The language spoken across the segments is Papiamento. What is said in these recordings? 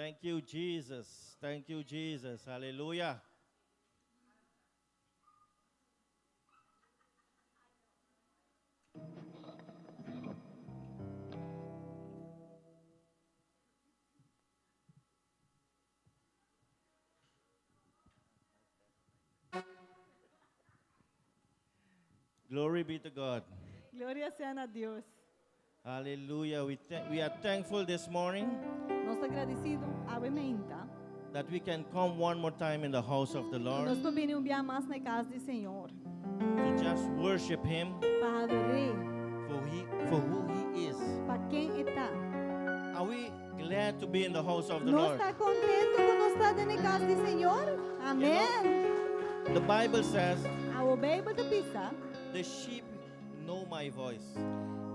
Thank you, Jesus. Thank you, Jesus. Hallelujah. Glory be to God. Gloria sea na Dios. Hallelujah. We, we are thankful this morning Nos ta gradisido awe mainta. that we can come one more time in the house of the Lord Nos por bini un bia mas na kas di Señor. to just worship Him Pa ador'é. for who He is. Pa ken e ta. Are we glad to be in the house of the Nos Lord? ta kontentu ku nos ta den kas di Señor? Amèn. The Bible says, E Beibel ta bisa the sheep know my voice.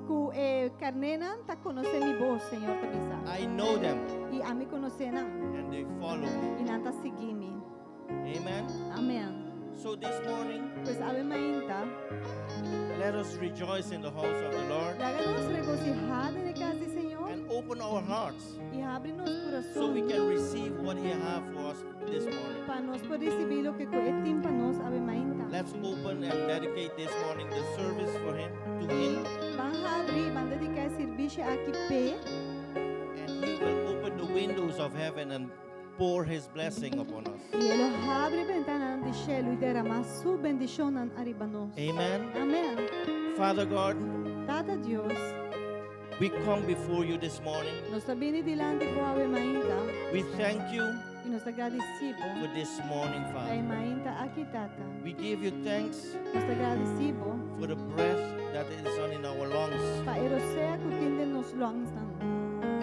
ku e karnénan ta konosé mi bos, Señor ta bisa. I know them I ami konosé nan. and they follow me. I nan ta sigui mi. Amen. Amèn. So this morning, Pues awe mainta, let us rejoice in the house of the Lord laga nos regosihá den kas di Señor and open our hearts i habri nos kurason so we can receive what He has for us this morning. Pa nos por risibí loke ku E tin pa nos awe mainta. Let's open and dedicate this morning the service for Him, to Him. I ban habri, ban dediká e servisio aki p'E. And He will open the windows of heaven and pour His blessing upon us. I E lo habri bentananan di shelu i deramá Su bendishonnan ariba nos. Amen. Amèn. Father God, Tata Dios, we come before you this morning. Nos ta bini dilanti bo awe mainta. We thank you I nos ta gradisí bo for this morning, pa e Father. mainta aki, Tata. We give you thanks Nos ta gradisí bo for the breath that is on in our lungs. pa e rosea ku tin den nos longsnan.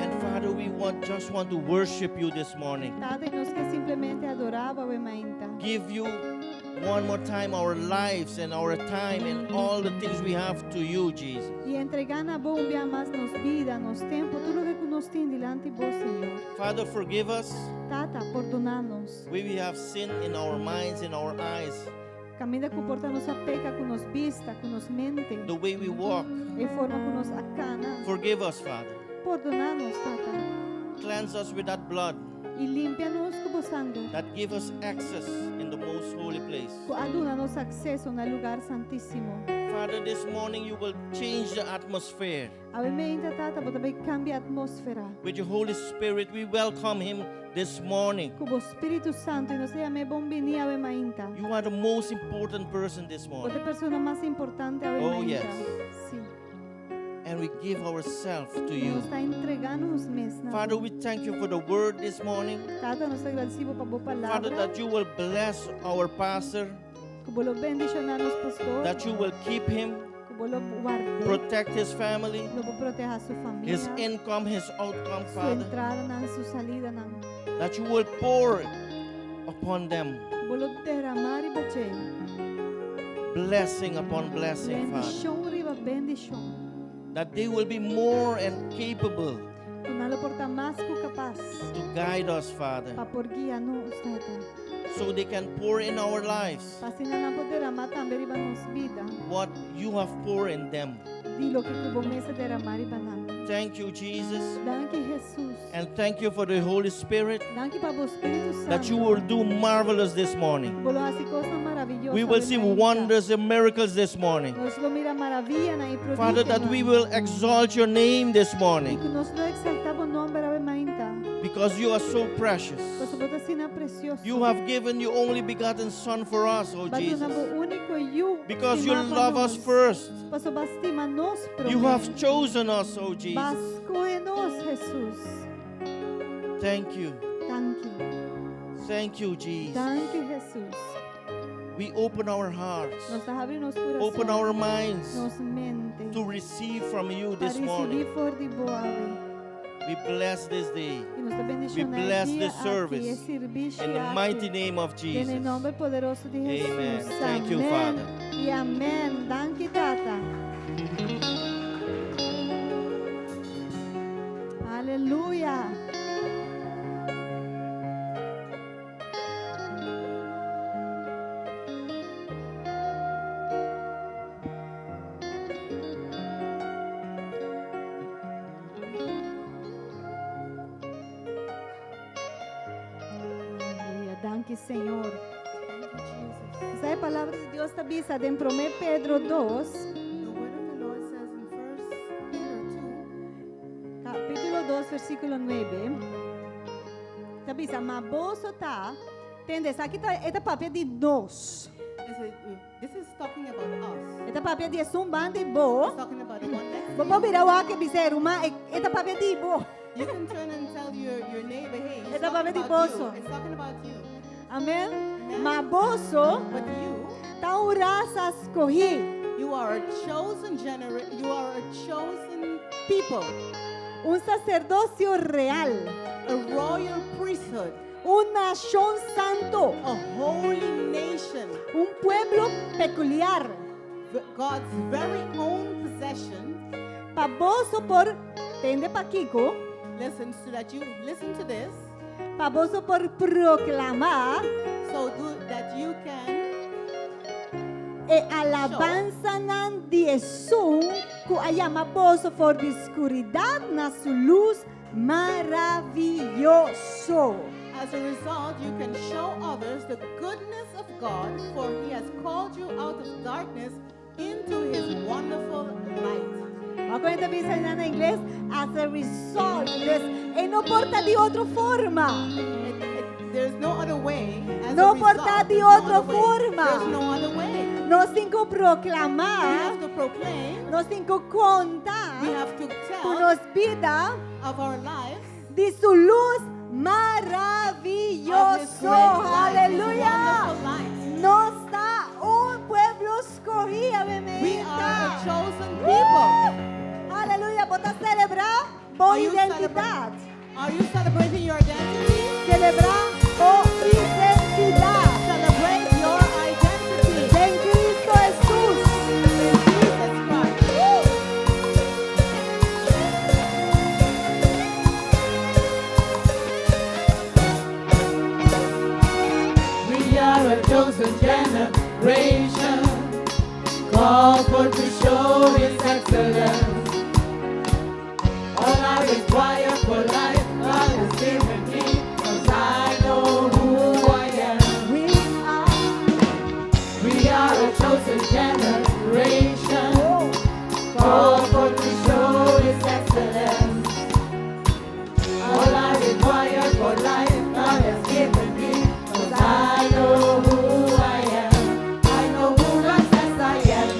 And Father, we want just want to worship you this morning. Tata, i nos ke simplemente adorá bo awe mainta. Give you one more time our lives and our time and all the things we have to you, Jesus. I entregá na bo un bia mas nos bida, nos tempu, tur loke ku nos tin dilanti bo, Señor. Father, forgive us. Tata, pordoná nos. We have sinned in our minds, in our eyes. Kaminda ku por ta nos a peka ku nos bista, ku nos mente. The way we walk. E forma ku nos a kana. Forgive us, Father. Pordoná nos, Tata. Cleanse us with that blood. I limpia nos ku bo sanger. That give us access in the most holy place. Ku a duna nos akseso na lugar santísimo. Father, this morning you will change the atmosphere. Awe mainta, Tata, bo ta bai kambia atmósfera. With your Holy Spirit, we welcome him this morning. Ku bo Spiritu Santu, i nos ta yam'é bon bini awe mainta. You are the most important person this Bo morning. ta e persona mas importante awe Oh, mainta. yes. Sí. And we give ourselves to you. Nos ta entregá nos mes na Father, bo. we thank you for the word this morning. Tata, nos ta gradisí bo pa bo Father, palabra. that you will bless our pastor. Ku bo lo bendishoná nos pastor. That you will keep him. Ku bo lo ward'é. Protect his family. Lo bo protehá su famia. His income, his outcome, Su Father. entradanan, su salidanan. That you will pour upon them. Ku bo lo deramá riba dje. Blessing upon blessing, Father. Bendishon riba bendishon. That they will be more and capable Ku nan lo por ta mas ku kapas. to guide us, Father. Pa por guia nos, Tata. So they can pour in our lives Pa asina nan por deramá tambe riba nos bida. what you have poured in them. Di loke ku bo mes a deramá riba nan. Thank you, Jesus. Danki, Jesus. And thank you for the Holy Spirit. Danki pa bo Spiritu Santu. That you will do marvelous this morning. Bo lo hasi kosnan maravioso. We will see wonders and miracles this morning. Nos lo mira maravianan i prodigionan. Father, that we will exalt your name this morning. I ku nos lo eksaltá bo nòmber awe mainta. Because you are so precious. Pasobra bo ta asina presioso. You have given your only begotten Son for us, oh B'a duna Jesus. bo úniko yu. Because you love us first. Pasobra b'a stima nos You promé. have chosen us, oh Jesus. B'a skohe nos, Jesus. Thank you. Danki. Thank you, Jesus. Danki, Jesus. We open our hearts, Nos ta habri nos kurason. open our minds Nos mente. to receive from you Pa this morning. risibí for di bo awe. We bless this day. I nos ta We bendishoná e bless dia this aki, service. e servisio In the aki. mighty name of Den e Jesus. nòmber poderoso di Jesus. Amen. Thank you, Amèn Father. I amèn. Danki, Tata. Aleluya. Danki, Señor. Thank you, Jesus. E palabra di Dios ta bisa den 1 Pedro 2, The word of the Lord says in 1 Peter 2, kapítulo 2, versíkulo 9. Ta bisa, ma boso ta, tende, esaki ta, e ta papia di nos. This is talking about us. E ta papia di esun banda di bo. It's talking about the one next to Bo you. bira wak bisa ruman, e ta papia di bo. You can turn and tell your neighbor, "Hey, it's E ta talking papia di about you. boso. It's talking about you." Amèn? Ma boso But you, ta un rasa skohí, you are a chosen generation. You are a chosen people, un saserdosio real, a royal priesthood, un nashon santu, a holy nation, un pueblo pekuliar, God's very own possession. Pa boso por, tende pakiko, Listen, so that you listen to this, pa boso por proklamá so do, that you can e alabansanan di Esun ku a yama boso for di skuridat na su lus maravioso. As a result, you can show others the goodness of God, for He has called you out of darkness into His wonderful light. Awor ta bisa na ingles, as a result, dus, e no por ta di otro forma. There's no other way. As No a por result, ta di there's no otro other way. forma. There's no other way. Nos tin ku We proklamá, have to proclaim. nos tin ku konta We have to ku tell nos bida of our lives di su lus of His maravioso. great light, His Aleluya. wonderful light. Nos ta un pueblo skohí, We are a amèn. chosen people. Aleluya. Bo ta selebrá bo Are you identidat. Are you celebrating your identity? Selebrá bo identidat. Celebrate your identity Den Kristu Hesus. In Jesus Christ. We are a chosen generation, called for to show His excellence. All I require for life, God has given me, 'cause I know who I am. We are a chosen generation, called for to show His excellence. All I require for life, God has given me, 'cause I know who I am. I know who God says I am.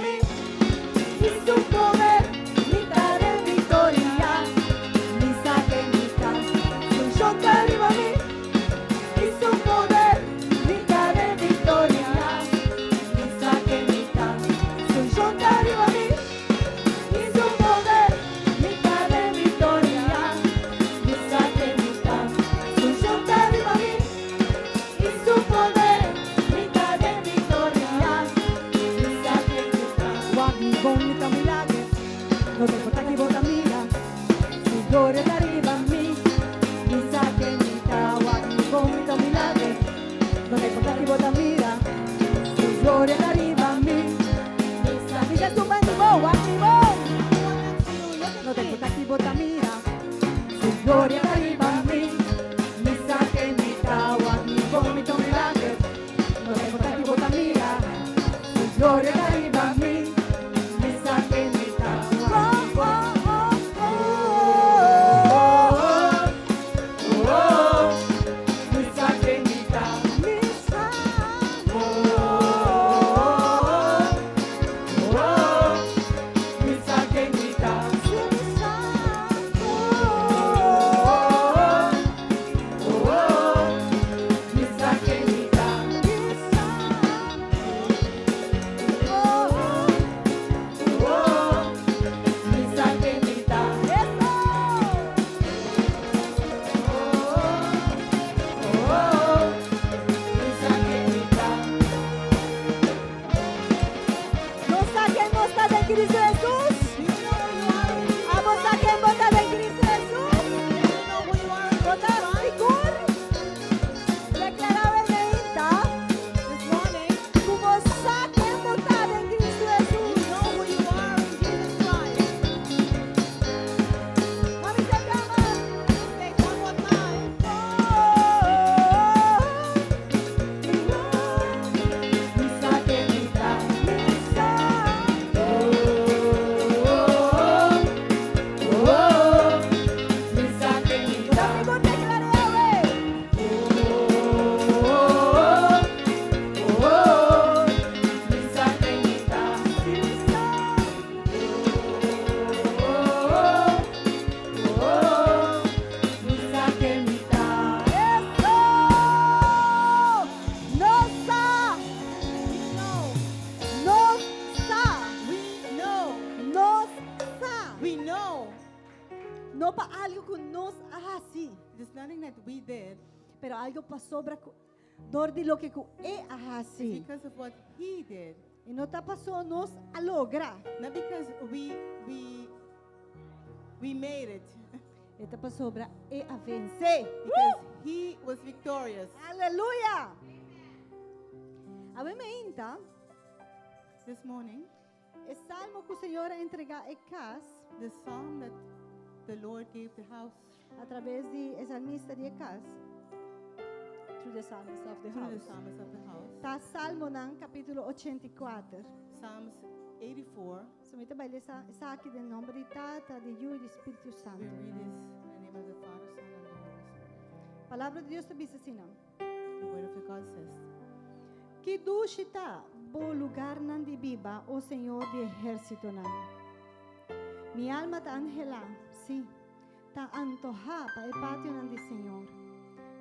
mi i su poder, mi ta den viktoria. Mi sa ken mi ta, su unshon ta riba mi i su poder, mi ta den viktoria. Mi sa ken mi ta, su unshon ta riba mi i su poder, mi ta den viktoria. Mi sa ken mi ta, su unshon ta riba mi i su poder, mi ta den viktoria. Mi sa ken mi ta. Wak mi bon, mi ta milager. No ta importá ki bo ta mira. Su gloria ta riba mi. Mi sa ken mi ta. Wak mi bon, mi ta milager. No ta importá ki bo ta mira. Su gloria ta riba mi. Mi sa mi ta bon, wak mi bon. No ta importá ki bo ta mira. Su gloria ta riba mi. Mi sa ken mi ta. Wak mi bon, mi ta milager. No ta importá ki bo ta mira. Su gloria ta riba mi. Mi sa ken mi ta. Oh, oh, oh, oh. Oh, mi sa ken mi ta. Mi sa. Oh, oh, mi sa ken mi ta. Mi sa. Oh, oh, mi sa ken mi ta. Mi sa. Oh, Oh, mi sa ken mi ta. Eso. Oh, mi sa ken mi ta. Nos sa ken nos ta den Kristu Hesus. Do you know who you are in Jesus Abo sa ken bo ta den Kristu Hesus. Do you know who you are in Bo ta Jesus Christ? sigur. Deklará awe mainta. This morning, Ku bo sa ken bo ta den Kristu you Hesus. know who you are in Jesus Christ. Mami se llama. Say it one more time. Oh, Mi sa ken mi ta. Mi sa. Oh, oh, mi sa ken mi ta. Sigur deklará awe. Oh, oh, mi sa ken mi ta. Mi sa. Oh, oh, mi sa ken mi ta. Eso! Nos sa! We know. Nos sa! We know. Nos sa! We know. No pa algu ku nos a hasi, It is nothing that we did. pero algu pasobra dor di loke ku El a It's hasi. because of what He did. I no ta paso nos a logra. Not because we made it. E ta pasobra El a vense. Because He was victorious. Aleluya! Awe mainta, This morning, e salmo ku Señor a entregá e kas the psalm that the Lord gave the house atraves di e salmista di kas. Through the psalmist of the through the house. psalmist of the house. Ta Salmonan kapítulo 84. Psalms 84. So mi ta bai lesa esaki den nòmber di Tata, di Yu i di Spiritu We Santu. read this in the name of the Father, Son, and the Holy Spirit. Palabra di Dios ta bisa asina. The word of God says, Ki dushi ta bo lugánan di biba, o Señor di ehérsitonan. Mi alma ta anhelá, sí, ta antohá pa e pationan di Señor.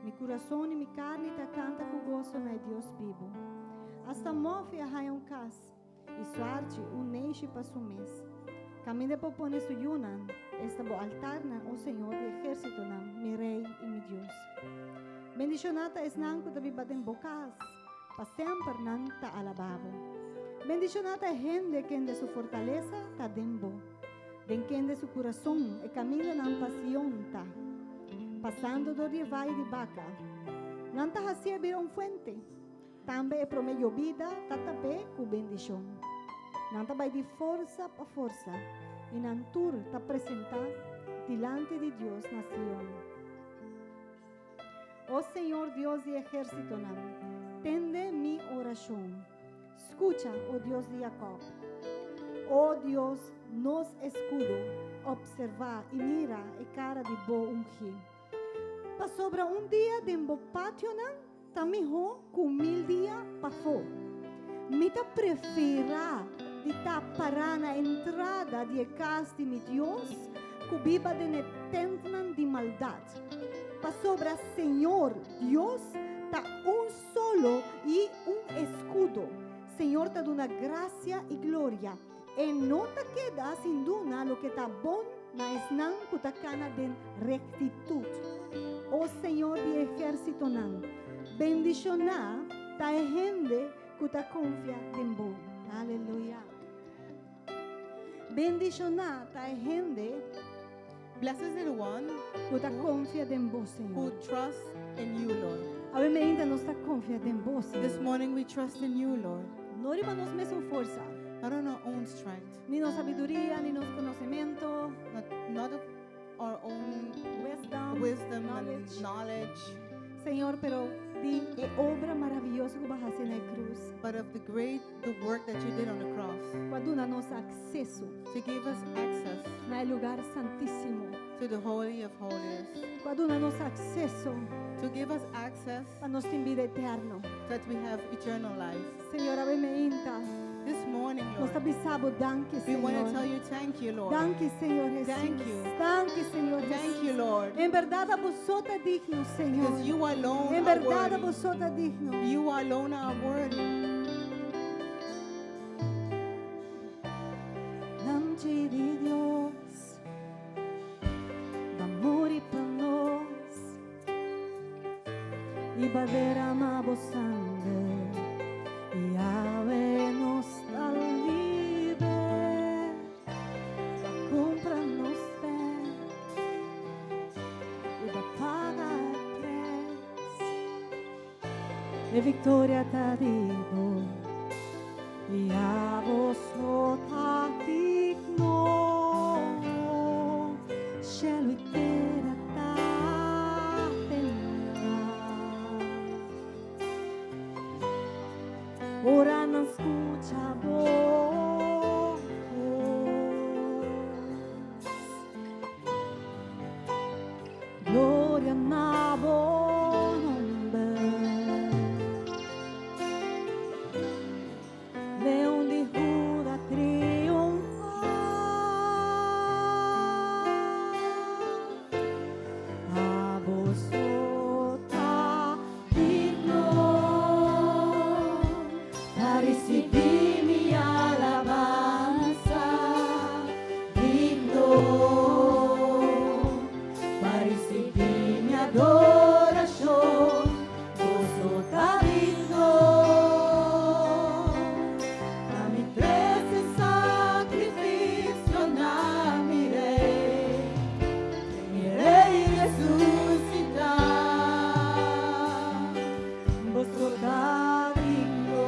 Mi kurason i mi karni ta kanta ku goso na Dios bibu. Asta mòfi a haña un kas, i suarchi un neishi pa su mes. Kaminda e por pone su yunan, esta bo altarnan, o Señor di ehérsitonan, mi Rei i mi Dios. Bendishoná ta esnan ku ta biba den bo kas, pa semper nan ta alabá bo. Bendishoná ta hende kende su fortalesa ta den bo. Den kende su kurason e kamindanan pa Sion ta. Pasando dor di vaye di Baka. Nan ta hasié bira un fuente. Tambe e promé yobida ta tap'é ku bendishon. Nan ta bai di forsa pa forsa. I nan tur ta presentá dilanti di Dios na Sion. O Señor Dios di ehérsitonan, tende mi orashon. Skucha, o Dios di Jacob. O Dios, nos eskudo, opservá i mira e kara di bo ungí. Pasobra un dia den bo pationan, ta mihó ku 1000 dia pafó. Mi ta preferá di ta pará na entrada di e kas di mi Dios, ku biba den e tèntnan di maldat. Pasobra Señor Dios ta un solo i un eskudo. Señor ta duna grasia i gloria. E no ta keda sin duna loke ta bon na esnan ku ta kana den rektitut. O Señor di ehérsitonan, bendishoná ta e hende ku ta konfia den bo. Aleluya. Bendishoná ta e hende Blessed is the one ku ta konfia den bo, who Señor. trusts in you, Lord. Awe mainta nos ta konfia den bo, This Señor. morning we trust in you, Lord. No riba nos mesun forsa, Not on our own strength, ni nos sabiduria, ni nos konosementu, not of our own wisdom, wisdom and knowledge. knowledge, Señor, pero di e obra maravioso ku bo a hasi na krus. But of the work that you did on the cross Ku a duna nos akseso to give us access na lugá santísimo. To the Holy of Holies, Ku a duna nos akseso to give us access pa nos tin bida eterno. That we have eternal life. Señor, awe mainta. This morning, Nos ta Lord, bisa bo danki, we want to tell Señor. you thank you, Lord. Danki, Señor Jesus. Thank you. Danki, Señor Thank Jesus. you, Lord. En berdat, abo ta digno, Señor. Because you alone En are berdat, worthy. abo ta digno. You alone are worthy. Lamchi di Dios, b'a muri pa nos, i b'a drama bo sanger, i awe nos ta liber, b'a kumpra nos bèk, i b'a paga preis, e viktoria ta di bo. I abo ta digno, Shelu i tera ta tembla. Ora nan skucha bo bos. Gloria na bo nòmber. Leon di Juda triunfá. Abo ta digno pa risibí mi alabansa, digno pa risibí mi adorashon, bo ta digno. Pa mi trese sakrifisio na mi Rei, mi Rei resusitá. Bo ta digno.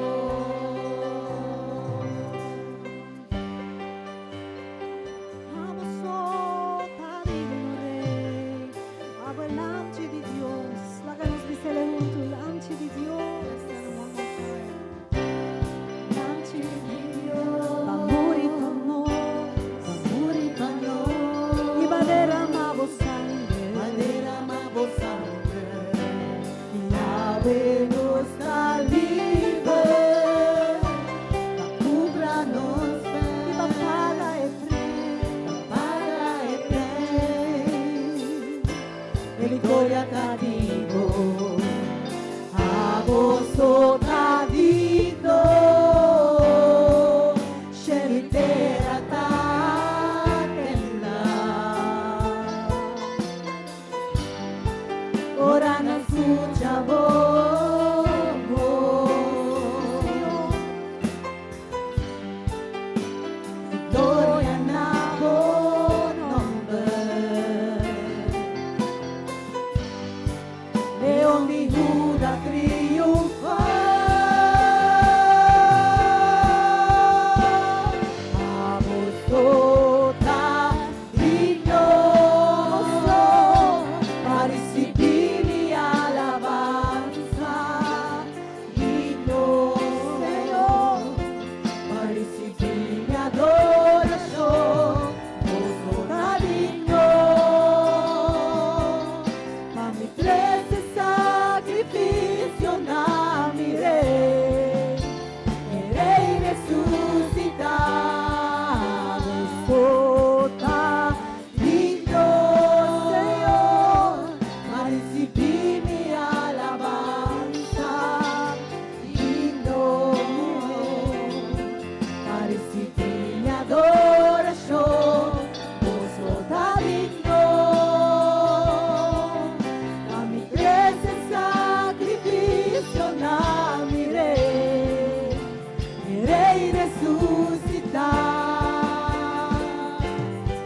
Rei resusitá.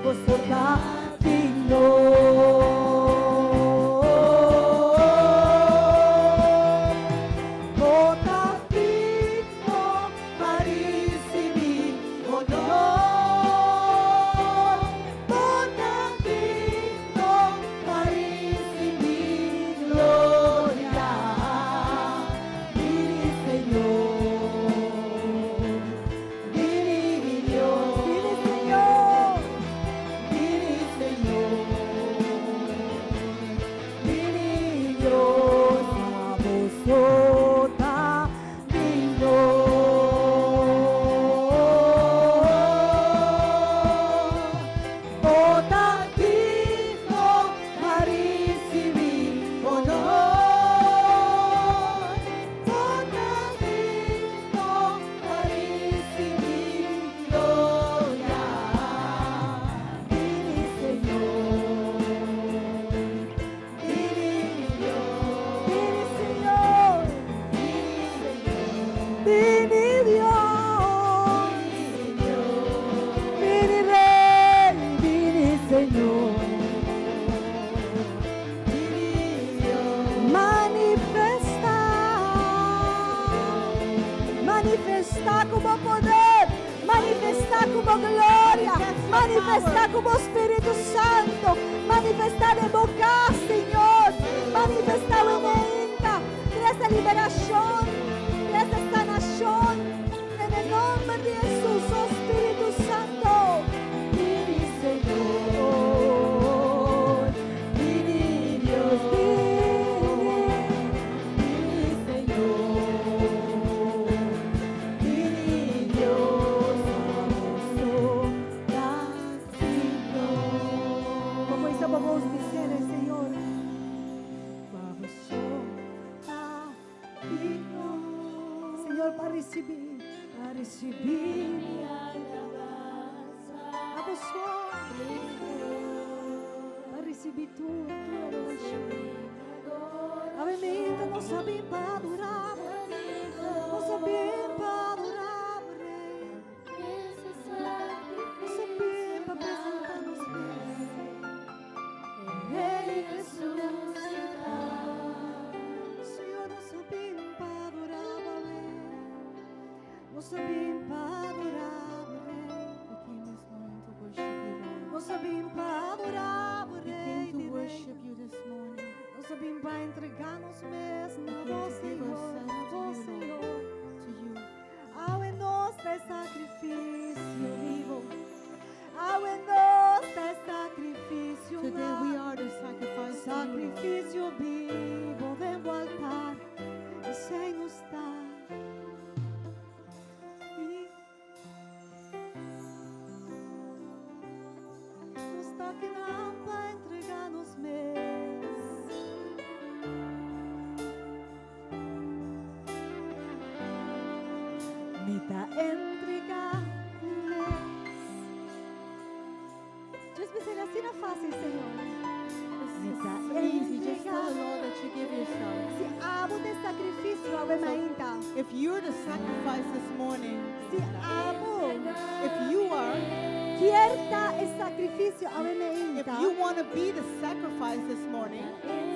Bo so ta digno. Bo ta digno pa risibí honor. Bo ta digno pa risibí gloria. Bini, Señor. Bini, Dios. Bini, Señor. Bini, Señor. Bini, Dios. Abo so ta digno. Bo ta digno pa risibí honor. Bo ta digno pa risibí gloria. Bini, Señor. Bini, Dios. Bini, Señor. Bini, Señor. Bini, Dios. Bini, Rei. Bini, Señor. Bini, Dios. Manifestá. Manifestá ku bo poder. Manifestá ku bo gloria. Manifestá ku bo Spiritu Santu. Manifestá den bo kas, Señor. Manifestá ainda. Trese liberashon. Trese sanashon. Den nòmber di Hesus, oh Spiritu Santu. Bini, Señor. Bini, Dios. Bini. Bini, Señor. Bini, Dios. So ta digno. Como esa voz dice, Señor. Abo so ta digno. Señor, pa risibí. Abo so. Pa risibí tur adorashon. Awe mainta nos a bin pa adorá. Nos a bin pa adorá, Rei. Nos a bin pa presentá nos mes. Rei resusitá. Señor, nos a bin pa adorá, Rei. Nos a bin pa adorá, Rei. We came this morning to worship you, Lord. Nos a bin pa adorá, We Rei. came to Rei. worship you this morning. Nos a bin pa entregá nos mes na We came bo, to give Señor, ourselves na to bo, you, Lord. Señor. To you. Awe nos ta sakrifisio bibu. Awe nos ta sakrifisio Today we are the sacrifice to you, Lord. Sakrifisio bibu den bo altar. Esei nos ta. I nos ta akinan pa entregá nos mes. Mi ta entregá mi mes. Just bis'é asina fásil, Señor. It's, it's easy. Just tell the Lord that you give yourself. Si abo ta sakrifisio, awe mainta. If you're the sacrifice this morning, Si abo if you are, kier ta e sakrifisio, awe if mainta. you want to be the sacrifice this morning,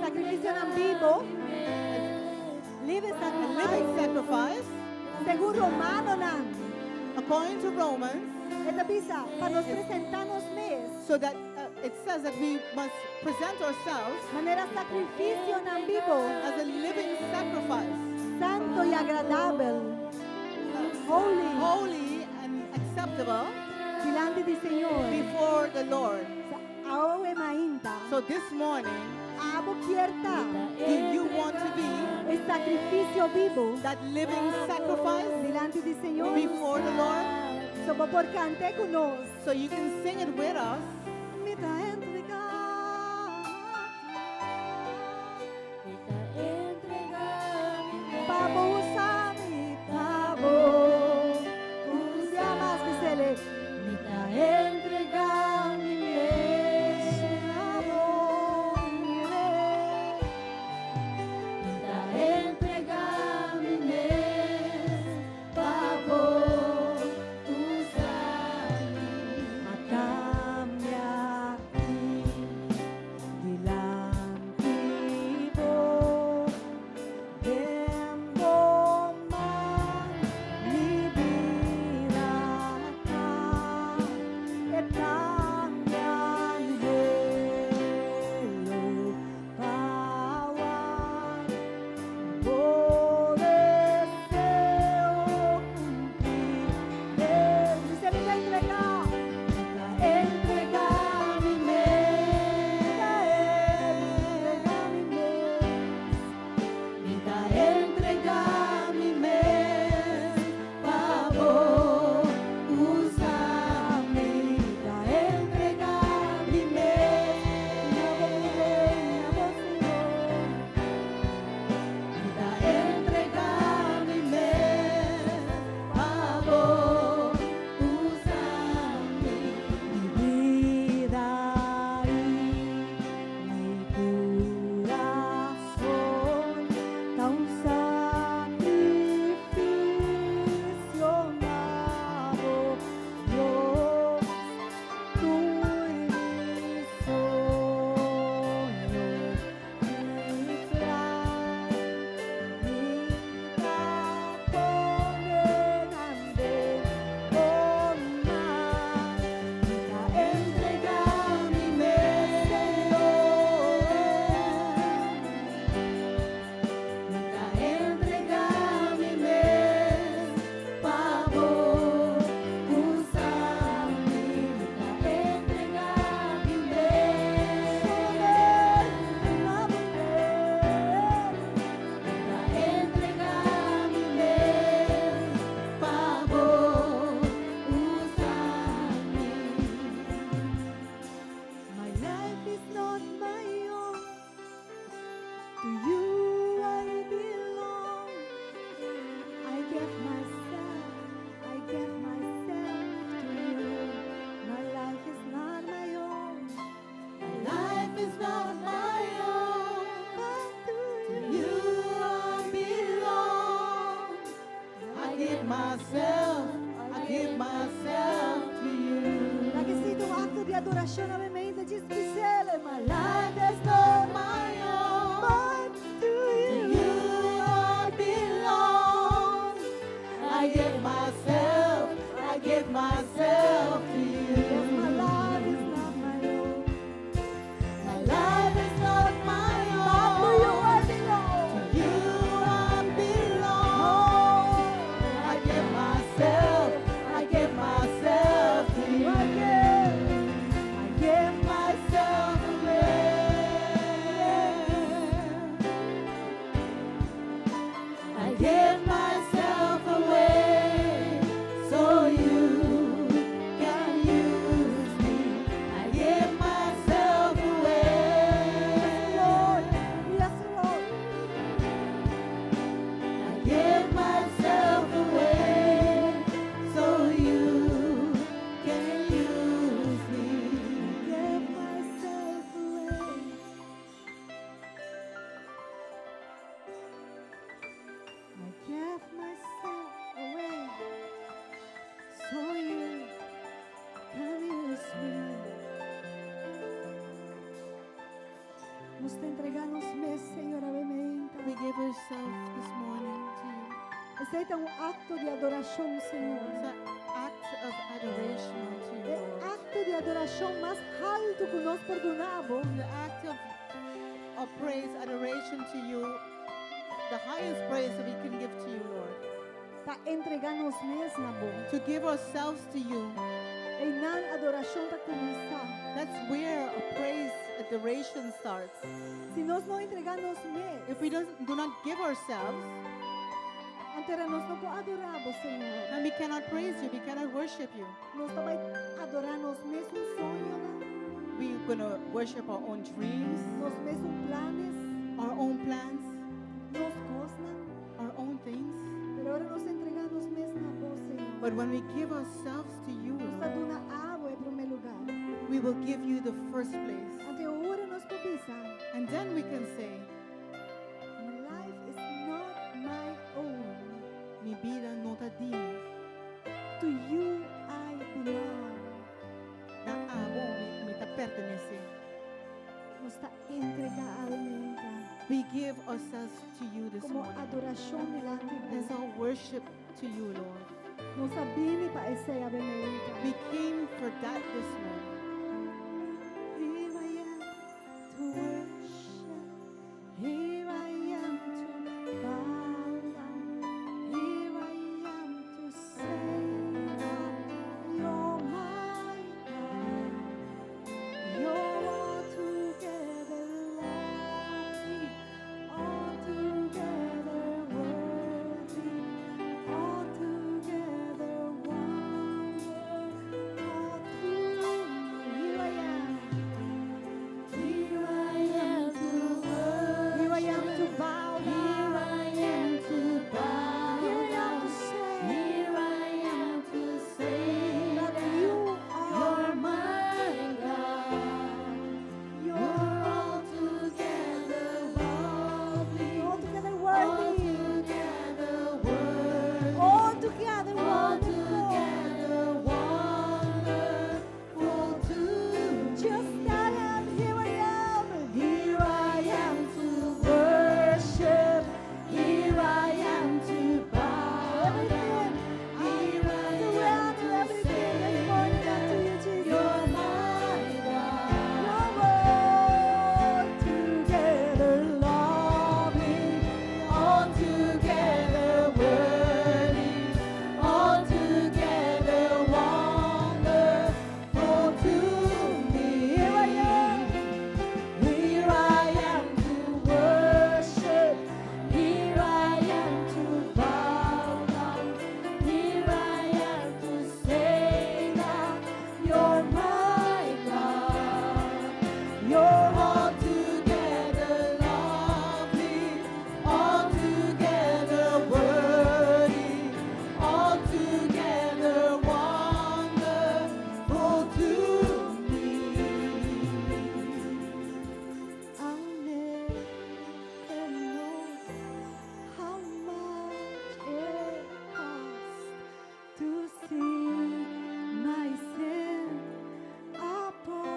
Sakrifisionan bibu. Living a living sacrifice. sacrifice, Segun Romanonan. according to Romans, E ta bisa, pa nos presentá nos mes. so that it says that we must present ourselves Manera sakrifisionan bibu. As a living sacrifice, Santu i agradabel. Holy. Holy and acceptable Dilanti di Señor. Before the Lord. Awe mainta. So this morning, Abo kier ta. Do you want to be E sakrifisio bibu. That living sacrifice Dilanti di Señor. Before the Lord? So bo por kant'é ku nos. So you can sing it with us. Mi ta entregá. Mi ta entregá Pa bo usa mi, pa bo. Un dia mas, bis'é. Mi ta entregá mi mes. Abo, mi Rei. Mi ta entregá mi mes. Pa bo adorashon awe mainta, djis bis'E, "My life Life is not my own. but to To you." you I belong. I give myself, I give myself to Yes, my you. life is not my own. My life is not my But to you own. I belong. To you I belong. I give myself, I give myself to you. I give myself away. I give myself away so you can use me. I give myself away. Lord. Yes, Lord. I give myself away so you can use me. Give myself away. I give myself away so you can use me. Nos ta entregá nos mes, Señor, awe mainta. We give ourselves this morning to you. Esaki ta un akto di adorashon, Señor. It's an act of adoration unto you, E Lord. akto di adorashon mas haltu ku nos por duna Bo. The act of praise, adoration to you, the highest praise that we can give to you, Lord. Ta entregá nos mes na Bo. To give ourselves to you. Einan adorashon ta kuminsá. That's where a praise, adoration starts. Si nos no entregá nos mes, If we do not give ourselves, anto nos no por adorá Bo, Señor. then we cannot praise you, we cannot worship you. Nos ta bai adorá nos mes soñonan, We're going to worship our own dreams, nos mes plannan, our own plans, nos kosnan. Our own things. Pero ora nos entregá nos mes na Bo, Señor. But when we give ourselves to you, Nos Lord, ta duna Abo e promé lugá. We will give you the first place. Anto ora nos por bisa, And then we can say, "My life is not my own. "Mi bida no ta di mi." To you I belong." Na abo mi ta pertenesé. Nos ta entregá awe mainta We give ourselves to you this komo morning adorashon dilanti di as our worship to you, Lord. Nos a bini pa esei awe mainta. We came for that this morning. Here I am to worship. Here I am to bow down. Here I am to say that you're my God. You're altogether lovely, altogether worthy, altogether wonderful to me. Here I am. Here I am to Here I am to worship. bow Here down. I am to bow Here I am down. to say Here I am to say that that you are you're my God. You're You're altogether lovely, altogether worthy, altogether worthy, altogether wonderful. Altogether wonderful to Just me. tell Him, "Here I am." Here I am to worship. Here I am to bow Everything. Down. Here I am Surrender to everything say this morning that unto you, Jesus. you're my God. You're altogether lovely, Altogether worthy, altogether wonderful to me. Here I am. Here I am to worship. Here I am to bow down. Here I am to say that you're my God. You're altogether lovely, altogether worthy, altogether wonderful to me. I'll never know how much it cost to see my sin upon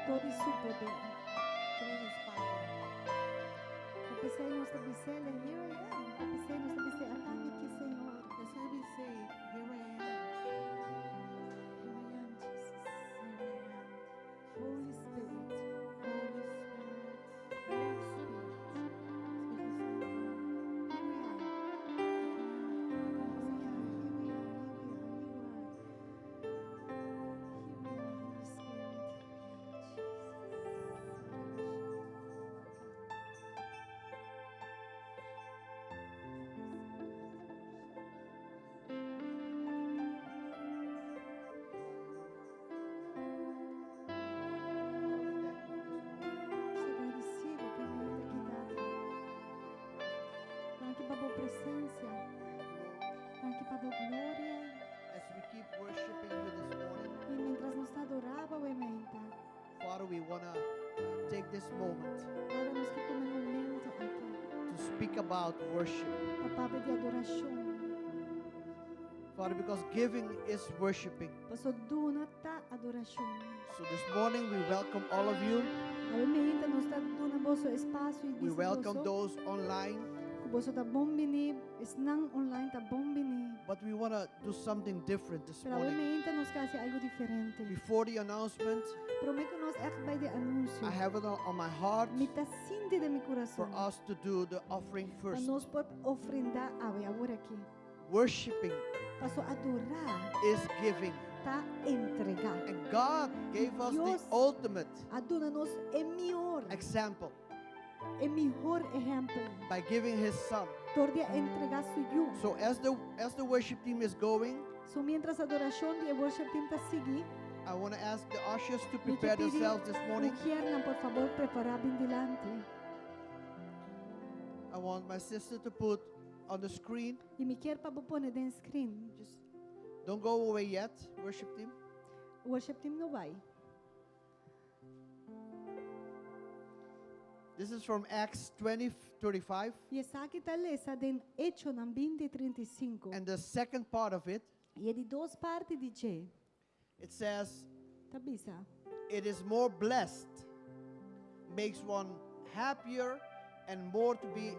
Dor di su poder. Through His power. Ta p'esei nos ta bis'é, here I am. Ta p'esei nos ta bis'é, ata mi aki, Señor. That's why we say, Here I am. Here I am, Jesus. Here I am. Holy Spirit. Holy Spirit. Holy Spirit. Spiritu Santo. Here we are. Here we are. Here we are. Here we are. Here we are. Here we are, Holy Spirit. Here we are, Jesus. Nos ta gradisí bo pa e mainta aki, Tata. Danki pa bo presensia. Danki pa bo gloria. As we keep worshiping you this morning, I miéntras nos ta adorá bo e mainta. Father, we want to take this moment Tata, nos ke tuma e momento aki to speak about worship. pa papia di adorashon. Father, because giving is worshiping. Paso duna ta adorashon. So this morning we welcome all of you. Awe mainta nos ta duna boso espasio i We bisa welcome boso. those online, Ku boso ta bon bini, esnan online ta bon bini. but we want to do something different this Pero awe morning. mainta nos ke hasi algu diferente. Before the announcement, Promé ku nos echt bai den anunsio. I have it on my heart Mi ta sinti den mi for kurason. us to do the offering Pa first. nos por ofrendá awe awor aki. Worshiping Paso adorá is giving. ta entregá. And God gave us the Dios ultimate A duna nos e mihó, example e mihó ehèmpel. by giving his son. Dor di entregá su yu. So as the worship team is going, So miéntras adorashon di worship team ta sigui, I want to ask the ushers to mi ke prepare pidi themselves this morning. ushernan, por fabor, prepará bin dilanti. I want my sister to put on the screen. I mi ke pa bo pone den screen. Just don't go away yet, worship team. Worship team no bai. This is from Acts 20 35. I esaki ta lesá den Echonan 20 35. And the second part of it, I e di dos parti di dje. it says, Ta bisa. It is more blessed, makes one happier and more to be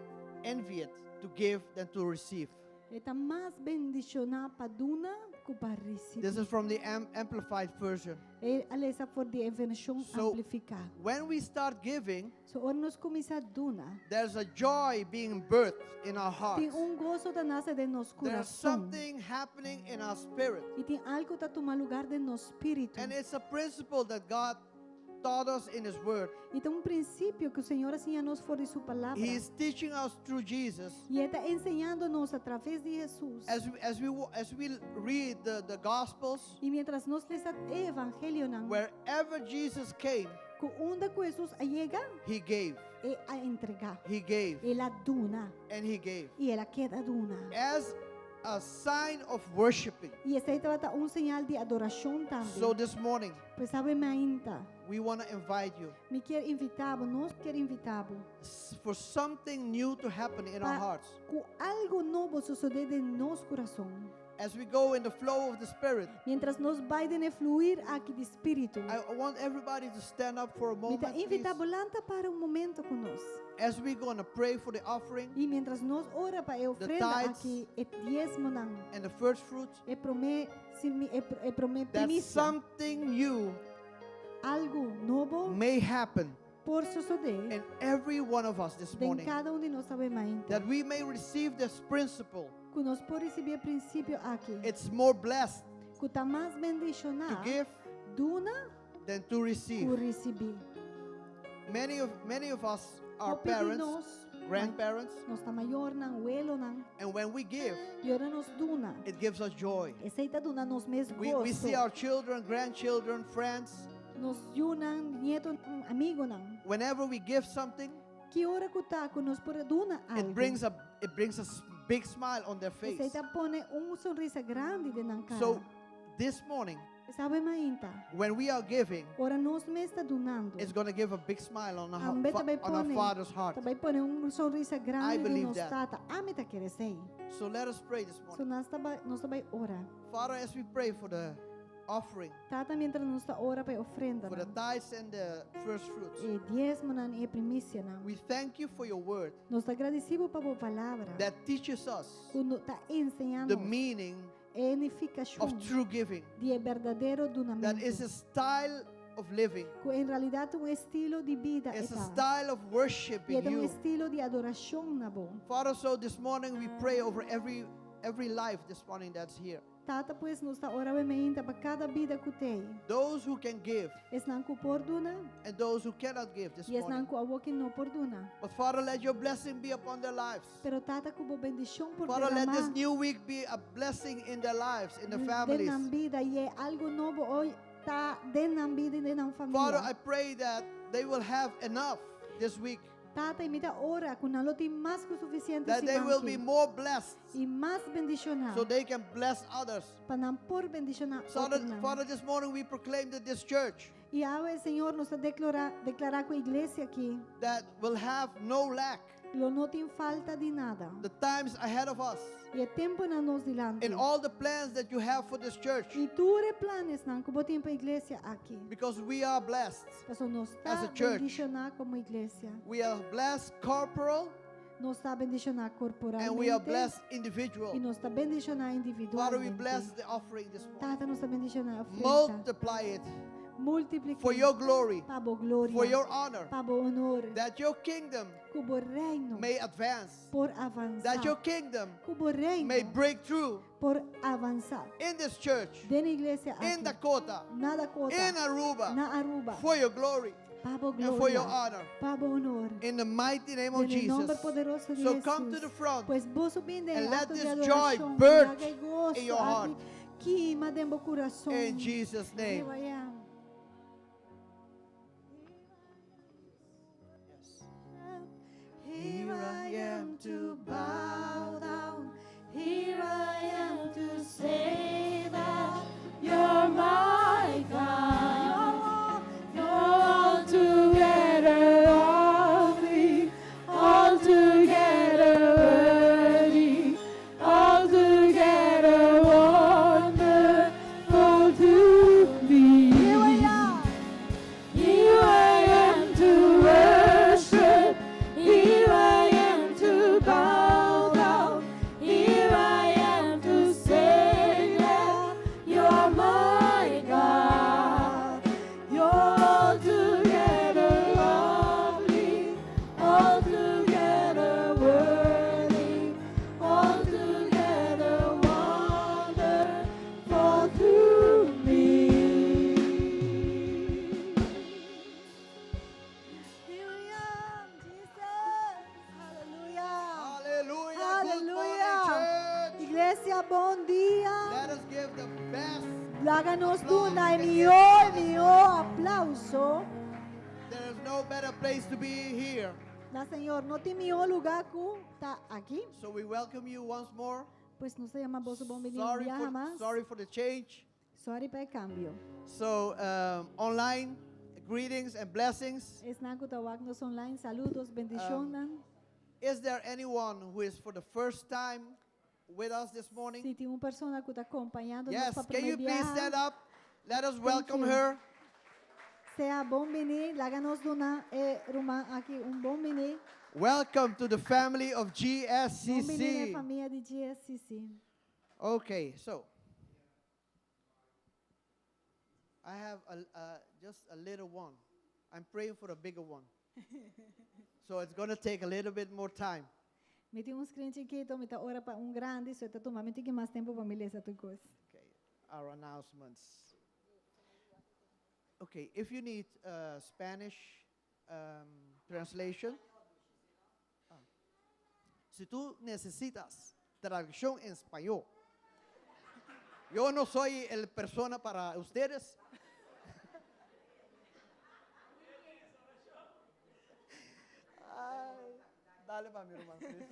envied to give than to receive. E ta mas bendishoná pa duna ku pa risibí. This is from the Amplified Version. El a lesa for di e vershon So- amplifiká. When we start giving, So ora nos kuminsá duna. there's a joy being birthed in our Tin hearts. un goso ta nase den nos There's kurason. something happening in our spirit. I tin algu ta tuma lugá den nos spiritu. And it's a principle that God taught us in His Word. I ta un prinsipio ku Señor a siña nos for di su palabra. He is teaching us through Jesus. I E ta siñando nos a traves di Hesus. As we read the Gospels, I miéntras nos lesa e evangelionan, wherever Jesus came, ku unda ku Hesus a yega, He gave. El a entregá. He gave. El a duna. And He gave. I el a keda duna. As a sign of worshiping. I esei tabata un señal di adorashon tambe. So this morning, Pues awe mainta, we want to invite you mi ke invitá bo, nos ke invitá bo. for something new to happen in our Pa hearts. ku algu nobo sosodé den nos kurason. As we go in the flow of the Spirit, Miéntras nos bai den e fluir aki di Spiritu. I want everybody to stand up for a Mi moment. ta invitá please. bo lanta para un momento ku nos. As we're going to pray for the offering I miéntras nos ora pa e ofrenda tithes, aki, e diesmonan, and the first fruit, e promé simi, e, e promé that primisia. something new Algu nobo may happen por sosodé in every one of us this den morning. kada un di nos awe mainta. That we may receive this principle. Ku nos por risibí e prinsipio aki. It's more blessed Ku ta mas to bendishoná give duna than to ku receive. risibí. Many of us are Hopi di parents, nos, grandparents, nos ta mayornan, welonan, and when we give, i ora nos duna. it gives us joy. Esei ta duna nos mes We see goso. our children, grandchildren, friends. Nos yunan, nieto, amigunan. Whenever we give something, Ki ora ku ta ku nos por duna it algu. brings a big smile on their face. Esei ta pone un sonrisa grandi den nan kara. So this morning, Awe mainta, when we are giving, ora nos mes ta dunando. it's going to give a big smile on our, Tambe ta bai on our pone, Father's heart. ta bai pone un sonrisa grandi den believe nos that. tata. Ami ta kere esei. So let us pray this So morning. nos ta bai, nos ta bai ora. Father, as we pray for the offering, Tata, mientras nos ta ora pa e ofrenda, for the tithes and the first fruits, e diesmonan i primisianan. We thank you for your word Nos ta gradisí Bo pa Bo palabra that teaches us ku nos ta enseñá the nos meaning e nifikashon of true giving. di e berdadero That is dunamentu. a style of living. Ku en realidat un estilo di bida It's a e ta. style of I e worshiping ta un you. estilo di adorashon na Bo. Father, so this morning we pray over every life this morning that's here. Tata, pues nos ta ora awe mainta pa kada bida ku t'ei. Those who can give Esnan ku por duna and those who cannot give this i esnan morning. ku awoki no por duna. But Father, let your blessing be upon their lives. Pero Tata, ku bo bendishon por Father, let this derramá new week be a blessing in their lives, in their den families. nan bida i e algu nobo hoy ta den nan bida i den nan Father, famia. I pray that they will have enough this week, Tata, i mi ta ora ku nan lo tin mas ku sufisiente that they siman will be aki more blessed i mas bendishoná so they can bless others. pa nan por bendishoná Father, otronan. Father, this morning we proclaim that this church I awe, Señor, nos ta deklará, deklará ku e iglesia aki that will have no lack lo no tin falta di nada. the times ahead of us I e tempunan nos dilanti. in all the plans that you have for this church I tur e plannan ku bo tin pa e iglesia aki. because we are blessed. Paso nos As ta a church. bendishoná komo iglesia. We are blessed corporal Nos ta bendishoná and we are korporalmente blessed i individual. nos ta bendishoná Father, we individualmente. bless the offering this morning. Tata, nos ta bendishoná e ofrenda. Multiply it Multipliká for your glory, pa bo gloria, for your honor, pa bo honor, that your kingdom ku bo reino may advance, por avansá, that your kingdom ku bo reino may break through por avansá in this church, den e iglesia in aki, Dakota, na Dakota, in Aruba, na Aruba, for your glory pa bo and for your gloria, honor. pa bo honor. In the mighty name of Den e nòmber Jesus. poderoso di So come to Jesus. the front Pues boso bin den and let akto di this joy adorashon, burst laga e goso in your heart. aki kima den bo kurason. In Jesus' name. Here I am. Yes. Here I am to bow down. Here I am to say that You're my God. you're You're altogether lovely, altogether worthy, altogether wonderful to me. Here I am. Here I am to worship. Here I am to bow down. Here I am to say that you're my God. You're altogether lovely, altogether worthy, altogether wonderful to me. Here I am, Jesus. Hallelujah. Hallelujah. Good morning, Hallelujah. church. Iglesia, bon dia. Let us give the best. Laga nos duna e mihó, mihó aplauso. There is no better place to be here. Na Señor, no tin mihó lugá ku ta aki. So we welcome you once more. Pues nos ta yama boso bon biní Sorry biaha for, mas. sorry for the change. Sorry pa e kambio. So online greetings and blessings. Esnan ku ta wak nos online, saludo, bendishonnan. Is there anyone who is for the first time with us this morning? Si tin un persona ku ta kompañando nos Yes. pa Can you promé please stand biaha, up? Let us welcome you. her. Sea bon biní, laga nos duna e ruman aki un bon biní. Welcome to the family of Bon biní GSCC. famia di GSCC. Okay, so I have just a little one. I'm praying for a bigger one. So it's going to take a little bit more time. Mi tin un screen chikitu, mi ta ora pa un grandi, so ta tuma mi tiki mas tempu pa mi lesa tur kos. Okay, our announcements. Okay, if you need Spanish translation, ah, si tú necesitas traducción en español, yo no soy el persona para ustedes. Ay, dale para mi hermano, please.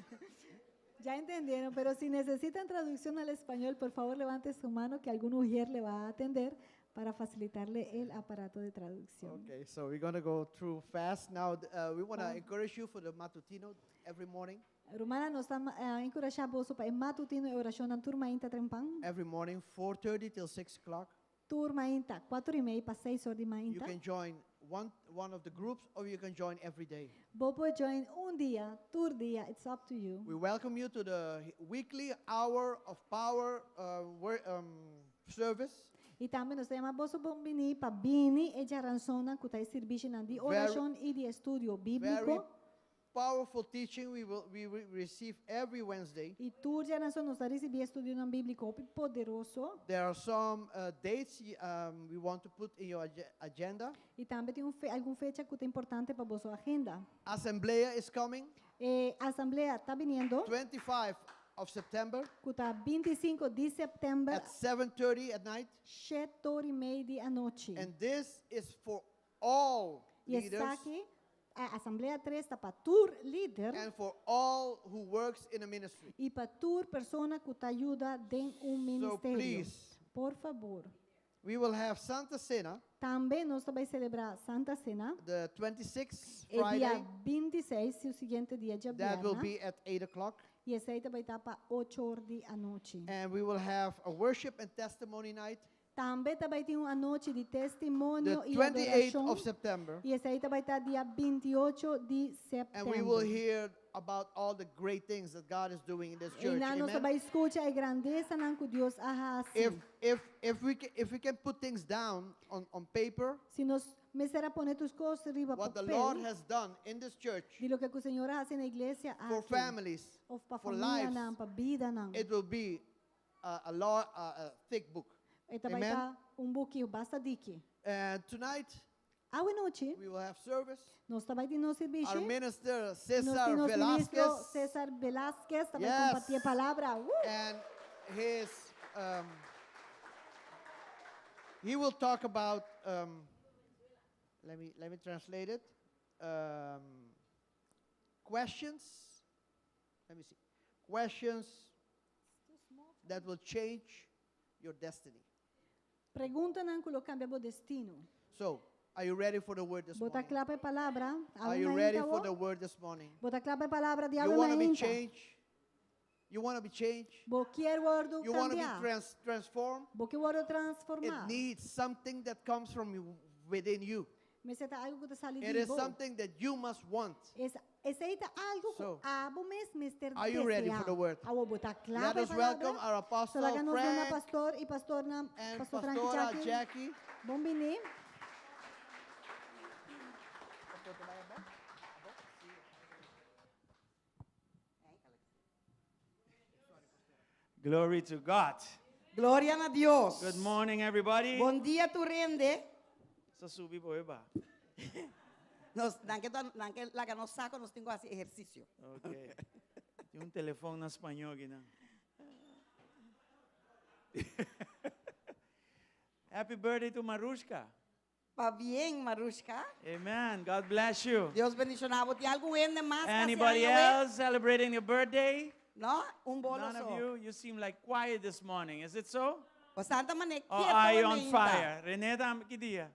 Ya entendieron, pero si necesitan traducción al español, por favor levante su mano que algún ujier le va a atender para facilitarle el aparato de traducción. Okay, so we're going to go through fast. Now, we want to encourage you for the matutino every morning. Rumannan, nos ta enkurashá boso pa e matutino i orashon tur mainta trempan. Every morning, 4:30 till 6 o'clock. Tur mainta, 4 i mei pa 6 or di You mainta. can join one of the groups or you can join every day. Bo por join un dia, tur dia, it's up to you. We welcome you to the weekly Hour of Power service. I tambe nos ta yama boso bon bini pa bini e djaransonnan ku ta e sirbishi di orashon i di estudio Very bíbliko. powerful teaching we will receive every Wednesday. I tur djaranson nos ta risibí estudionan bíbliko hopi poderoso. There are some dates we want to put in your agenda. I tambe tin algun fecha ku ta importante pa boso agenda. Asamblea is coming, Asamblea ta biniendo, 25 of September ku ta 25 di sèptèmber, at 7:30 at night. 7 or 30 di anochi. And this is for all I leaders esaki, Asamblea 3 ta pa tur lider and for all who works in a ministry. I pa tur persona ku ta yuda den un So ministerio. please, Por fabor. we will have Santa Cena Tambe nos ta bai selebrá Santa Sena. the 26th E dia Friday. 26, e siguiente dia di That will djabièrnè. be at 8 o'clock. I esei ta bai ta pa 8 or di anochi. And we will have a worship and testimony night Tambe ta bai tin un anochi di the testimonio i 28th adorashon. of September. I esei ta bai ta dia 28 di And we will sèptèmber. hear about all the great things that God is doing in this I church. nan nos Amen. bai skucha e grandesanan ku Dios a hasi. If we can put things down on paper, Si nos mester a pone tur kos riba what the Lord papel, has done in this church di loke ku Señor a hasi na iglesia for aki, families, òf pa for famia lives, nan, pa bidanan. it will be a thick book. E ta bai Amen. ta un buki basta diki. And tonight Awe nochi, we will have service. nos ta bai tin nos Our servisio. minister Nos Cesar tin nos ministro Velasquez Cesar Velasquez ta bai Yes. kompartí palabra. Woo! And his he will talk about let me translate it, questions, let me see, questions that will change your destiny. Preguntanan ku lo kambia bo destino. So are you ready for the word this Bo ta morning? kla pa e palabra. Are you ready for the word this morning? Bo ta kla pa e palabra di You want to be mainta. changed? You want to be changed? Bo ke wòrdu You want to be kambia. transformed? Bo ke wòrdu It transformá. needs something that comes from you, within you. Mester ta algu ku ta sali It di is bo. something that you must want. Esei ta algu So, ku abo mes mester are you ready for the word? Awor bo ta kla Let us welcome our apostle So laga nos duna Frank pastor i pastor na and pastor Frank Pastora Jackie. Jackie. Bon bini. Glory to God. Gloria na Dios. Good morning, everybody. Bon dia, tur hende. Sa subi po iba. Nos, nan ke, nan ke laga nos sa ku nos tin ku hasi ehersisio. Okay. Tin un telefòn na spañó aki, no? Happy birthday to Marushka. Pabien, Marushka. Amen. God bless you. Dios bendishoná bo. Tin algun hende mas? Anybody else celebrating a birthday? No, un bolo None of so. you? You seem like quiet this morning. Is it so? Bastante mané Or are you on fire? Reneta, ki dia?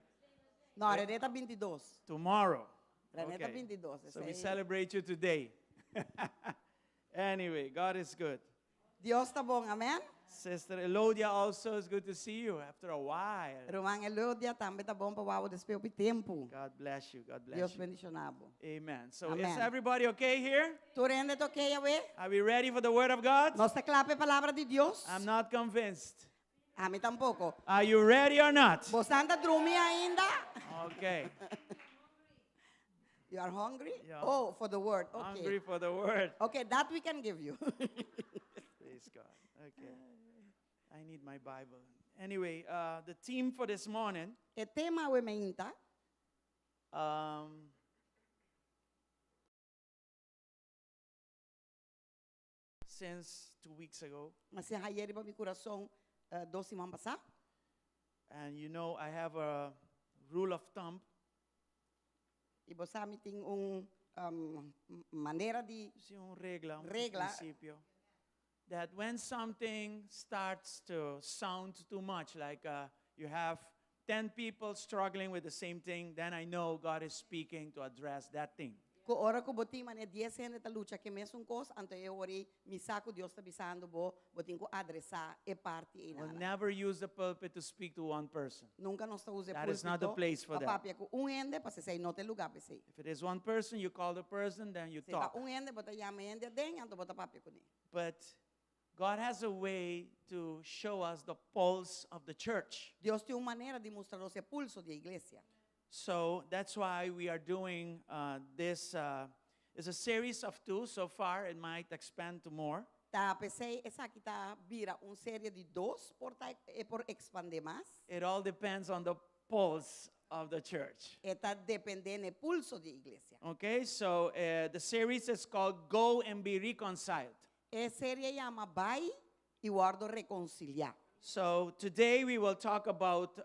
No, Reneta 22. Tomorrow. Reneta Okay. 22. So we esei. celebrate you today. Anyway, God is good. Dios ta bon, amèn? Sister Elodia also is good to see you after a while. Ruman Elodia tambe ta bon pa wak bo despues di tempu. God bless you. God bless Dios you. bendishoná bo. Amen. So is Amen. everybody okay here? Tur hende ta okay, awe? Are we ready for the word of God? Nos ta kla pa e palabra di Dios? I'm not convinced. Ami tampoko. Are you ready or not? Bo ta drumí ainda? Okay. You are hungry? Yeah. Oh, for the word. Okay. Hungry for the word. Okay, that we can give you. Praise God. Okay. I need my Bible. Anyway, the theme for this morning E tema awe mainta, since 2 weeks ago, m'a hañ'é riba mi kurason 2 siman pasá. And I have a rule of thumb. I bo sa mi tin un manera di Sí, un regla, un Regla. prinsipio. That when something starts to sound too much, like you have 10 people struggling with the same thing, then I know God is speaking to address that thing. Ku ora ku bo tin manera 10 hende ta lucha ku mesun kos, anto e ora ei mi sa ku Dios ta bisando bo, bo tin ku adresá e parti ei We'll nana. never use the pulpit to speak to one person. Nunka nos ta usa That is not the púlpito place for pa that. papia ku un hende, pa esei no ta e lugá pa esei. If it is one person, you call the person, then you Si ta talk. un hende, bo ta yama e hende aden, anto bo ta papia kuné. But God has a way to show us the pulse of the church. Dios tin un manera di mustra nos e pulso di iglesia. So that's why we are doing this. It's a series of two so far. It might expand to more. Ta p'esei esaki ta bira un serie di dos por ta e por ekspandé mas. It all depends on the pulse of the church. E ta dependé na e pulso di iglesia. Okay, so the series is called Go and Be Reconciled. E serie yama Bai i Wòrdu Rekonsiliá. So today we will talk about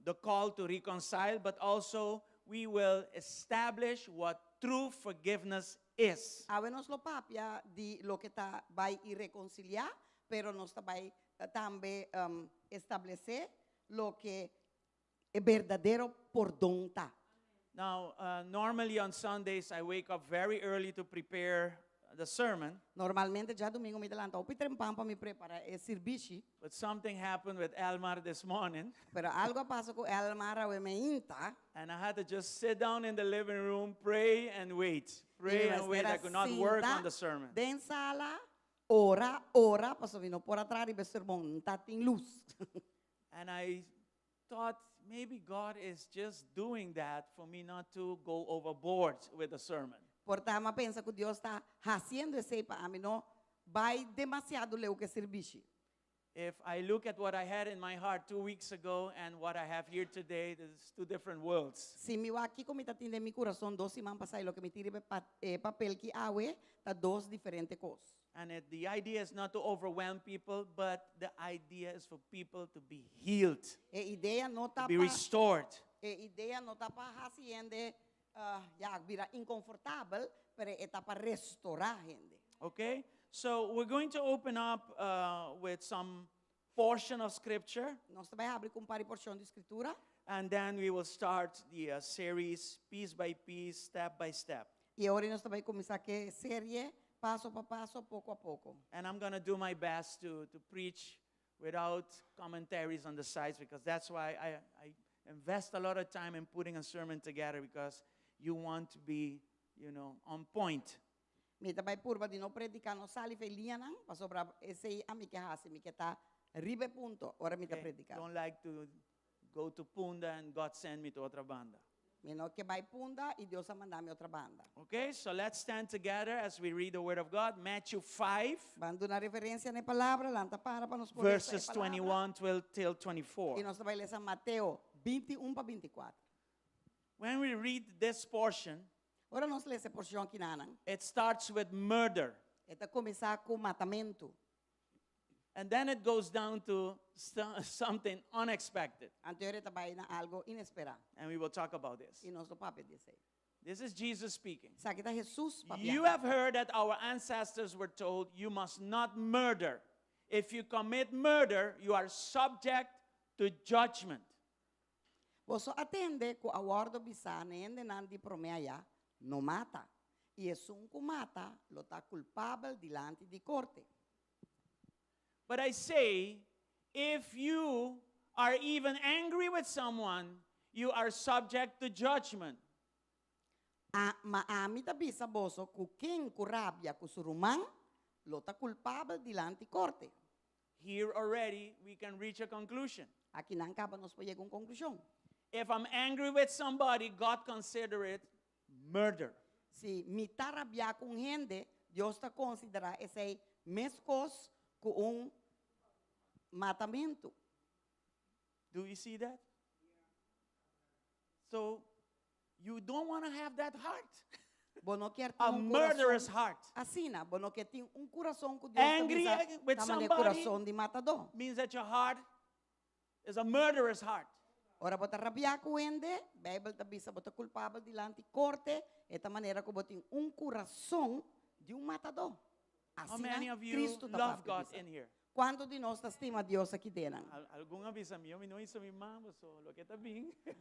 the call to reconcile, but also we will establish what true forgiveness is. Awe nos lo papia di loke ta bai i rekonsiliá, pero nos ta bai tambe establesé loke e berdadero pordon ta. Now, normally on Sundays I wake up very early to prepare the sermon. Normalmente djadumingu mi ta lanta hopi trempan pa mi prepará e sirbishi. But something happened with Elmar this morning. Pero algu a pasa ku Elmar awe mainta. And I had to just sit down in the living room, pray and wait. Pray I and wait. mester I a could not work sinta on the sermon. Den sala, ora, ora, pasobra mi no por a traha riba e sermon, no tatin lus. And I thought maybe God is just doing that for me not to go overboard with the sermon. Por ta mi a pensa ku Dios ta hasiendo esei pa ami no bai demasiado leu ku e sirbishi. If I look at what I had in my heart 2 weeks ago and what I have here today, there's two different worlds. Si mi wak kiko mi tatin den mi kurason 2 siman pasá i loke mi tin riba e papel ki awe, ta dos diferente kos. And the idea is not to overwhelm people, but the idea is for people to be healed, E idea no to ta be pa restored. E idea no ta pa hasi hende ya bira inkonfortabel, pero e ta pa restorá hende. Okay? So we're going to open up with some portion of scripture, Nos ta bai habri ku un par di porshon di skritura and then we will start the series piece by piece, step by step. I awor nos ta bai kuminsá ku e serie paso pa paso, poko a poko. And I'm going to do my best to preach without commentaries on the sides because that's why I invest a lot of time in putting a sermon together, because you want to be on point. Mi ta bai purba di no prediká, no sali for di liñanan, pasobra esei ami ke hasi, mi ke ta riba punto, ora mi ta Okay? prediká. Don't like to go to Punda and God send me to Otrabanda. Mi no ke bai Punda i Dios a manda mi Otrabanda. Okay, so let's stand together as we read the Word of God. Matthew 5, Ban duna referensia na e palabra, lanta para pa nos por verses 21 till 24. I nos ta bai lesa Mateo 21 pa 24. When we read this portion, Ora nos lesa e porshon akinan. it starts with murder. E ta kuminsá ku matamentu. And then it goes down to something unexpected. Anto e ta bai na algu inesperá. And we will talk about this. I nos lo papia di esei. This is Jesus speaking. Esaki ta Jesus You papiando. have heard that our ancestors were told, "You must not murder. If you commit murder, you are subject to judgment." Boso a tende ku a wòrdu bisá na e hendenan di promé aya, no mata. I esun ku mata, lo ta kulpabel dilanti di korte. But I say, if you are even angry with someone, you are subject to judgment. A, ma ami ta bisa boso ku ken ku rabia ku su ruman, lo ta kulpabel dilanti korte. Here already, we can reach a conclusion. Akinan kaba nos por yega un konklushon. If I'm angry with somebody, God consider it murder. Si mi ta rabia ku hende, Dios ta konsiderá esei meskos ku un matamentu. Do you see that? So you don't want to have that heart. Bo no ke A un murderous kurason. heart Asina, bo no ke tin un kurason ku Dios Angry ta with bisa, somebody? kurason di matadó. Means that your heart is a murderous heart. Ora bo ta rabia ku hende, Beibel ta bisa bo ta kulpabel dilanti korte, e ta manera ku bo tin un kurason di un matadó. How many Asina of you Kristo ta love papia God bisa. in here? Kuantu di nos ta stima Dios aki den? Algun a bisa mi, mi no hisa mi man, so loke ta bin. Yeah.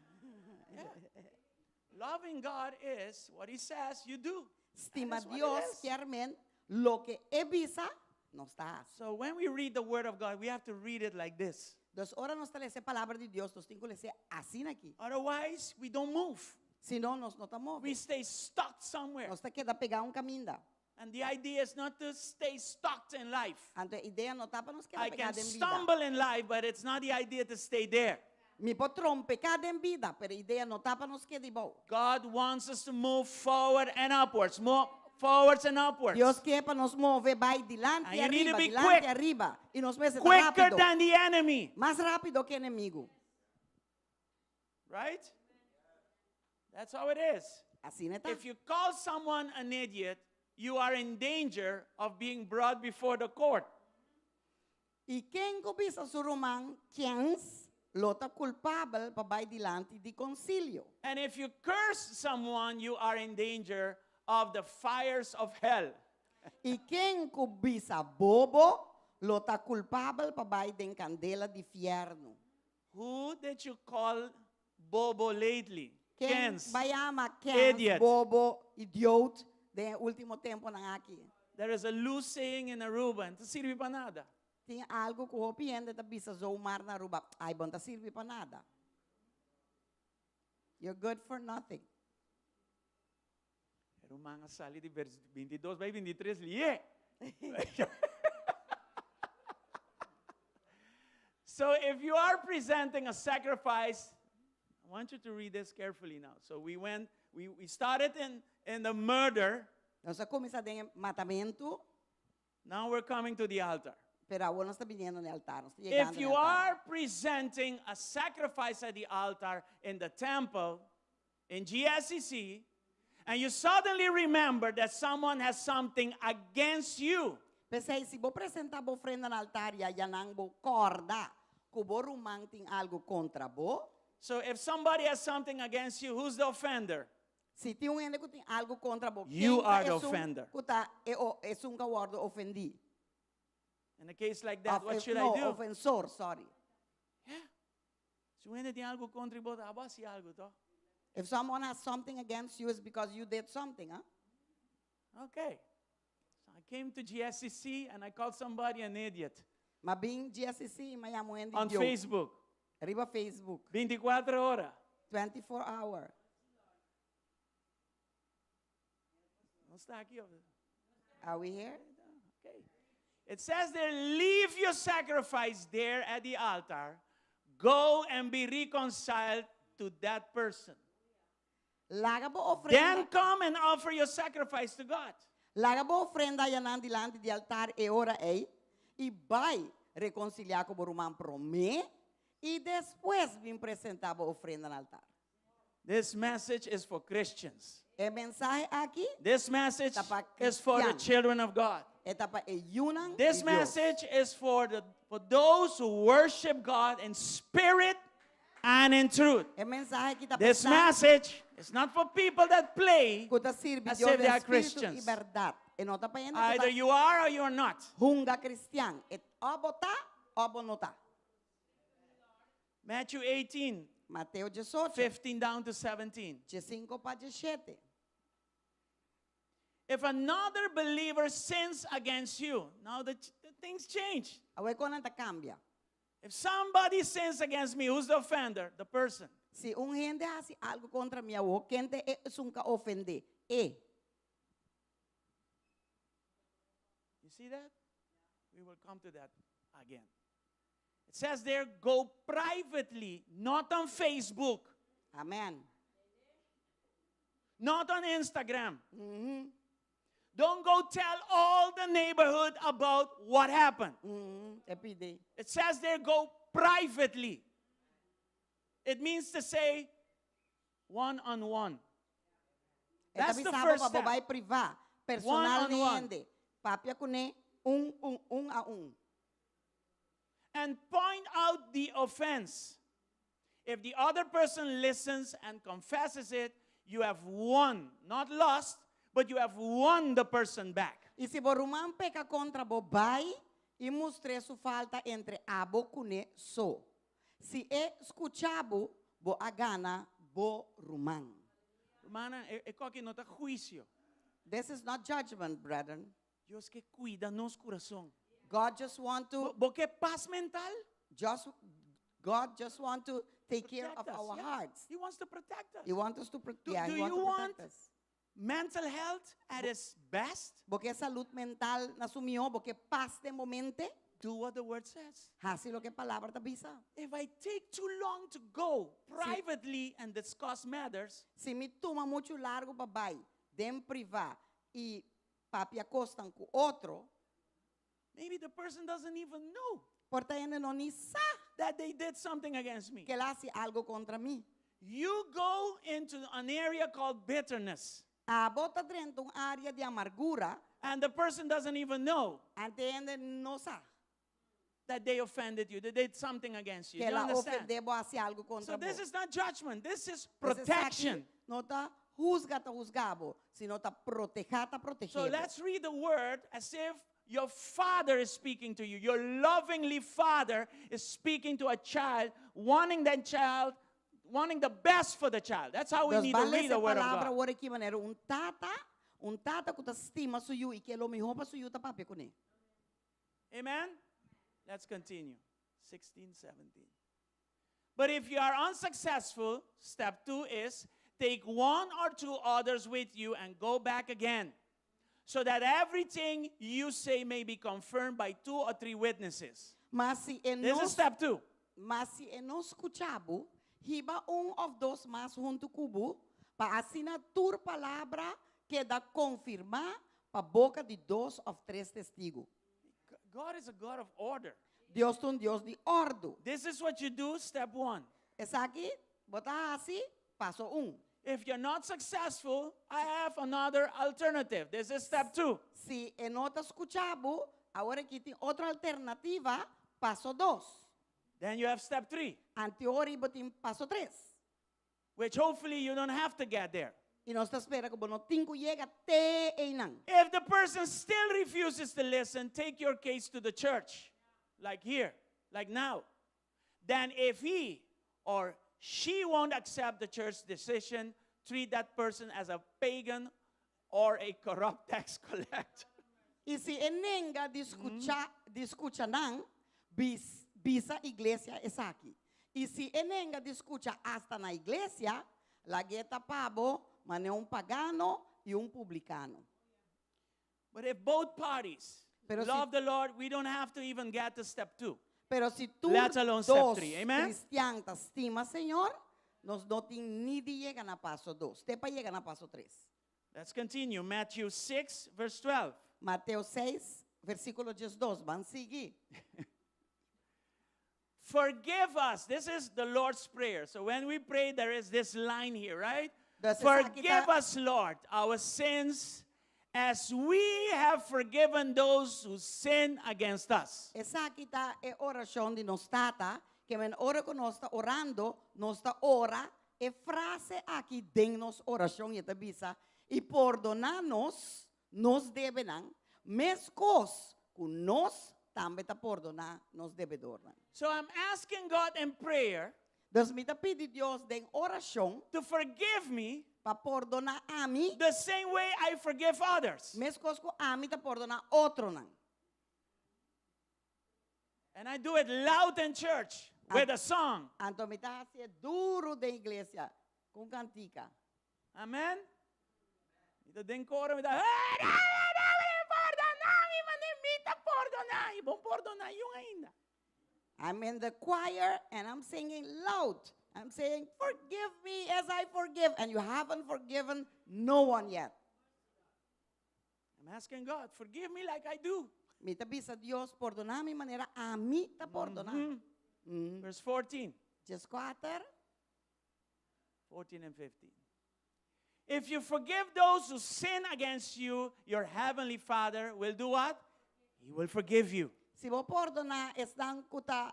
Loving God is what He says you do. Stima That is what it Dios is. kier men loke E bisa nos ta hasi. So when we read the Word of God, we have to read it like this. Dus ora nos ta lesa e palabra di Dios, nos tin ku les'é asina aki. Otherwise, we don't move. Si no, nos no ta move. We stay stuck somewhere. Nos ta keda pegá un kaminda. And the idea is not to stay stuck in life. Anto e idea no ta pa nos keda I pegá can den bida. stumble in life, but it's not the idea to stay there. Mi por trompeká den bida, pero e idea no ta pa nos keda ibou. God wants us to move forward and upwards, more forwards and upwards. Dios ke pa nos move bai dilanti And you need to ariba, be dilanti quick. ariba. I nos mester ta Quicker rápido. than the enemy. Mas rápido ku enemigu. Right? That's how it is. Asina ta. If you call someone an idiot, you are in danger of being brought before the court. I ken ku bisa su ruman kens lo ta kulpabel pa bai dilanti di konsilio. And if you curse someone, you are in danger of the fires of hell. I ken ku bisa bobo lo ta kulpabel pa bai den kandela di fièrnu. Who did you call bobo lately? Ken Kens. b'a yama kens, Idiot. bobo, idioot den e último temponan aki. There is a loose saying in Aruba, N ta sirbi pa nada. Tin algu ku hopi hende ta bisa zomaar na Aruba, Ai, bo n ta sirbi pa nada. You're good for nothing. E ruman a sali di vers 22 bai 23 lié. So if you are presenting a sacrifice, I want you to read this carefully now. So we went, we, we started in, in the murder. Nos a kuminsá den e matamentu. Now we're coming to the altar. Pero awor nos ta biniendo na e altar. Nos ta yegando If na e you altar. are presenting a sacrifice at the altar in the temple, in GSCC, and you suddenly remember that someone has something against you. P'esei, si bo presentá bo ofrenda na altar i ayanan bo kòrda ku bo ruman tin algu kontra bo. So if somebody has something against you, who's the offender? Si tin un hende ku tin algu kontra bo, You ken ta are the esun offender. ku ta e esun ku a wòrdu ofendí? In a case like that, Of what e, should I no, do? ofensor, sorry. Yeah. Si un hende tin algu kontra bo, abo a hasi algu, toh? If someone has something against you, it's because you did something, huh? Okay. So I came to GSCC and I called somebody an idiot. M'a bin GSCC i m'a yama un hende On idioot. Facebook. Riba Facebook. 24 ora. 24 hour. Nos ta aki. Are we here? Okay. It says there, leave your sacrifice there at the altar, go and be reconciled to that person. Laga bo ofrenda. Then come and offer your sacrifice to God. Laga bo ofrenda ayanan dilanti di altar e ora ei, i bai rekonsiliá ku bo ruman promé, i despues bin presentá bo ofrenda na altar. This message is for Christians. E mensahe aki This message ta pa is for the kristian. children of God. E ta pa e yunan This di Dios. message is for the for those who worship God in spirit and in truth. E mensahe aki ta pa This esnan message is not for people that play ku ta sirbi as Dios if they den are spiritu i Christians. bèrdat. E no ta pa hende ku Either ta you are or you are not. hunga kristian. E o bo ta o bo no ta. Matthew 18, Mateo 18, 15 down to 17. 15 pa 17. If another believer sins against you, now the, the things change. Awor kosnan ta kambia. If somebody sins against me, who's the offender? The person. Si un hende hasi algu kontra mi awor, ken ta esun ku a ofendé? E. You see that? We will come to that again. It says there, go privately, not on Facebook. Amen. Not on Instagram. Don't go tell all the neighborhood about what happened. E pidi. It says there, go privately. It means to say one on one. E ta That's the bisa first bo pa bo step. bai privá, personal One on one. hende. Papia kuné un un un a un. And point out the offense. If the other person listens and confesses it, you have won, not lost, but you have won the person back. I si bo ruman peka kontra bo, bai i mustr'é su falta entre abo kuné so. Si e skucha bo, bo a gana bo ruman. Rumannan, e kos aki no ta huisio. This is not judgment, brethren. Dios ke kuida nos kurason. God just want to Bo, bo ke pas mental? just God just want to take care of Protect us, our yeah. hearts. He wants to protect us. He want us to pro- yeah, Do he want you to protect want- us. Mental health at its best? Bo ke salú mental na su mihó, bo ke pas den bo mente, Do what the word says. hasi loke palabra ta bisa. If I take too long to go privately and discuss matters, Si mi tuma muchu largu pa bai, den privá i papia kosnan ku otro, maybe the person doesn't even know por ta e hende no ni sa that they did something against me. ku el a hasi algu kontra mi. You go into an area called bitterness, Abo ta drenta un área di amargura, and the person doesn't even know anto e hende no sa that they offended you, they did something against you. ku Do you el a understand? ofendé bo hasi algu kontra So this bo. is not judgment, this is Pues esaki protection. No ta husga ta husga bo, sino ta protehá ta protehé So bo. let's read the word as if your father is speaking to you. Your lovingly father is speaking to a child, wanting that child, wanting the best for the child. That's how we Dus need to ban read lesa the word of palabra God. awor aki manera un tata, un tata ku ta stima su yu i ke lo mihó pa su yu ta papia kuné. Amen? Let's continue. 16, 17. But if you are unsuccessful, step 2 is take one or two others with you and go back again, so that everything you say may be confirmed by two or three witnesses. Ma si e This no is step 2. ma si e no skucha bo, hiba un òf dos mas huntu ku bo, pa asina tur palabra keda konfirmá pa boka di dos òf tres testigu. God is a God of order. Dios ta un Dios di òrdu. This is what you do, step 1. Esaki, bo ta hasi, paso un. If you're not successful, I have another alternative. This is step 2. Si e no ta skucha bo, awor aki tin otro alternativa, paso dos. Then you have step 3, Anto ora bo tin paso tres. which hopefully you don't have to get there. I nos ta spera ku bo no tin ku yega te einan. If the person still refuses to listen, take your case to the church, like here, like now. Then if he or she won't accept the church's decision, treat that person as a pagan or a corrupt tax collector. I si e nenga di skucha, di skucha nan, bis, bisa iglesia esaki. I si e nenga di skucha asta na iglesia, lag'é ta pa bo, manera un pagano i un publikano. But if both parties Pero si- love the Lord, we don't have to even get to step 2. Pero si tur Let alone step dos 3. Amen? kristian ta stima Señor, nos no tin ni di yega na paso 2. Te pa yega na paso 3. Let's continue. Matthew 6, verse 12. Mateo 6, versíkulo 12. Ban sigui. Forgive us. This is the Lord's Prayer. So when we pray, there is this line here, right? Dus esaki Forgive ta- us, Lord, our sins as we have forgiven those who sin against us. Esaki ta e orashon di nos Tata, ke men ora ku nos ta orando, nos ta ora e frase aki den nos orashon i e ta bisa, i pordoná nos nos debenan, meskos ku nos tambe ta pordoná nos debedornan. So I'm asking God in prayer Dus mi ta pidi Dios den orashon to forgive me pa pordoná ami the same way I forgive others. meskos ku ami ta pordoná otronan. And I do it loud in church with a song. Anto mi ta hasié duru den iglesia ku kantika. Amen. Mi ta den koro mi ta, "Hey, pordoná mi, manera mi ta pordoná. I bo n' pordoná niun ainda. I'm in the choir and I'm singing loud. I'm saying, Forgive me as I forgive. And you haven't forgiven no one yet. I'm asking God, forgive me like I do. Mi ta bisa Dios, pordoná mi manera ami ta pordoná. Verse 14. 14. 14 and 15. If you forgive those who sin against you, your heavenly Father will do what? He will forgive you. Si bo pordoná esnan ku ta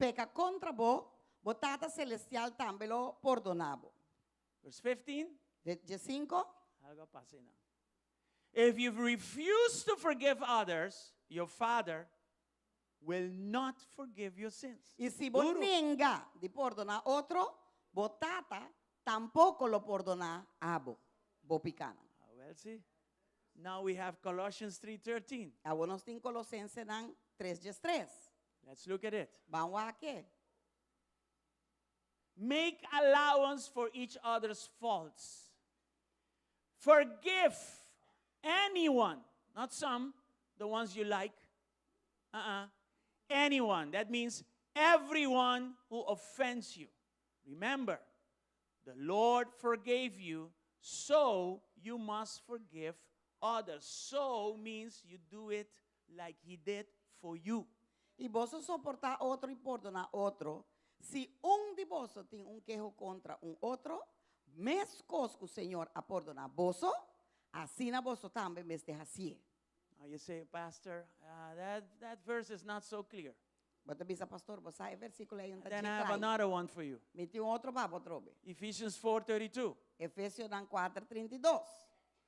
peka kontra bo, bo Tata Selestial tambe lo pordoná bo. Verse 15. 15. Algu a pasa now. If you refuse to forgive others, your Father will not forgive your sins. I si bo Duru. nenga di pordoná otro, bo Tata tampoko lo pordoná abo bo pikánan. Ah, well, see. Now we have Colossians 3.13. Awor nos tin Kolosensenan 3:13. Let's look at it. Ban wak e. Make allowance for each other's faults. Forgive anyone, not some, the ones you like. Uh-uh. Anyone. That means everyone who offends you. Remember, the Lord forgave you, so you must forgive others. So means you do it like He did for you. I boso soportá otro i pordoná otro. Si un di boso tin un keho kontra un otro, meskos ku Señor a pordoná boso, asina boso tambe mester hasié. Now you say, Pastor, uh, that, that verse is not so clear. Bo ta bisa, Pastor, bo sa e versíkulo ei no ta Then dje I have kla. another one for you. Mi tin un otro pa bo atrobe. Ephesians 4.32, Efesionan 4:32.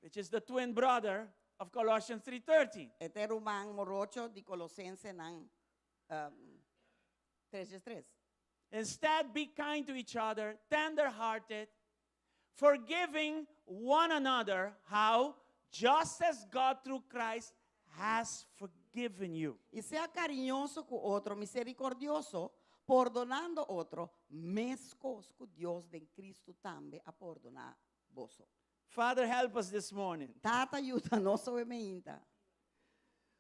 which is the twin brother of Colossians 3.13. E ta e ruman morocho di Kolosensenan um, 3:3. Instead, be kind to each other, tender-hearted, forgiving one another. How? Just as God through Christ has forgiven you. I sea kariñoso ku otro, miserikordioso, pordonando otro, meskos ku Dios den Kristu tambe a pordoná boso. Father, help us this morning. Tata yuda nos awe mainta.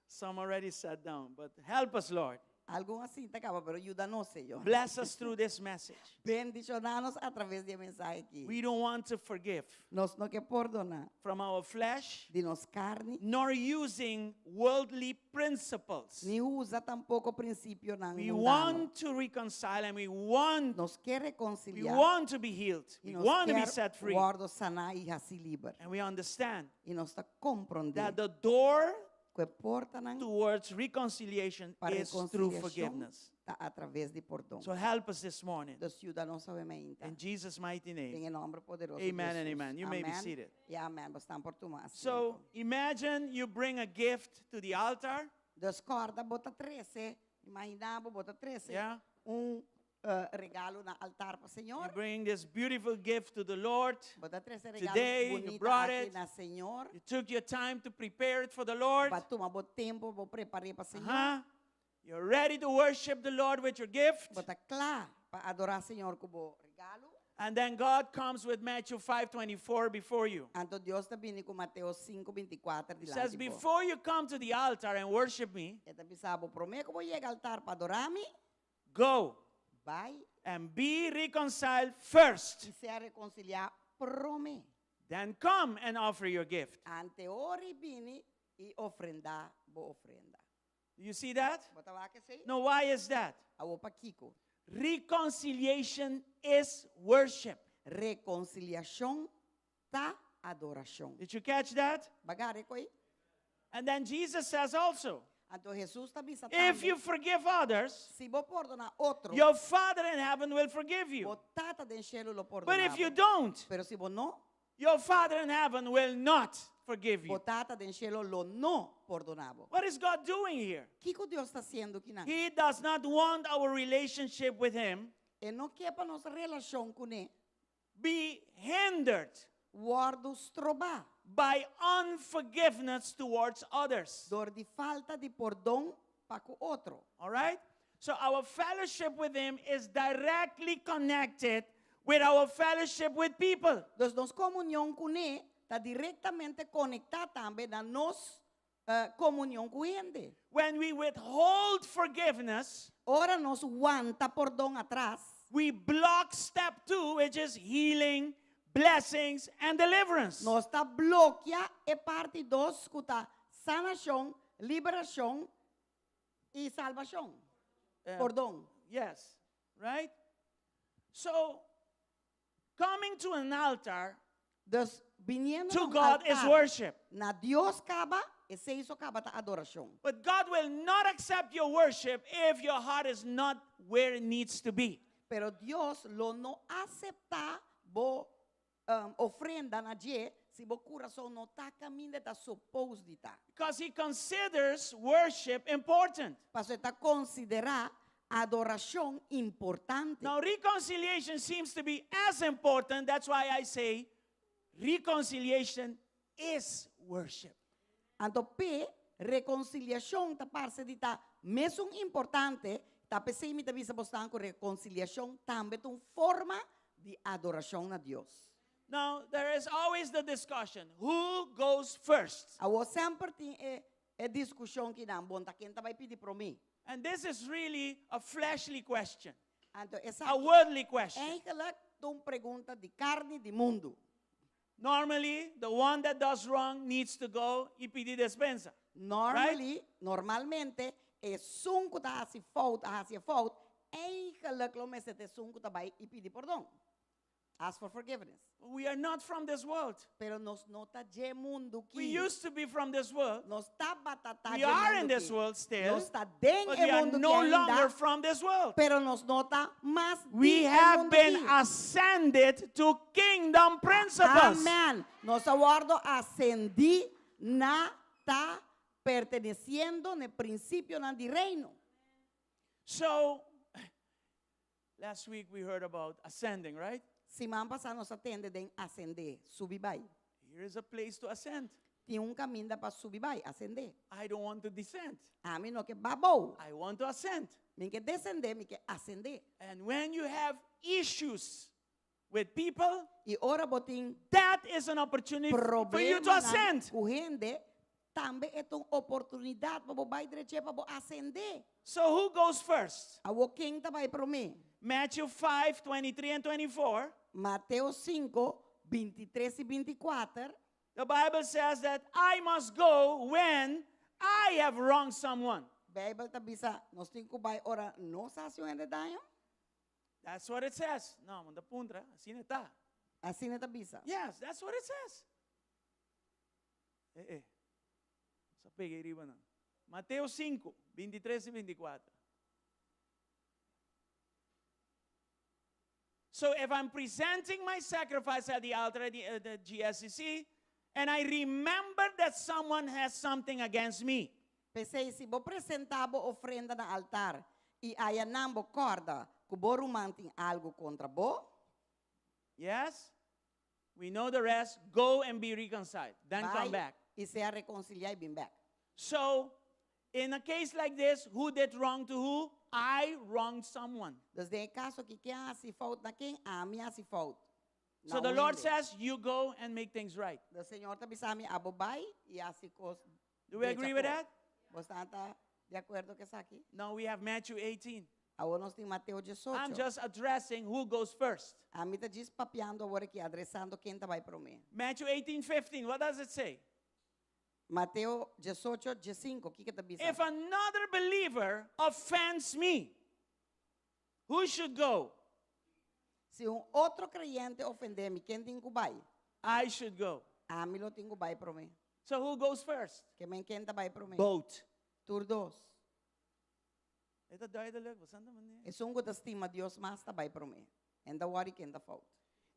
Some already sat down, but help us, Lord. Algun a sinta kaba, pero yuda nos, Señor. Bless us through this message. Bendishoná nos a traves di e mensahe aki. We don't want to forgive Nos no ke pordoná from our flesh, di nos karni, nor using worldly principles. ni usa tampoko prinsipionan We mundano. want to reconcile and we want Nos ke we rekonsiliá want to be healed. i We nos want to be ke set free. wòrdu saná i hasí liber. And we understand I nos ta komprondé that the door ku e portanan towards reconciliation pa is through rekonsiliashon forgiveness. ta a traves di pordon. So help us this morning. Dus yuda nos awe mainta. In Jesus' mighty name. Den e nòmber poderoso di Amen and Jesus. amen. You may be Amen. seated. I amen. Boso por tuma asiento. So imagine you bring a gift to the altar. Dus kòrda bo ta trese, imaginá bo bo ta trese Yeah. un eh, regalo na altar pa You Señor. bring this beautiful gift to the Lord. Bo ta trese regalo Today you bunita brought aki it. na Señor. You took your time to prepare it for the Lord. B'a tuma bo tempu, bo prepar'é pa Señor. Uh-huh. You're ready to worship the Lord with your gift. Bo ta kla pa adorá Señor ku bo regalo. And then God comes with Matthew 5:24 before you. Anto Dios ta bini ku Mateo 5:24 He says, dilanti bo. Before you come to the altar and worship me, E ta bisa bo promé ku bo yega altar pa adorá mi, go bai and be reconciled first. i sea rekonsiliá promé. Then come and offer your gift. Anto e ora bini i ofrendá bo ofrenda. You see that? Bo ta wak esei? No, why is that? Awor pakiko. Reconciliation is worship. Rekonsiliashon ta adorashon. Did you catch that? B'a gara e kos ei? And then Jesus says also, Anto Jesus ta bisa if tambe, you forgive others, si bo pordoná otro, your Father in heaven will forgive you. bo tata den shelu lo But pordoná if you bo. don't, Pero si bo no, your Father in heaven will not forgive bo you. tata den shelu lo no pordoná bo. What is God doing here? Kiko Dios ta hasiendo akinan? He does not want our relationship with Him E no ke pa nos relashon kuné be hindered wòrdu strobá by unforgiveness towards others. dor di falta di pordon pa ku otro. All right? So our fellowship with Him is directly connected with our fellowship with people. Dus nos komunion kuné ta direktamente konektá tambe na nos eh, komunion ku hende. When we withhold forgiveness, Ora nos wanta pordon atras, we block step two, which is healing, blessings, and deliverance. nos ta blòkia e parti 2 ku ta sanashon, liberashon i salbashon. Eh, Pordon. Yes, right? So, coming to an altar Dus biniendo to na un God is altar, worship. na Dios kaba, esei so kaba ta adorashon. But God will not accept your worship if your heart is not where it needs to be. Pero Dios lo no aseptá bo um, ofrenda na dje si bo kurason no ta kaminda e ta supposed di ta. Because He considers worship important. Paso e ta konsiderá adorashon importante. Now, reconciliation seems to be as important. That's why I say reconciliation is worship. Anto p'e rekonsiliashon ta parse di ta mesun importante, ta p'esei mi ta bisa bosnan ku rekonsiliashon tambe ta un forma di adorashon na Dios. Now, there is always the discussion who goes first? Awor semper tin e e diskushon kinan, bon ta ken ta bai pidi promé? And this is really a fleshly question, Anto a esaki worldly question. eigenlijk ta un pregunta di karni di mundu. Normally, the one that does wrong needs to go y pidi despensa. Right? Normally, normalmente, esun ku ta hasi fout a hasi e fout, eigenlijk lo mester ta esun ku ta bai i pidi pordon. Ask for forgiveness. We are not from this world. Pero nos no ta dje mundu We ki. used to be from this world. Nos tabata ta We dje are in mundu this ki. world still, Nos ta den but e we are mundu ki no longer ainda, from this world. pero nos no ta mas We di e have mundu been ki. ascended to kingdom principles. Amen. Nos a wordo ascendí na ta perteneciendo n'e principionan di reino. So, last week we heard about ascending, right? Siman pasá nos a tende den ascendé, subi bai. Here is a place to ascend. Tin un kaminda pa subi bai, ascendé. I don't want to descend. Ami no ke ba bou. I want to ascend. Mi ke descendé, mi ke ascendé. And when you have issues with people, I ora bo tin that is an opportunity for you to problemanan ascend. ku hende, tambe e ta un oportunidat pa bo bai dreche, pa bo ascendé. So who goes first? Awor ken ta bai promé? Matthew 5, 23 and 24. Mateo 5, 23 i 24. The Bible says that I must go when I have wronged someone. Bijbel ta bisa, nos tin ku bai ora nos hasi un hende daño. That's what it says. No, manda puntra, asina ta. Asina ta bisa. Yes, that's what it says. Eh, eh. Sa pega riba nan. Mateo 5, 23 y 24. So if I'm presenting my sacrifice at the altar at the, uh, the GSCC, and I remember that someone has something against me. P'esei, si bo presentá bo ofrenda na altar i ayanan bo kòrda ku bo ruman tin algu kontra bo, Yes? We know the rest. Go and be reconciled. Then bai come back. i sea rekonsiliá i bin bèk. So, in a case like this, who did wrong to who? I wronged someone. Dus den e kaso aki, ken a hasi fout na ken? Ami a hasi fout na So the un Lord hende. says, you go and make things right. Dus Señor ta bisa mi, abo bai i hasi kos Do we drecha agree with kos. that? Bo ta di akuerdo ku esaki? Now we have Matthew 18. Awor nos tin Mateo I'm 18. just addressing who goes first. Ami ta djis papiando awor aki, adresando ken ta bai promé. Matthew 18, 15, what does it say? Mateo 18, 15, kiko ta bisa? If another believer offends me, who should go? Si un otro kreyente ofendé mi, ken tin ku bai? I should go. Ami lo tin ku bai promé. So who goes first? Ke men ken ta bai promé? Both. Tur dos. E ta duidelijk, bo santa manera. Esun ku ta stima Dios mas ta bai promé. En ta wòri ken ta fout.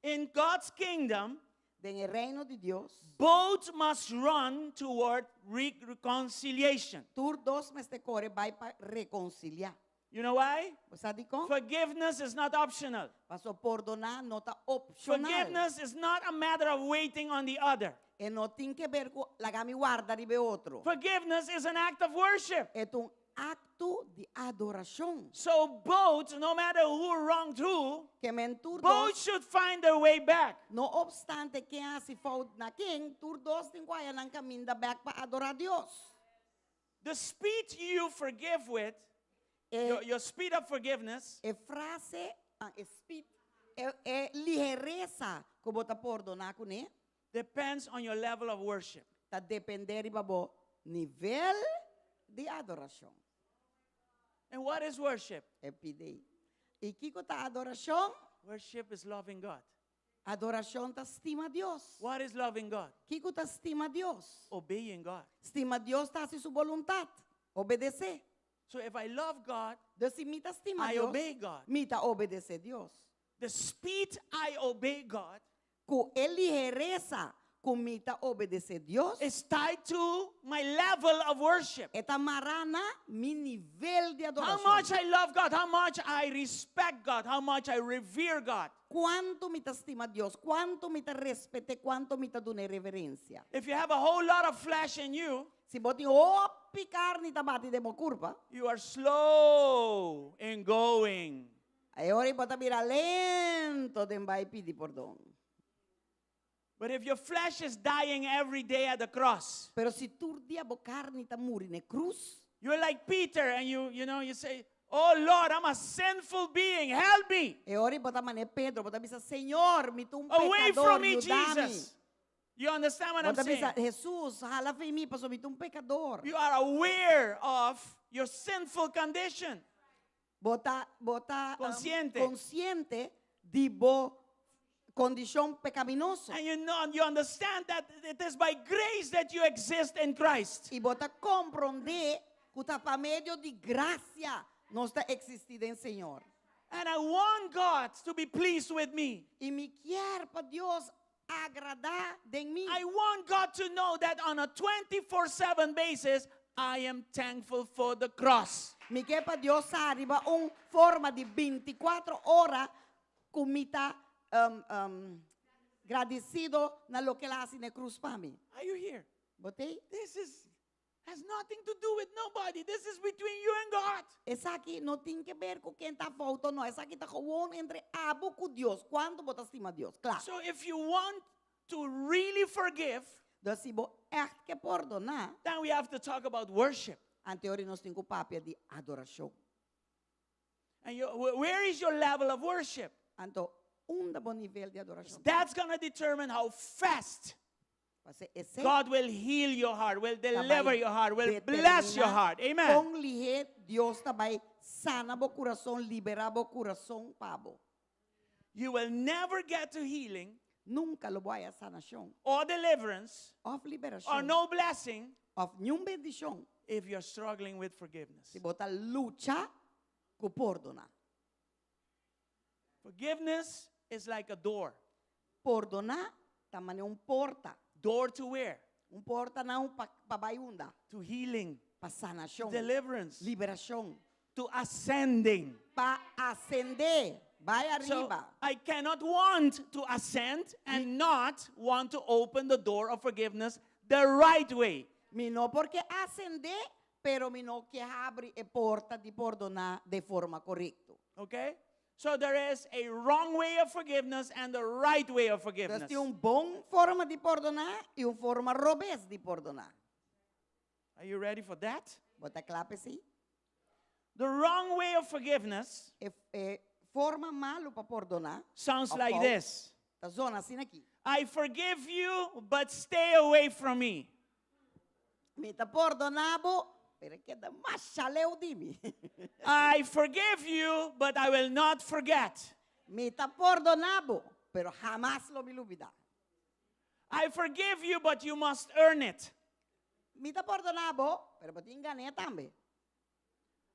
In God's kingdom, Den e reino di Dios, both must run toward reconciliation. tur dos mester kore bai pa rekonsiliá. You know why? Bo sa dikon? Forgiveness is not optional. Paso pordoná no ta opshonal. Forgiveness is not a matter of waiting on the other. E no tin ke ber ku laga mi warda riba e otro. Forgiveness is an act of worship. E ta un akto di adorashon. So both, no matter who wronged who, Ke men tur both dos, should find their way back. no obstante ken hasi fout na ken, tur dos tin ku haya nan kaminda bèk pa adorá Dios. The speed you forgive with, E, your, your speed of forgiveness, e frase, ah, e speed, e, e liheresa ku bo ta pordoná kuné, depends on your level of worship. ta dependé riba bo nivel di adorashon. And what is worship? E pidi. I kiko ta adorashon? Worship is loving God. Adorashon ta stima Dios. What is loving God? Kiko ta stima Dios? Obeying God. Stima Dios ta hasi su boluntat, obedesé. So if I love God, Dus si mi ta stima I Dios, obey God. mi ta obedesé Dios. The speed I obey God Ku e liheresa. ku mi ta obedesé Dios, is tied to my level of worship. e ta mará na mi nivel di How adorashon. much I love God, how much I respect God, how much I revere God. Kuantu mi ta stima Dios, kuantu mi ta respet'é, kuantu mi ta dun'é reverensia. If you have a whole lot of flesh in you, Si bo tin hopi karni ta bati den bo kurpa, you are slow in going. e ora bo ta bira lento den bai pidi pordon. But if your flesh is dying every day at the cross, Pero si tur dia bo karni ta muri na krus, you're like Peter and you say, "Oh Lord, I'm a sinful being. Help me." E ora bo ta manera Pedro, bo ta bisa, Señor, mi ta un Away pekador, from me, yuda mi. Jesus. You understand what I'm Bo ta saying? bisa, Jesus, hala fo'i mi, paso mi ta un pekador. You are aware of your sinful condition. Bo ta, bo ta Konsiente. konsiente di bo kondishon pekaminoso. And you know, you understand that it is by grace that you exist in Christ. I bo ta komprondé ku ta pa medio di grasia nos ta eksistí den Señor. And I want God to be pleased with me. I mi ke pa Dios agradá den mi. I want God to know that on a 24/7 basis, I am thankful for the cross. Mi ke pa Dios sa riba un forma di 24 ora ku mi ta gradisido na loke el a hasi na krus pa mi. Are you here? Bo t'ei? This is has nothing to do with nobody. This is between you and God. Esaki no tin ke ber ku ken ta fout òf no. Esaki ta gewoon entre abo ku Dios. Kuantu bo ta stima Dios? Kla. So if you want to really forgive, Dus si bo ègt ke pordoná, then we have to talk about worship. anto ora nos tin ku papia di adorashon. And you, where is your level of worship? Anto, unda bo nivel di adorashon? That's going to determine how fast Pasobra esei God will heal your heart, will deliver your heart, will bless your determiná heart. Amen. Kon lihé Dios ta bai sana bo kurason, liberá bo kurason pa bo. You will never get to healing Nunka lo bo haña sanashon or deliverance òf or liberashon no blessing òf niun bendishon if you're struggling with forgiveness. si bo ta lucha ku pordoná. Forgiveness is like a door. Pordoná ta manera un porta. Door to where? Un porta na un pa, pa bai unda. To healing. Pa sanashon. Deliverance. Liberashon. To ascending. Pa asendé. Bai So ariba. I cannot want to ascend and not want to open the door of forgiveness the right way. Mi no por ke asendé, pero mi no ke habri e porta di pordoná di forma korekto. Okay? So there is a wrong way of forgiveness and the right way of forgiveness. Entonses tin un bon forma di pordoná i un forma robes di pordoná. Are you ready for that? Bo ta kla p'esei? The wrong way of forgiveness E, e forma malu pa pordoná. sounds Of like fout. this. Ta zona asina aki. I forgive you, but stay away from me. Mi ta pordoná bo, pero keda masha leu di mi. I forgive you, but I will not forget. Mi ta pordoná bo, pero hamas lo mi lubidá. I forgive you, but you must earn it. Mi ta pordoná bo, pero bo tin gan'é tambe.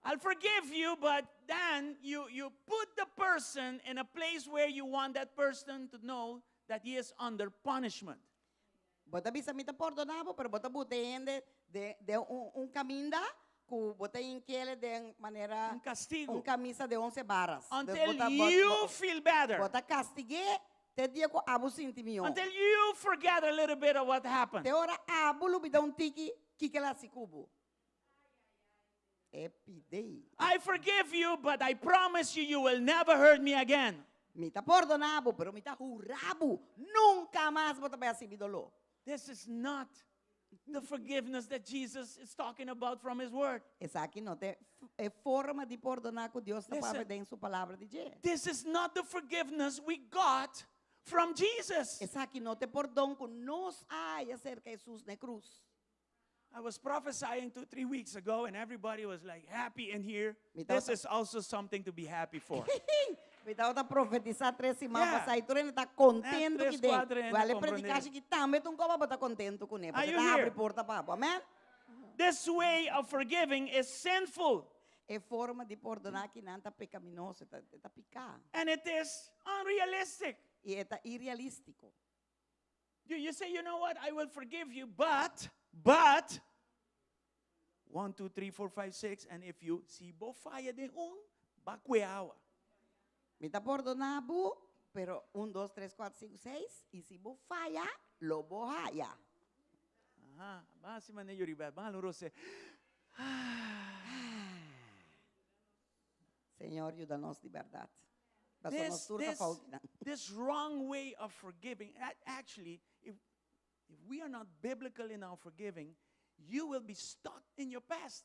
I'll forgive you, but then you put the person in a place where you want that person to know that he is under punishment. Bo ta bisa mi ta pordoná bo, pero bo ta buta e hende den, den un, un kaminda ku bo ta hink'é den manera Un kastigu. un kamisa di 11 baras. Dus Until bo ta, bo, you bo, feel better. Bo ta kastig'é te dia ku abo sinti mihó. Until you forget a little bit of what happened. Te ora abo lubidá un tiki kiko el a hasi ku bo. E pidei. I forgive you, but I promise you, you will never hurt me again. Mi ta pordoná bo, pero mi ta hura bo. Nunka mas bo ta bai hasi mi doló. This is not the forgiveness that Jesus is talking about from his word. Esaki no ta e forma di pordoná ku Dios ta Listen. papia den su palabra di dje. This is not the forgiveness we got from Jesus. Esaki no ta e pordon ku nos a haña serka Jesus na krus. I was prophesying 2, 3 weeks ago, and everybody was like happy in here. Mi This tabata is also something to be happy for. Mi tabata profetisá tres siman Yeah. pasá i tur hende ta kontentu Eh, tres, ki den. kuater hende Wèl e komprendé. predikashi ki tambe ta un kos pa bo ta kontentu kuné, Are pasobra you ta here? abri porta pa bo. Amèn? This way of forgiving is sinful. E forma di pordoná akinan ta pekaminoso, ta, ta piká. And it is unrealistic. I e ta irealístiko. You, you say, you know what, I will forgive you, but, but, 1, 2, 3, 4, 5, 6, and if you, si bo faya den un, b'a kue awa. Mi ta pordoná bo, pero 1, 2, 3, 4, 5, 6, i si bo faya, lo bo haya. Aha, ban hasi manera Yoribel, ban hala un rosé. Señor yuda nos di bèrdat. Pasobra nos This, tur ta this, foutinan. this wrong way of forgiving, actually, if, if we are not biblical in our forgiving, you will be stuck in your past.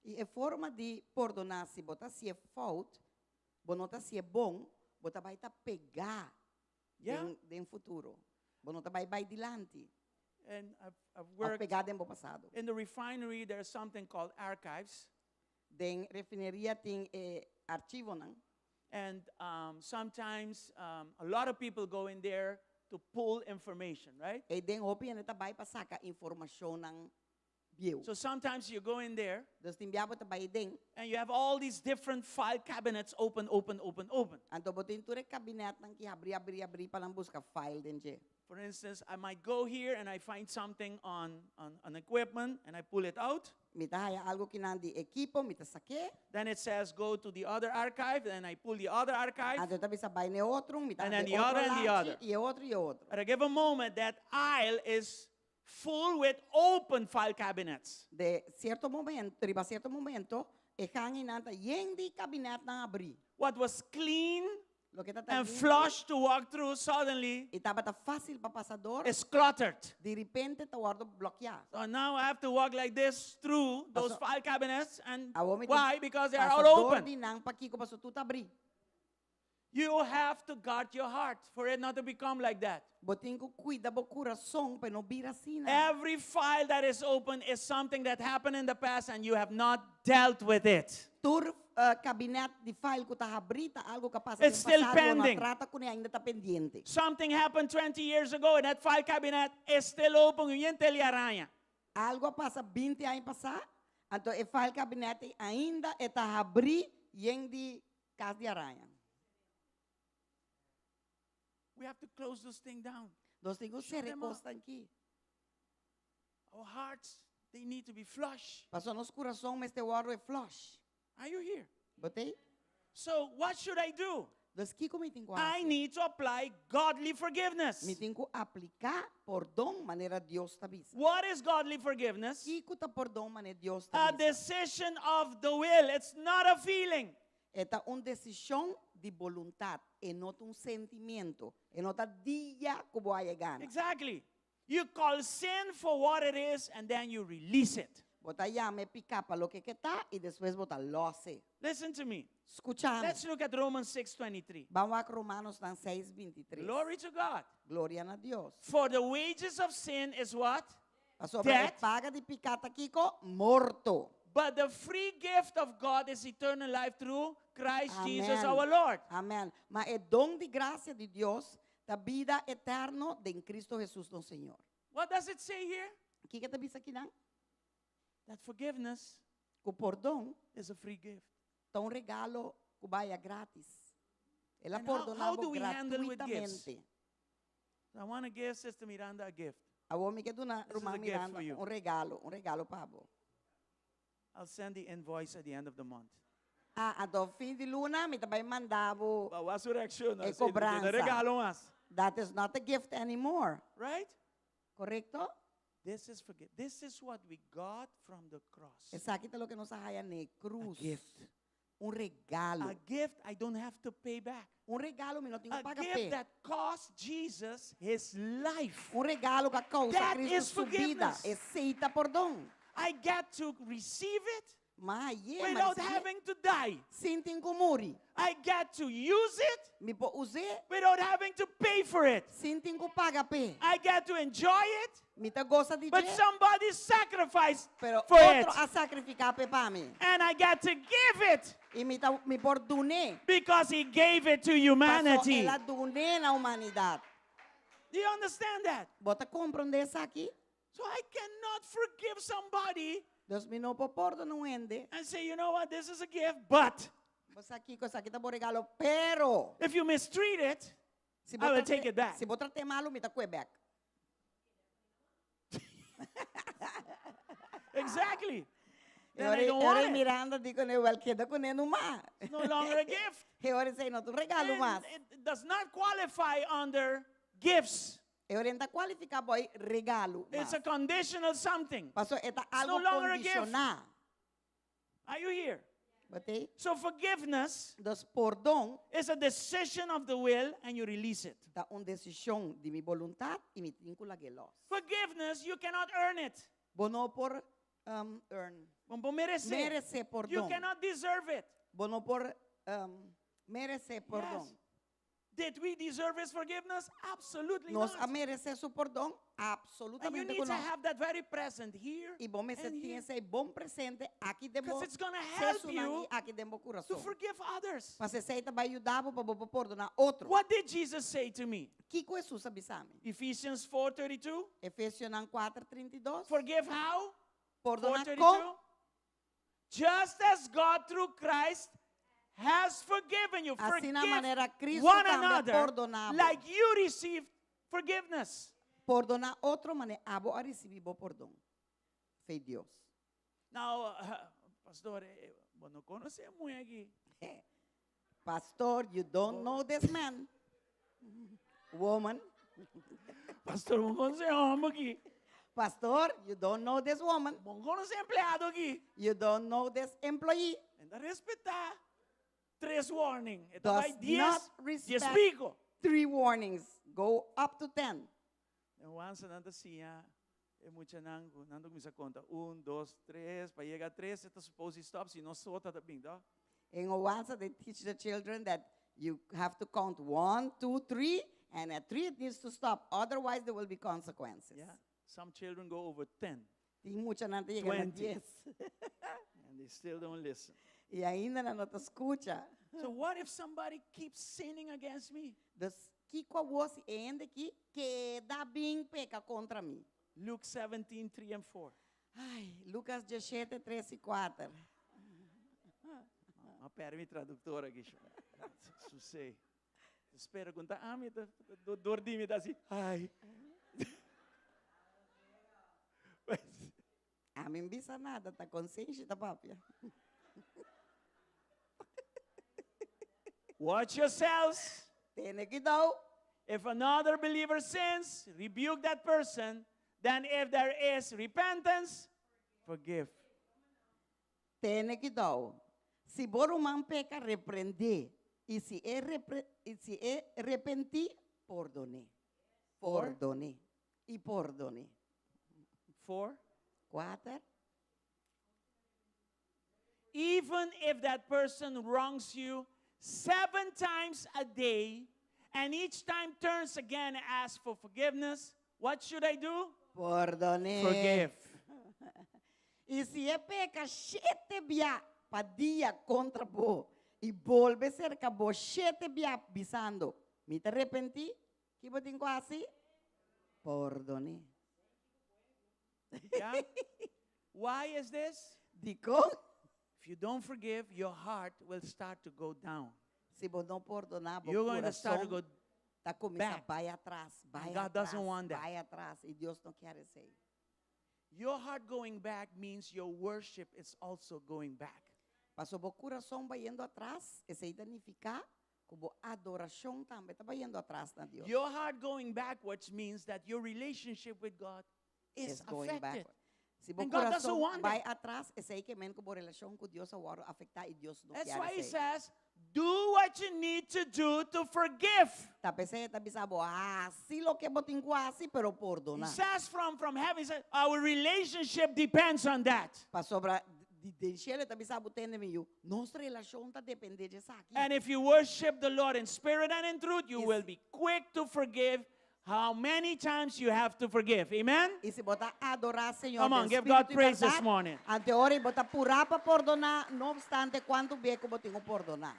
I e forma di pordoná, si bo ta hasié fout, bo no ta hasié bon, bo ta bai ta pegá Yeah. den, den futuro. Bo no ta bai bai dilanti. And I've, I've Of worked pegá den bo pasado. in the refinery, there's something called archives. Den refineria tin e archivonan. And um, sometimes um, a lot of people go in there to pull information, right? Eiden hopi hende ta bai pa saka informashonnan bieu. So sometimes you go in there Dus tin bia bo ta bai den, and you have all these different file cabinets open, open, open, open. anto bo tin tur e kabinètnan ki habri, habri, habri pa nan buska file den dje. For instance, I might go here and I find something on, on, on equipment and I pull it out. Mi ta haya algo kinan di ekipo, mi ta sak'é. Then it says go to the other archive, then I pull the other archive. Anto e ta bisa bai n'e otro, mi ta And then habri the otro other and the lachi, other. i e otro i e otro. At a given moment, that aisle is full with open file cabinets. De sierto momento, riba sierto momento, e gang einan ta yen di kabinètnan habrí. What was clean Loke ta and limpi flush to walk through suddenly i tabata fásil pa pasa dor, is cluttered. di ripente ta wòrdu blokiá. So now I have to walk like this through those Paso- file cabinets. And Awor mi tin why? Because they are pasa all dor open. di nan pakiko paso tur ta habrí. You have to guard your heart for it not to become like that. Bo tin ku kuida bo kurason pa e no bira asina. Every file that is open is something that happened in the past and you have not dealt with it. Tur kabinet di file ku ta habrí ta algu ku a pasa den It's still pasado, bo no a pending. trata kuné ainda ta pendiente. Something happened 20 years ago and that file cabinet is still open. Un hende li araña. Algu a pasa binti aña pasá, anto e file kabinet ei ainda e ta habrí yen di kas di araña. We have to close this thing down. Nos tin ku Shut sera e them up. kosnan aki. Our hearts, they need to be flush. Pasobra nos kurason mester wòrdu e flush. Are you here? Bo t'ei? So what should I do? Dus kiko mi tin ku I hasi? need to apply godly forgiveness. Mi tin ku apliká pordon manera Dios ta bisa. What is godly forgiveness? Kiko ta pordon manera Dios ta A bisa? decision of the will. It's not a feeling. E ta un desishon di boluntat, e no ta un sentimiento, e no ta dia ku bo a yega na. Exactly. You call sin for what it is and then you release it. Bo ta yama e piká pa loke ke ta i despues bo ta lòs e. Listen to me. Skucha mi. Let's look at Romans 6:23. Ban wak Romanosnan seis bintitres. Glory to God. Gloria na Dios. For the wages of sin is what? Pasobra e Death. paga di piká ta kiko? Morto. But the free gift of God is eternal life through Christ Jesus Amen. our Lord. Amen. Ma e don di gracia di Dios ta bida eterno den Cristo Jesus nos Señor. What does it say here? Kiko ta bisa akinan? That forgiveness Ku pordon is a free gift. ta un regalo ku baya gratis. El a And how, pordona how bo do we handle with gifts? gratuitamente. I want to give Sister Miranda a gift. Awor mi ke duna This is ruman a gift Miranda for you. un regalo, un regalo pa bo. I'll send the invoice at the end of the month. Ah, anto fin di luna mi ta bai manda bo But what's reaction? e cobranza. Regalo mas. That is not a gift anymore. Right? Correcto? This is forgive. This is what we got from the cross. Esaki ta loke nos a haya n'e cruz. A gift. Un regalo. A gift I don't have to pay back. Un regalo mi no tin ku A paga gift p'e. that cost Jesus his life. Un regalo ku a kousa That Cristo is su bida. forgiveness. Esei ta pordon. I get to receive it Ma haye, ma without risibié having to die. sin tin ku muri. I get to use it Mi por us'é without having to pay for it. sin tin ku paga p'e. I get to enjoy it, Mi ta gosa di but dje, somebody sacrificed pero for it. otro a sakrifiká p'e pa mi. And I get to give it I mi ta mi por dun'é. because he gave it to Paso humanity. el a dun'é na humanidat. Do you understand that? Bo ta komprondé esaki? So I cannot forgive somebody Dus mi no por pordona un hende. and say, you know what, this is a gift, but Bo sa kiko, esaki ta bo regalo, pero if you mistreat it, si I will bo take it back. Si bo trat'é malu, mi ta kue bèk. Exactly. E Then I ora, don't e ora want it. Miranda di kuné, wel keda kuné numa. It's no longer a gift. E ora esei no ta un regalo And mas. it does not qualify under gifts. E ora e n' ta kualifiká bou regalo It's mas. a conditional something. Paso e ta It's no algo longer a gift. kondishoná. Are you here? Bo t'ei? So forgiveness Dus pordon is a decision of the will and you release it. ta un desishon di mi boluntat i mi tin ku lag'é los. Forgiveness, you cannot earn it. Bo no por um, earn. Bo no por meresé. Meresé You pordon. cannot deserve it. Bo no por um, meresé pordon. Yes. Did we deserve his forgiveness? Absolutely Nos not. a meresé su pordon? And you Absolutamente need ku to no. have that very present here I bo mester and tin here. esei bon presente aki den bo Because it's going to help sesunan you i aki den bo to kurason. forgive others. Pasobra esei ta bai yuda bo pa bo por pordoná otro. What did Jesus say to me? Kiko Hesus a bisa mi? Ephesians 4:32. Efesionan 4, 32. Forgive how? Pordoná 4:32. kon? Just as God through Christ has forgiven you. Asina Forgive manera Cristo one tambe a another pordoná bo. like you received forgiveness. Pordoná otro manera abo a risibí bo pordon. Fe Dios. Now, pastor, bo no konosé e muhé aki. Pastor, you don't know this man. Woman. Pastor, bo no konosé e hòmber aki. Pastor, you don't know this woman. Bo no konosé e empleado aki. You don't know this employee. E n' ta respetá tres warning. E Does ta bai 10, not 10 respect piko. three warnings. Go up to 10. Den Wansa nan ta siña e muchanan ku nan ta kuminsá konta un, dos, tres, pa yega tres e ta supose di stop, si no sota ta bin, to? In Owansa they teach the children that you have to count one, two, three, and at three it needs to stop, otherwise there will be consequences. Yeah, some children go over ten. Tin muchanan ta yega na Twenty. dies. And they still don't listen. I ainda nan no ta skucha. So what if somebody keeps sinning against me? Dus kiko awor si e hende ki keda bin peka kontra mi? Luke 17, 3 and 4. Ai, Lucas 17, 3 i 4. M'a pèrdè mi traduktor aki, sho. Susei. Spera ku ta ami ta dor di mi ta hasi, ai. Ami n' bisa nada, ta konsenshi ta papia. Watch yourselves. Tene kuidou. If another believer sins, rebuke that person. Then if there is repentance, forgive. Tene kuidou. Si bo ruman peka, reprendé. I si e i si e repentí, pordon'é. Pordon'é. I pordon'é. Four. Kuater. Even if that person wrongs you seven times a day and each time turns again and asks for forgiveness, what should I do? Pordon'é. Forgive. I si e peka shete bia pa dia kontra bo i bolbe serka bo shete bia bisando, Mi ta repentí, ki bo tin ku hasi? Pordon'é. Yeah? Why is this? Dikon? If you don't forgive, your heart will start to go down. Si bo no pordoná, bo You're going to start to kurason go ta kuminsá back. bai atras, bai And God doesn't atras, want that. bai atras. I Dios no kier esei. Your heart going back means your worship is also going back. Paso bo kurason bayendo atras, esei ta nifiká ku bo adorashon tambe ta bayendo atras na Dios. Your heart going backwards means that your relationship with God is Is going affected. backward. Si bo And God doesn't kurason want bai that. atras, esei ke men ku bo relashon ku Dios a wòrdu afektá i Dios no That's kier why he esei. says, do what you need to do to forgive. Ta p'esei e ta bisa bo, hasi loke bo tin ku hasi, pero He pordoná. says from heaven, he says, our relationship depends on that. Pasobra di den shelu e ta bisa bo tende mi yu, nos relashon ta dependé di esaki. And if you worship the Lord in spirit and in truth, you Is- will be quick to forgive how many times you have to forgive. Amen? I si bo ta adorá Señor Come on, den give God spiritu i praise this bèrdat, morning. ante ora i bo ta purá pa pordoná, no obstante kuantu bia ku bo tin ku pordoná.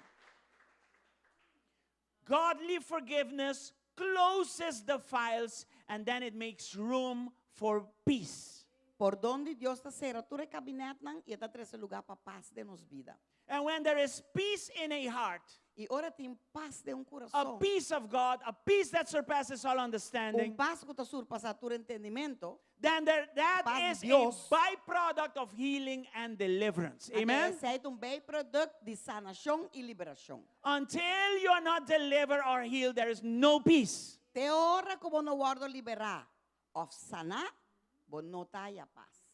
Godly forgiveness closes the files and then it makes room for peace. Pordon di Dios ta sera tur e kabinètnan i e ta trese lugá pa pas den nos bida. And when there is peace in a heart, I ora tin pas den un a kurason, peace of God, a peace that surpasses all un understanding, pas ku ta surpasá tur entendimentu, Then there, that Paz is di Dios. a byproduct of healing and deliverance. Amen. Esei ta un bijproduct di sanashon i liberashon. Until you are not delivered or healed, there is no peace. Te ora ku bo no wòrdu liberá òf saná, bo no ta haya pas.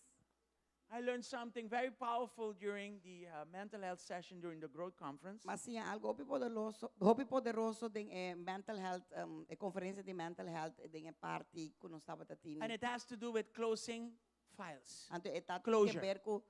I learned something very powerful during the uh, mental health session during the growth conference. M'a siña algu hopi poderoso, hopi poderoso den e mental health, um, e konferensia di mental health den e parti ku nos tabata tini. And it has to do with closing files. Anto e ta Closure. ke ber ku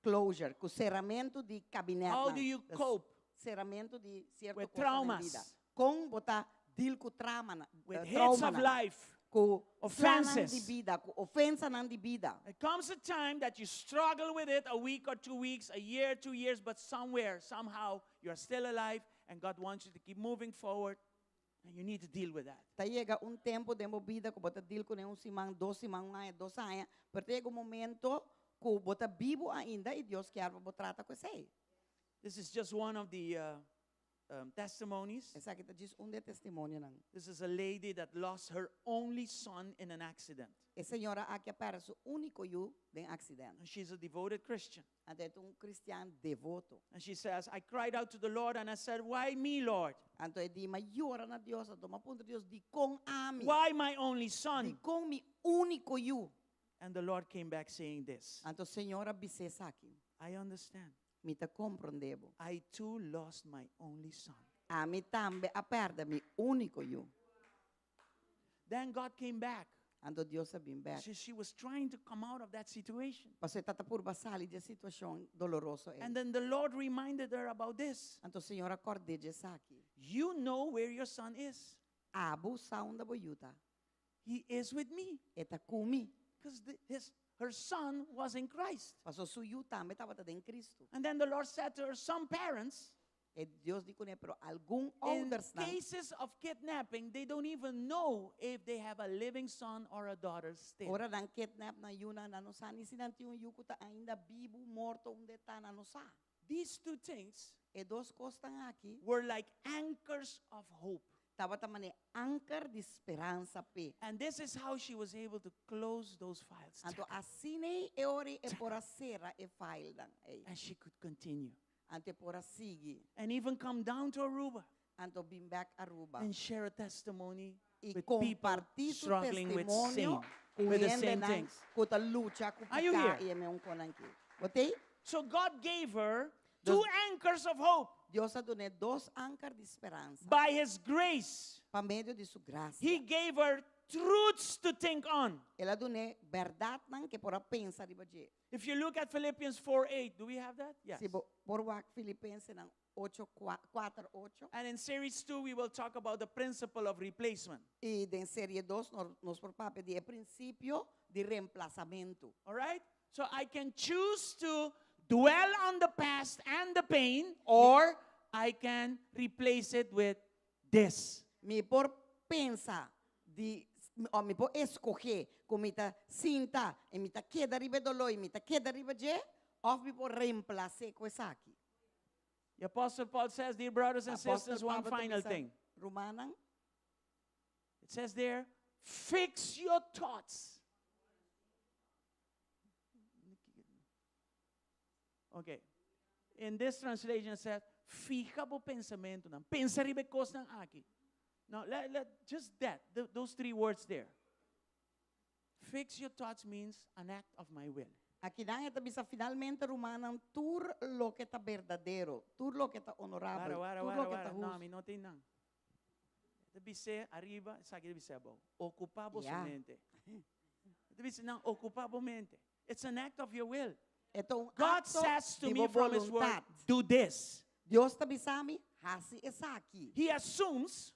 closure, ku seramentu di kabinetnan. How do you Dus cope Seramentu di sierto with kosnan den traumas? bida. Kon bo ta deal ku tramanan, With eh, hits of traumanan, life, ku offenses. slanan di bida, ku ofensanan di bida. There comes a time that you struggle with it a week or 2 weeks, a year, 2 years, but somewhere, somehow, you are still alive and God wants you to keep moving forward and you need to deal with that. Ta yega un tempu den bo bida ku bo ta deal kuné un siman, 2 siman, un aña, 2 aña, pero ta yega un momento ku bo ta bibu ainda i Dios ke pa bo trata ku esei. This is just one of the testimonies. Esaki ta djis un di e testimonionan. This is a lady that lost her only son in an accident. E señora aki a pèrdè su úniko yu den aksidente. And she's a devoted Christian. Anto e ta un kristian devoto. And she says, I cried out to the Lord and I said, Why me, Lord? Anto e di, m'a yora na Dios, anto m'a puntra Dios, dikon ami? Why my only son? Dikon mi úniko yu? And the Lord came back saying this Anto Señor a bis'é esaki. I understand. Mi ta komprondé bo. I too lost my only son. Ami tambe a pèrdè mi úniko yu. Then God came back. Anto Dios a bin bèk. She was trying to come out of that situation. Paso e tabata purba sali di e situashon doloroso ei. And then the Lord reminded her about this. Anto Señor a kòrd'é di esaki. You know where your son is. Abo sa unda bo yu ta. He is with me. E ta ku mi. Because her son was in Christ. Paso su yu tambe tabata den Kristu. And then the Lord said to her, Some parents, I Dios di kuné, pero algun in oudernan, cases of kidnapping, they don't even know if they have a living son or a daughter still. Ora nan kidnap nan yunan, nan no sa ni si nan tin un yu ku ta ainda bibu, morto, unda e ta, nan no sa. These two things E dos kosnan aki were like anchors of hope. tabata manera anker di speransa p'e. And this is how she was able to close those files. Anto asina e ora e por a sera e filenan ei. And she could continue. Anto e por a sigui. And even come down to Aruba Anto bin bèk Aruba. and share a testimony I with people kompartí su struggling with testimonio same, ku with the same hendenan things. ku ta lucha ku Are you piká here? i e mesun kosnan aki. Bo t'ei? So God gave her two anchors of hope Dios a dun'é dos anker di speransa. by His grace. Pa medio di su grasia. He gave her truths to think on. El a dun'é bèrdatnan ku e por a pensa riba dje. If you look at Philippians 4 8, do we have that? Yes. Si bo por wak Filipensenan 8 4 8. And in series 2, we will talk about the principle of replacement. I den serie 2 nos por papia di e prinsipio di remplasamentu. All right? So I can choose to dwell on the past and the pain, or I can replace it with this. Mi por pensa di òf mi por skohe ku mi ta sinta i mi ta keda riba e doló i mi ta keda riba dje òf mi por remplas'é ku esaki. The Apostle Paul says, Dear brothers and Apòstel sisters, one Pablo ta final bisa, thing. Rumannan, It says there, fix your thoughts. Okay. In this translation it says, Fiha bo pensamentunan. Pensa riba e kosnan aki. Now, let, just that, those three words there. Fix your thoughts means an act of my will. Akinan e ta bisa finalmente rumannan tur loke ta berdadero, tur loke ta honorabel, Wara, wara, tur wara, loke ta wara. No, hustu. mi no tin nan. E ta bisa ariba, esaki ta bisa abou. Okupá bo Ja. mente. E ta bisa nan, okupá bo mente. It's an act of your will. E ta un God akto says to di me bo from His word, boluntat. do this. Dios ta bisa mi, hasi esaki. He assumes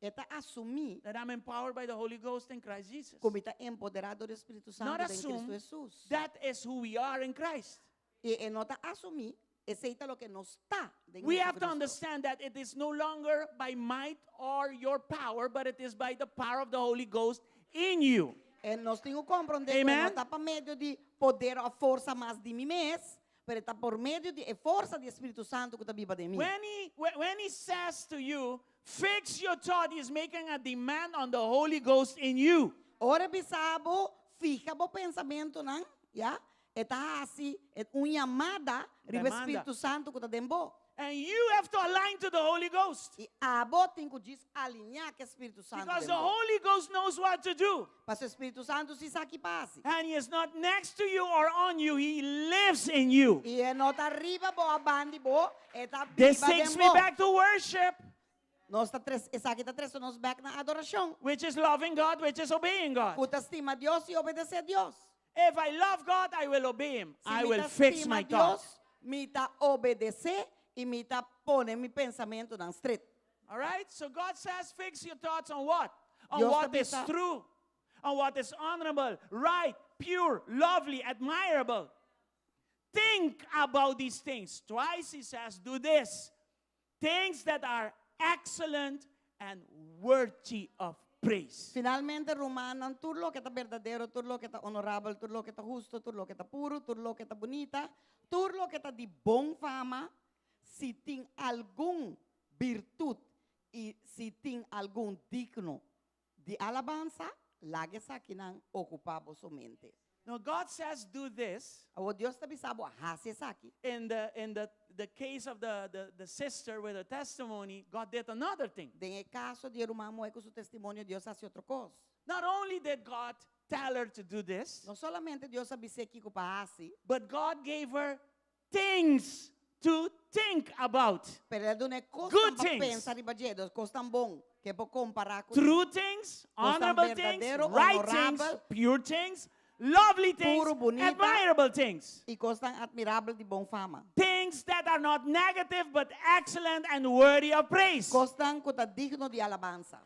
E ta asumí that I'm empowered by the Holy Ghost in Christ Jesus. ku mi ta empoderá dor di Spiritu Santu Not den Kristu assume Hesus. that is who we are in Christ. I e no ta asumí, esei ta loke nos ta den We have to Jesucristo. understand that it is no longer by might or your power, but it is by the power of the Holy Ghost in you. I nos tin ku komprondé ku Amen. no ta pa medio di poder òf forsa mas di mi mes, pero ta pa medio di forsa di Spiritu Santu ku ta biba den mi. When he says to you, fix your thought, he's making a demand on the Holy Ghost in you. Ora e bisa bo, fiha bo pensamentunan, ya, e ta hasi un yamada riba Demanda. Spiritu Santu ku ta den bo. And you have to align to the Holy Ghost. I abo tin ku djis alineá ku e Spiritu Santu Because den the bo. Holy Ghost knows what to do. Pasobra Spiritu Santu si sa ki pa hasi. And He is not next to you or on you, He lives in you. I e no ta riba bo òf bandi bo, e ta This biba takes den me bo. back to worship, Nos ta tres, esaki ta trese nos bèk na adorashon. which is loving God, which is obeying God. Ku ta stima Dios i obedesé Dios. If I love God, I will obey Him. Si I mi will ta fix stima my Dios, thoughts. mi ta obedesé i mi ta pone mi pensamentunan stret. All right? So God says, fix your thoughts on what? On Dios what ta is bisa- true, on what is honorable, right, pure, lovely, admirable. Think about these things. Twice he says, do this. Things that are excellent and worthy of praise. Finalmente, rumannan, tur loke ta berdadero, tur loke ta honorabel, tur loke ta hustu, tur loke ta puru, tur loke ta bunita, tur loke ta di bon fama, si tin algun birtut i si tin algun digno di alabansa, laga esakinan okupá boso mente. Now God says do this. Awor Dios ta bisa bo hasi esaki. In the in the the case of the, the, the sister with her testimony, God did another thing. Den e kaso di e ruman muhé ku su testimonio, Dios a hasi otro kos. Not only did God tell her to do this, No solamente Dios a bis'é kiko pa hasi, but God gave her things to think about. pero el a dun'é kosnan Good pa things. pensa riba dje, dus kosnan bon, ku e por kompará ku True things, Kosnan honorable things, berdadero, right things, honorabel, pure things, lovely things, puro, bunita, admirable things. i kosnan admirabel di bon fama. Things that are not negative but excellent and worthy of praise. Kosnan ku ta digno di alabansa.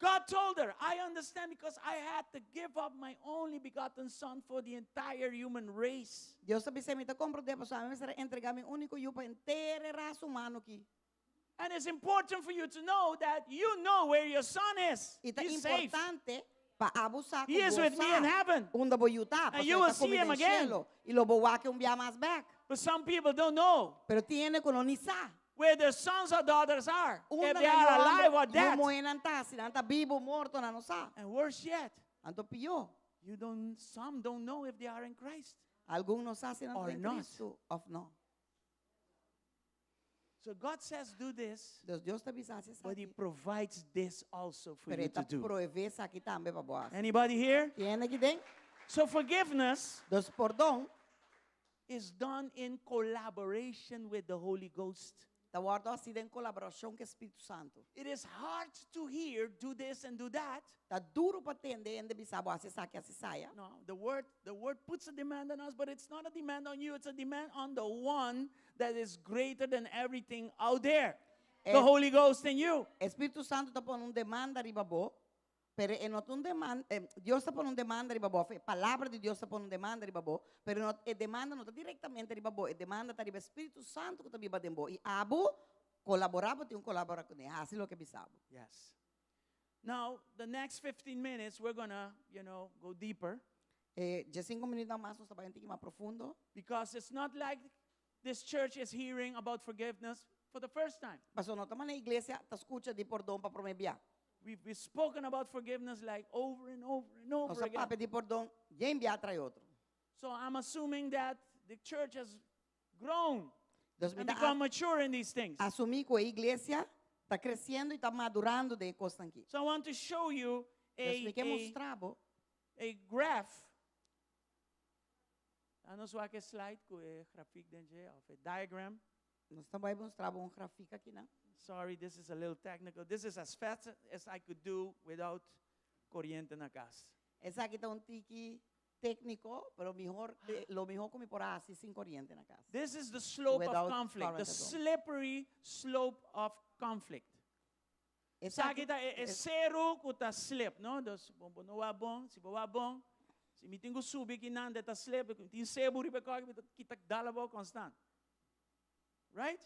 God told her, I understand because I had to give up my only begotten son for the entire human race. Dios a bis'é, Mi ta komprondé, pasobra ami mester a entregá mi úniko yu pa henter e rasa humano aki. And it's important for you to know that you know where your son is. I ta He's safe. importante pa abo sa ku He is bo with me sa in heaven. unda bo yu ta, And pasobra you e will ta see ku mi him den again. shelu i lo bo wak e un bia mas bèk. But some people don't know Pero tin hende ku no ni sa. where their sons or daughters are, if Unda they nan are yu alive or hòmber, yu dead. muhénan ta, si nan ta bibu, morto, nan no sa. And worse yet, Anto pió, you don't, some don't know if they are in Christ. algun no sa si nan ta Or den not. Kristu òf no. So God says, do this, Dus Dios ta bisa hasi but He esaki. provides this also for Pero you e ta to do. proveé esaki tambe pa bo hasi. Anybody here? Tin hende aki den? So forgiveness Dus pordon is done in collaboration with the Holy Ghost. ta wòrdu hasí den kolaborashon ku e Spiritu Santu. It is hard to hear, do this and do that. Ta duru pa tende hende bisa bo hasi esaki hasi esaya. No, the word, the word puts a demand on us, but it's not a demand on you. It's a demand on the one that is greater than everything out there. The Eh, Holy Ghost in you. E Spiritu Santu ta pone un demanda riba bo, pero e no ta un demanda, eh, Dios ta pone un demanda riba bo, e palabra di Dios ta pone un demanda riba bo, pero no, e demanda no ta direktamente riba bo, e demanda ta riba e Spiritu Santu ku ta biba den bo. I abo kolaborá, bo tin ku kolaborá kuné, hasi loke e bisa bo. Yes. Now, the next 15 minutes, we're going to, you know, go deeper. E diesinku minütnan mas nos ta bai un tiki mas profundo. Because it's not like this church is hearing about forgiveness for the first time. Pasobra no ta manera iglesia ta skucha di pordon pa promé bia. We've, we've spoken about forgiveness like over and over and over Nos a again. papia di pordon yen bia tras otro. So I'm assuming that the church has grown Dus mi and ta become mature in these things. asumí ku e iglesia ta kresiendo i ta madurando den e kosnan aki. So I want to show you Dus a, mi ke a, mustra bo a graph. Nos wak e slide ku e grafiek den dje, of a diagram. Nos ta bai mustra bo un grafiek akinan. Sorry, this is a little technical. This is as fast as I could do without coriente na cas. Esaki ta un tiki tékniko, pero mihor, eh, lo mihó ku mi por a hasi sin koriente na kas. This is the slope of Without conflict, the current at all. slippery slope of conflict. Esaki Esaki ta e, e seru ku ta slip, no? Dus bo bo no wak bon, si bo wak bon, si mi tin ku subi kinan ta slip, tin sebu riba kòki, mi ta kita dal abou konstant. Right?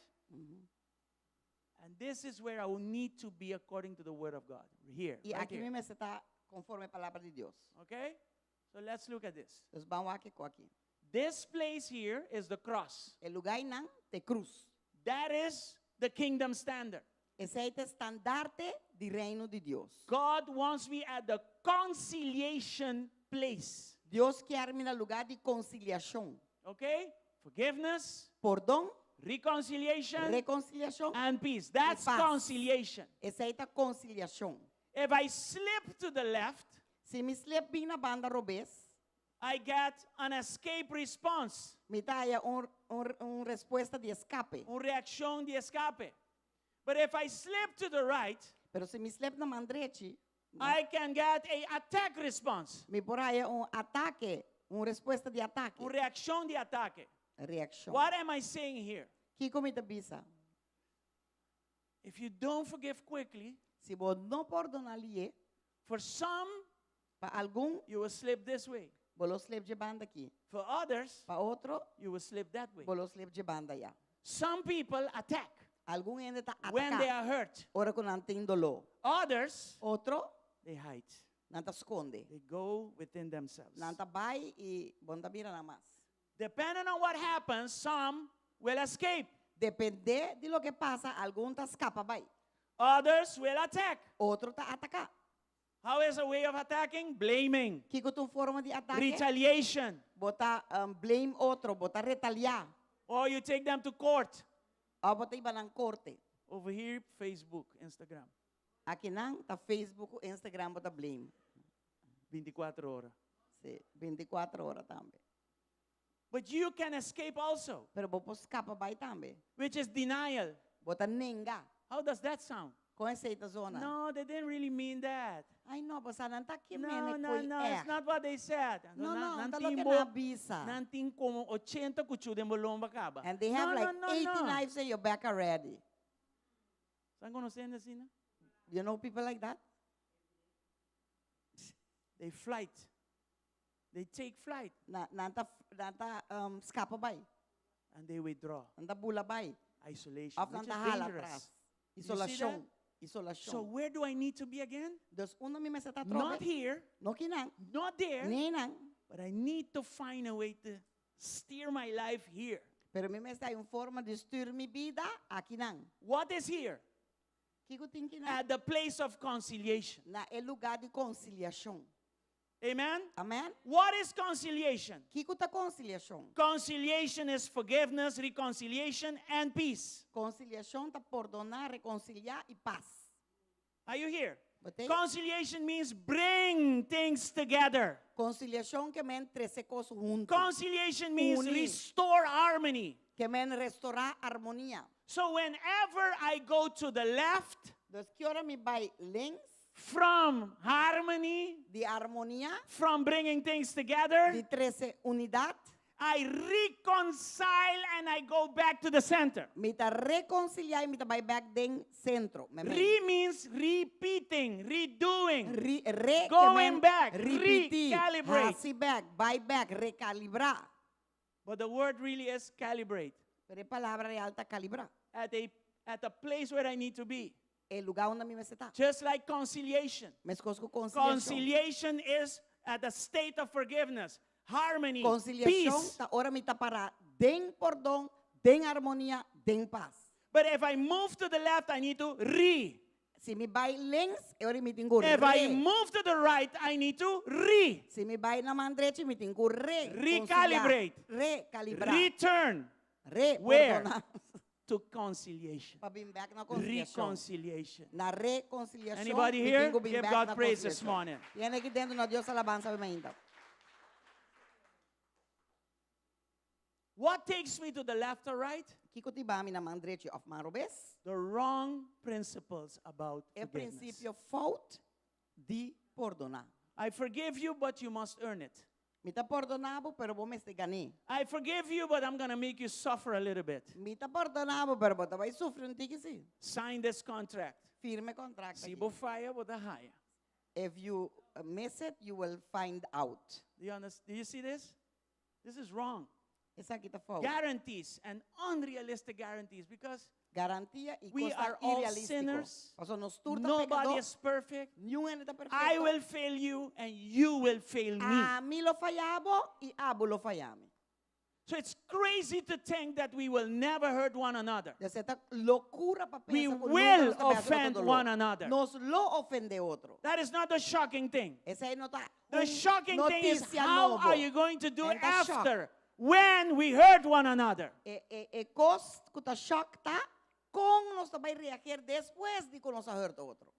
And this is where I will need to be according to the word of God. Here. I right aki here. mi mester ta konforme palabra di Dios. Okay? So let's look at this. Dus ban wak kiko aki. This place here is the cross. E lugá einan ta e krus. That is the kingdom standard. Esei ta e standarte di reino di Dios. God wants me at the conciliation place. Dios ke mi na lugá di konsiliashon. Okay? Forgiveness, Pordon, reconciliation, rekonsiliashon. and peace. That's pas. conciliation. Esei ta konsiliashon. If I slip to the left, Si mi slip bin na banda robes, I get an escape response, mi ta haya un, un, un respuesta di eskape. un reakshon di eskape. But if I slip to the right, Pero si mi slip na man drechi, I can get a attack response, mi por haya un atake, un respuesta di atake. un reakshon di atake. Reakshon. What am I saying here? Kiko mi ta bisa? If you don't forgive quickly, Si bo no pordoná lihé, for some, pa algun, you will slip this way. bo lo slip di e banda aki. For others, Pa otro, you will slip that way. bo lo slip di e banda aya. Some people attack Algun hende ta when they ataká. are hurt. Ora ku nan tin doló. Others, Otro, they hide. nan ta skonde. They go within themselves. Nan ta bai i bo n' ta mira nan mas. Depending on what happens, some will escape. Dependé di loke pasa, algun ta skapa bai. Others will attack. Otro ta ataká. How is a way of attacking? Blaming, Kiko ta un forma di atake? retaliation, Bo ta um, blame otro, bo ta retaliá. or you take them to court. Òf bo ta hiba nan korte. Over here, Facebook, Instagram, Akinan ta Facebook, Instagram, bo ta blame. 24 ora. Si, 24 ora tambe. But you can escape also, Pero bo por skapa bai tambe. which is denial. Bo ta nenga. How does that sound? Kon esei ta zona. No, they didn't really mean that. Ai no, bo sa nan ta ke No, men no, no, it's not what they said. No, no, Nan ta lo tin ke bo- nan a bisa. Nan tin komo 80 kuchú den bo lomba kaba. And they have no, like no, no, 80 no. knives in your back already. Bo konosé asina, no? You know people like that? They flight. They take flight Na, nan ta, nan ta um, skapa bai. and they withdraw. Nan ta bula bai. Isolation, Of which nan is ta hala dangerous. atras. You see that? Isolashon. Isolashon. So where do I need to be again? Dus unda mi mester ta Not atrobe. here, No akinan. not there, Ni einan. but I need to find a way to steer my life here. Pero mi mester haña un forma di stuur mi bida akinan. What is here? Kiko tin akinan? At the place of conciliation. Na e lugá di konsiliashon. Amen? Amen? What is conciliation? Kiko ta konsiliashon? Conciliation is forgiveness, reconciliation, and peace. Konsiliashon ta pordoná, rekonsiliá i pas. Are you here? Bo t'ei? Conciliation means bring things together. Konsiliashon ke men trese kos huntu. Conciliation means Uni. restore harmony. Ke men restourá harmonia. So whenever I go to the left Dus ki ora mi bai links from harmony, di harmonia, from bringing things together, di trese unidat, I reconcile and I go back to the center. mi ta rekonsiliá i mi ta bai bèk den sentro. Meimei. Re means repeating, redoing. Re, re, Going ke men back, ripití, recalibrate. hasi bèk, bai bèk, rekalibrá. But the word really is calibrate. Pero e palabra real ta kalibrá. At a, at a place where I need to be. E lugá unda mi mester ta. Just like conciliation. Meskos ku konsiliashon. Conciliation is at the state of forgiveness, harmony, Konsiliashon peace. ta ora mi ta pará den pordon, den harmonia, den pas. But if I move to the left, I need to re. Si mi bai links, e ora mi tin ku If I re. move to the right, I need to re. Si mi bai na man drechi, mi tin ku re. Recalibrate. Rekalibrá. Return Re, Where? pordoná. to conciliation. Pa bin bèk na konsiliashon. Reconciliation. Na rekonsiliashon. Anybody mi here? tin ku bin Give bèk God na praise this konsiliashon. morning. Tin aki den duna Dios alabansa ainda. What takes me to the left or right? Kiko ta hiba mi na man drechi òf man robes? The wrong principles about E forgiveness. prinsipio fout di pordoná. I forgive you, but you must earn it. Mi ta pordoná bo, pero bo mester gan'é. I forgive you, but I'm going to make you suffer a little bit. Mi ta pordoná bo, pero bo ta bai sufri un tiki si. Sign this contract. Firma e kontrakt Si aki. bo faya, bo ta haya. If you miss it, you will find out. Do you, understand? Do you see this? This is wrong. Esaki ta fout. Guarantees and unrealistic guarantees because Garantia i We kos are all irrealístiko. sinners. Paso nos tur ta nobody pekadó. is perfect. Ningun hende ta I perfekto. will fail you and you will fail me. Ami lo faya bo i abo lo faya mi. So it's crazy to think that we will never hurt one another. Dus e ta lokura pa We pensa ku nunka will nos ta bai hasi otro offend doló. one another. Nos lo ofendé otro. That is not the shocking thing. Esei no ta The un shocking thing is notisia how nobo. are you going to do E ta shock. after when we hurt one another? E, e, e kos ku ta shock ta kon nos ta bai reageer despues di ku nos a hurt otro.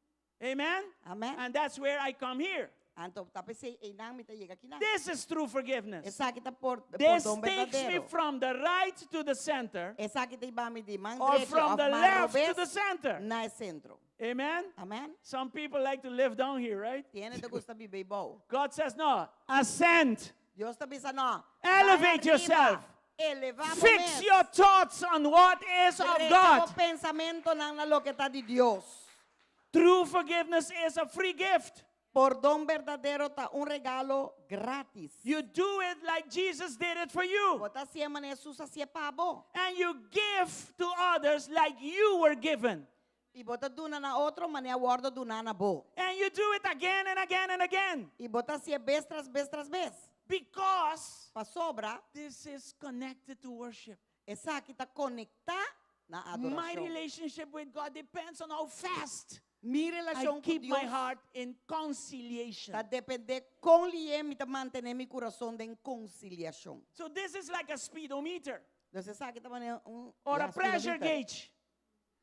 Amen? Amen. And that's where I come here. Anto ta p'esei einan mi ta yega akinan. This is true forgiveness. Esaki ta por, This pordon takes me berdadero. from the right to the center Esaki ta hiba mi di man or drechi from of the man left to robes the center. na e sentro. Amen? Amen. Some people like to live down here, right? Tin hende ta gusta biba eibou. God says, no, ascend. Dios ta bisa no. Elevate Bai ariba. yourself. Elevá bo Fix mes. your thoughts on what is of Drecha God. bo pensamentonan na loke ta di Dios. True forgiveness is a free gift. Pordon berdadero ta un regalo gratis. You do it like Jesus did it for you. Bo ta hasié manera Jesus a hasié pa bo. And you give to others like you were given. I bo ta duna na otro manera a wòrdu duná na bo. And you do it again and again and again. I bo ta hasié bes tras bes tras bes. Because Pasobra this is connected to worship. esaki ta konektá na My adorashon. relationship with God depends on how fast Mi I relashon ku keep my Dios heart in conciliation. ta dependé kon lihé mi ta mantené mi kurason den konsiliashon. So this is like a speedometer Dus esaki ta manera un or ja, a pressure speedometer. gauge.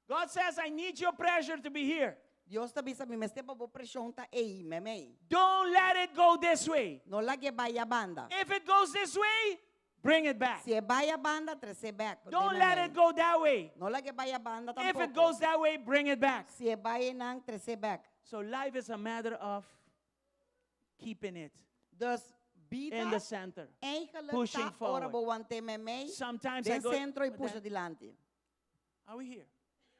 God says, I need your pressure to be here. Dios ta bisa mi mester pa bo preshon ta ei, meimei. Don't let it go this way. No lag'é bai e banda. If it goes this way, bring it back. Si e bai e banda, tres'é bèk. Don't let it go that way. No lag'é bai e banda If it tampoko. goes that way, bring it back. Si e bai einan, tres'é bèk. So life is a matter of keeping it Dus bida in the center. eigenlijk Pushing ta ora forward. bo want'é meimei Sometimes I den go sentro i but pusha then- dilanti. Are we here?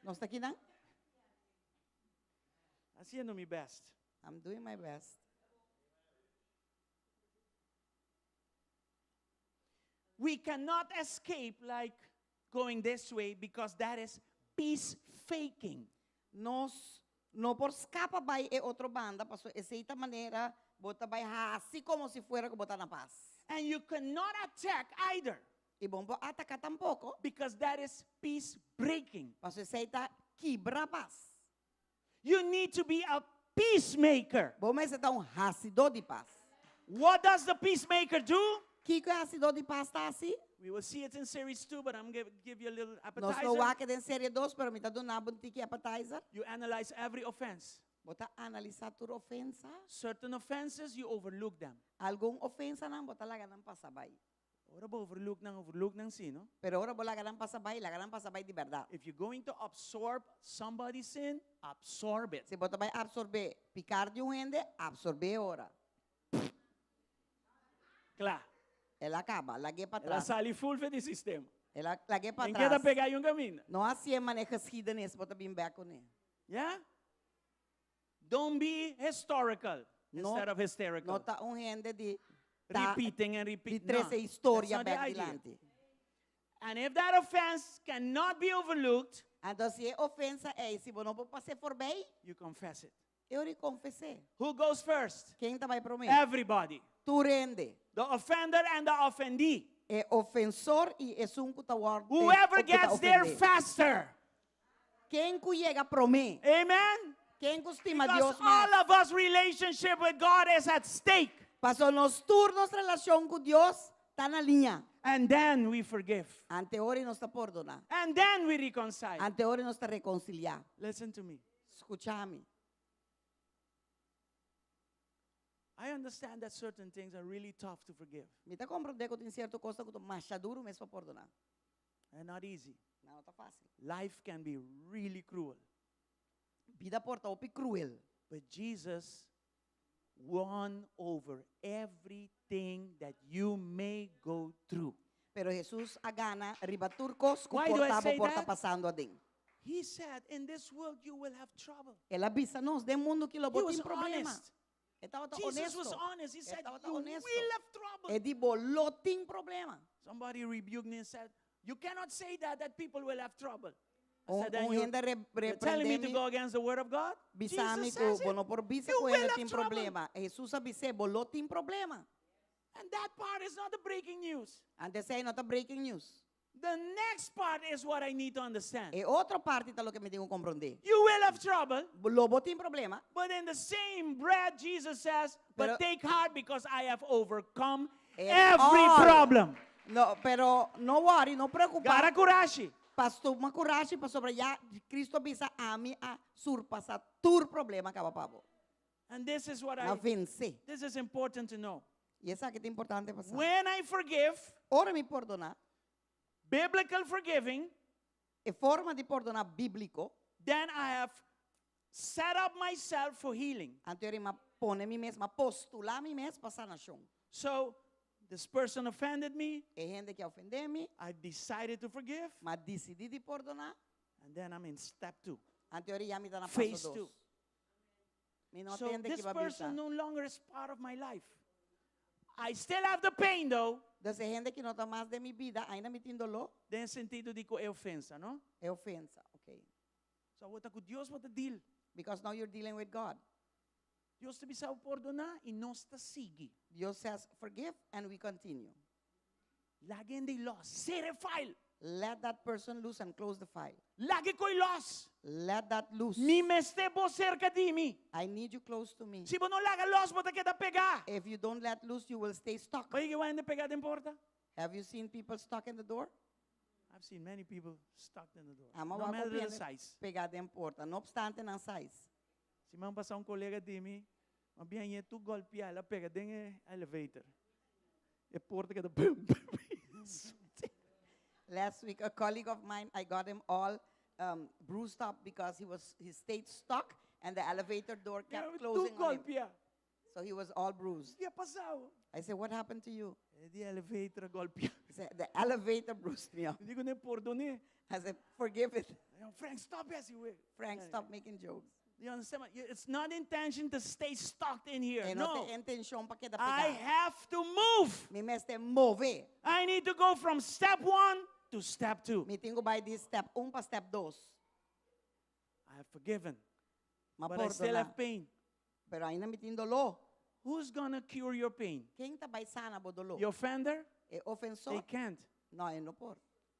Nos ta akinan? Haciendo mi best. I'm doing my best. We cannot escape like going this way because that is peace faking. Nos no por skapa bai e otro banda, paso esei ta manera bo ta bai hasi komo si fuera ku bo ta na pas. And you cannot attack either I bo no por ataká tampoko, because that is peace breaking. paso esei ta kibra pas. You need to be a peacemaker. Bo mester ta un hasidó di pas. What does the peacemaker do? Kiko e hasidó di pas ta hasi? We will see it in series 2, but I'm going to give you a little Nos lo appetizer. wak e den serie 2, pero mi ta duna bo un tiki appetizer. You analyze every offense. Bo ta analisá tur ofensa. Certain offenses, you overlook them. Algun ofensanan bo ta laga nan pasa bai. Ora bo overlook nan, overlook nan sí, no? Pero ora bo laga nan pasa bai, laga nan pasa bai di bèrdat. If you're going to absorb somebody's sin, absorb it. Si bo ta bai absorbé picar di un hende, absorbé ora. Kla. El a kaba, lag'é pa El a tras. sali full for di sistema. El a lag'é pa En keda tras. pega un camino. No hasié manera geschiedenis, bo ta bin bèk kuné. Yeah? Don't be historical No, instead of hysterical. no ta un hende di ta Repeating and di repeating. trese No, historia that's not the bèk idea. dilanti. And if that offense cannot be overlooked, Anto si e ofensa ei, si bo no por pas'é forbei, you confess it. e ora konfes'é. Who goes first? Ken ta bai promé? Everybody. Tur hende. The offender and the offendee. E ofensor i esun ku ta wòrdu Whoever ku ta gets there ofendé. faster. Ken ku yega promé? Amen? Ken ku stima Because Dios mas? all of us relationship with God is at stake. Paso nos tur nos relashon ku Dios ta na liña. And then we forgive. Anto e ora nos ta pordoná. And then we reconcile. Anto e ora nos ta rekonsiliá. Listen to me. Skucha mi. I understand that certain things are really tough to forgive. Mi ta komprondé ku tin sierto kos ku ta masha duru mes pa pordoná. They're not easy. Nan no ta fásil. Life can be really cruel. Bida por ta hopi kruel. But Jesus won over everything that you may go through. Pero Jesus a gana riba tur kos ku Why do I por ta bo say por ta that? pasando aden. He said, in this world you will have trouble. El a bisa nos, den mundu aki lo He bo was tin problema. honest. E tabata Jesus was honesto. honest. He said, E tabata you honesto. will have trouble. E di bo lo tin problema. Somebody rebuked me and said, you cannot say that, that people will have trouble. I Un, said, then un you, hende re, you're telling me reprende to mi, go against the word of God? bisa mi Jesus ku says bo it. no por bisa You ku will hende have tin trouble. problema. Jesus a bis'é, bo lo tin problema. And that part is not the breaking news. Anto esei no ta breaking news. The next part is what I need to understand. E otro parti ta loke mi tin ku komprondé. You will have trouble. Lo bo tin problema. But in the same breath, Jesus says, Pero- But take heart because I have overcome At every all. problem. No, pero no worry, no preokupá. Gara kurashi. Pas tuma kurashi pasobra ya Cristo a bisa ami a surpasá tur problema kaba pa bo. And this is what A I vense. this is important to know. I esaki ta importante pa sa. When I forgive, Ora mi pordoná, biblical forgiving, e forma di pordoná bíbliko, then I have set up myself for healing. anto mi a pone mi mes, m'a postulá mi mes pa sanashon. So this person offended me. E hende aki a ofendé mi, I decided to forgive. m'a disidí di pordoná, And then I'm in step two. anto ya mi ta na Phase paso two. 2. Mi no So tende this ku person bisa. no longer is part of my life. I still have the pain though. Dus e hende aki no ta mas den mi bida, ainda mi tin doló, Den sentido di ku e ofensa, no? e ofensa, ok. So awor ta ku Dios bo ta deal. Because now you're dealing with God. Dios ta bisa pordoná i nos ta sigui. Dios says, forgive, and we continue. Laga hende los, sera e file. Let that person loose and close the file. Laga e kos los. Let that loose. Mi mester bo serka di mi. I need you close to me. Si bo no laga los, bo ta keda pegá. If you don't let loose, you will stay stuck. Bo a wak hende pegá den porta? Have you seen people stuck in the door? I've seen many people stuck in the door. Ama No wak matter the hende size. pegá den porta, no opstante nan size. Siman pasá un kolega di mi, m'a bin hañ'é tur golpiá, el a pega den e elevator. E porta keda bum, bum. Last week, a colleague of mine, I got him all bruised up because he stayed stuck and the elevator door kept Yeah, closing Tur on him. golpiá. So he was all bruised. Kiko a pasa? I said, what happened to you? E di elevator a golpiá. He said, the elevator bruised me up. Mi di, pordon'é. I said, forgive it. Frank, stop asina. Frank, stop making jokes. You understand? It's not intention to stay stuck in here. E no No. ta intenshon pa keda I pegá. have to move. Mi mester move. I need to go from step one to step two. Mi tin ku bai di step 1 pa step 2. I have forgiven, M'a but I still pordoná. have pain. Pero ainda mi tin doló. Who's gonna cure your pain? Ken ta bai sana bo doló? The offender? E ofensor? They can't. No, e no por.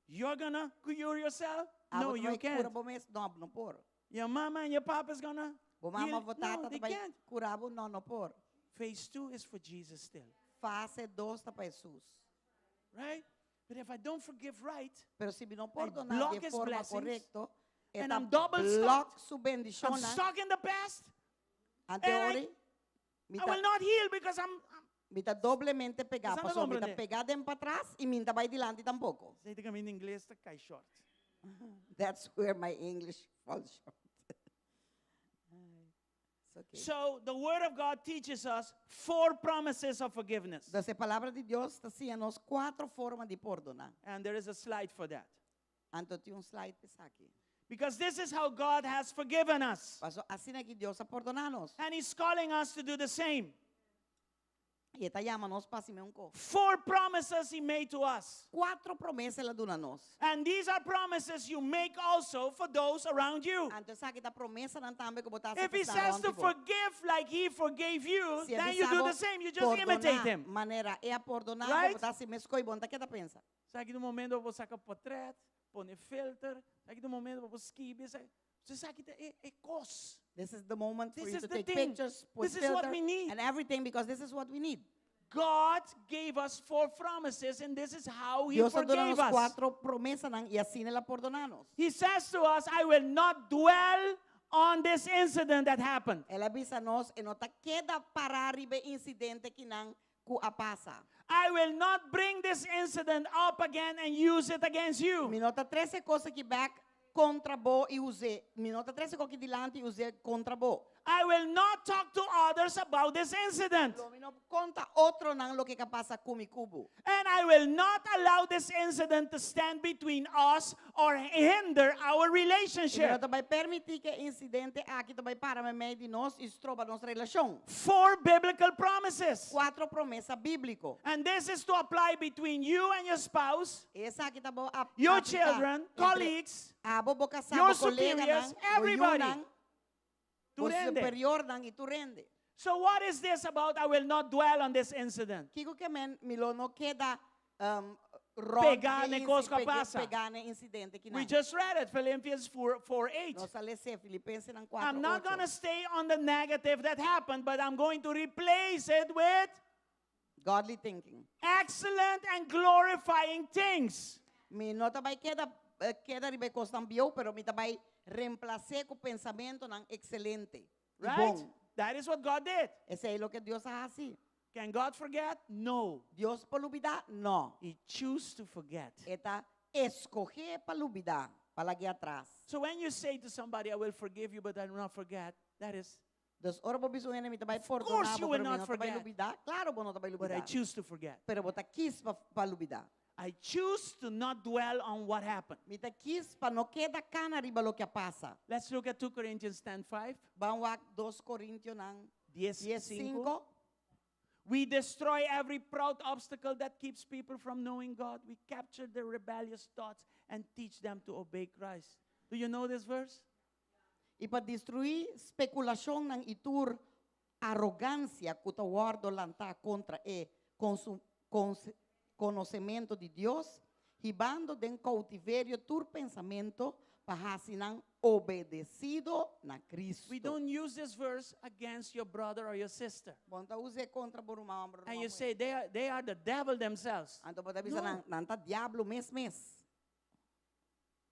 You're gonna cure yourself? Ah, No, bo you bai kura can't. bo mes? No, no por. Your mama and your papa's gonna Bo mama heal? bo tata No, they bai can't. kura bo? No, no por. Phase two is for Jesus still, Fase 2 ta pa Jesus. right? But if I don't forgive right, Pero si mi no I pordoná block di his forma blessings, korekto, and e ta I'm double block stuck. su bendishon. I'm stuck in the past. Ante and I- ori, mi I ta, will not heal because I'm mi ta doblemente pegá. Bo Paso mi ta komprondé? pegá den patras i mi n' ta bai dilanti tampoko. Esei ta kaminda ingles ta kai short. That's where my English falls short. It's okay. So the Word of God teaches us four promises of forgiveness. Anto, e palabra di Dios ta siña nos kuater forma di pordoná. And there is a slide for that. Anto tin un slide p'esaki. Because this is how God has forgiven us. Paso asina ku Dios a pordoná nos. And He's calling us to do the same. I e ta yama nos pa mesun kos. Four promises He made to us. Kuater promesa el a duna nos. And these are promises you make also for those around you. Anto esaki ta promesanan tambe ku bo ta If He says to forgive like He forgave you, then you do the same. You just imitate Him. Manera el a pordoná, Right? bo ta hasi meskos, bo n' ta keda pensa. Sabe ku na momento bo saka portrèt, pone filter, sabe ku na momento bo skibi, sabe? Bo sa ku e e kos. This is the moment for This you is to the take thing. pictures, put This is what filter, we need. and everything because this is what we need. God gave us four promises, and this is how He Dios a duna forgave nos us. kuater promesanan i asina el a pordoná nos. He says to us, I will not dwell on this incident that happened. El a bisa nos e no ta keda para riba e insidente akinan ku a pasa. I will not bring this incident up again and use it against you. Mi no ta trese e kos aki bèk kontra bo i us'é. Mi no ta trese e kos aki dilanti i us'é kontra bo. I will not talk to others about this incident. Lo mi no konta otronan loke a pasa ku mi ku bo. And I will not allow this incident to stand between us or hinder our I mi no relationship. ta bai permití ku e insidente aki ta bai para meimei di nos i stroba nos relashon. Four biblical promises. Kuater promesa bíbliko. And this is to apply between you and your spouse, Esaki ta pa your apliká children, entre colleagues, abo bo kasá, your bo kolega superiors, nan, bo everybody. yunan, bo Tur hende. superiornan i tur hende. So, what is this about? I will not dwell on this incident. Kiko ke men mi lo no keda um, rònt Pegá di na kos ku a pasa. Pegá na insidente We akinan. just read it, Philippians 4, 4 8. Nos a lesa Filipensenan 4, I'm not going to stay on the negative that happened, but I'm going to replace it with Godly thinking. excellent and glorifying things. Mi no ta bai keda eh, keda riba e kosnan bieu, pero mi ta bai remplas'é ku pensamentunan ekselente i Right? bon. That is what God did. Esei ta loke Dios a hasi. Can God forget? No. Dios por lubidá? No. He chooses to forget. E ta skohe pa lubidá, pa lag'é atras. So when you say to somebody, I will forgive you, but I will not forget, that is, Dus ora bo bisa un hende mi ta bai course pordoná you bo, will pero mi not no ta bai forget. lubidá. Klaro bo no ta bai but I lubidá. choose to forget. Pero bo ta kies pa, pa lubidá. I choose to not dwell on what happened. Mi ta kies pa no keda kana riba loke a pasa. Let's look at 2 Corinthians 10 5. Ban wak 2 Korintionan 10, 10, 5. 5. We destroy every proud obstacle that keeps people from knowing God. We capture their rebellious thoughts and teach them to obey Christ. Do you know this verse? I pa destruí spekulashonnan i tur arogansia ku ta wòrdu lantá kontra e konsu, kons, konosementu di Dios, hibando den koutiverio tur pensamentu pa hasi nan obedesido na Kristu. We don't use this verse against your brother or your sister. Bo n' ta us'é kontra bo ruman hòmber And you say they are the devil themselves. Anto bo ta bisa No. nan, nan ta diablo mes mes.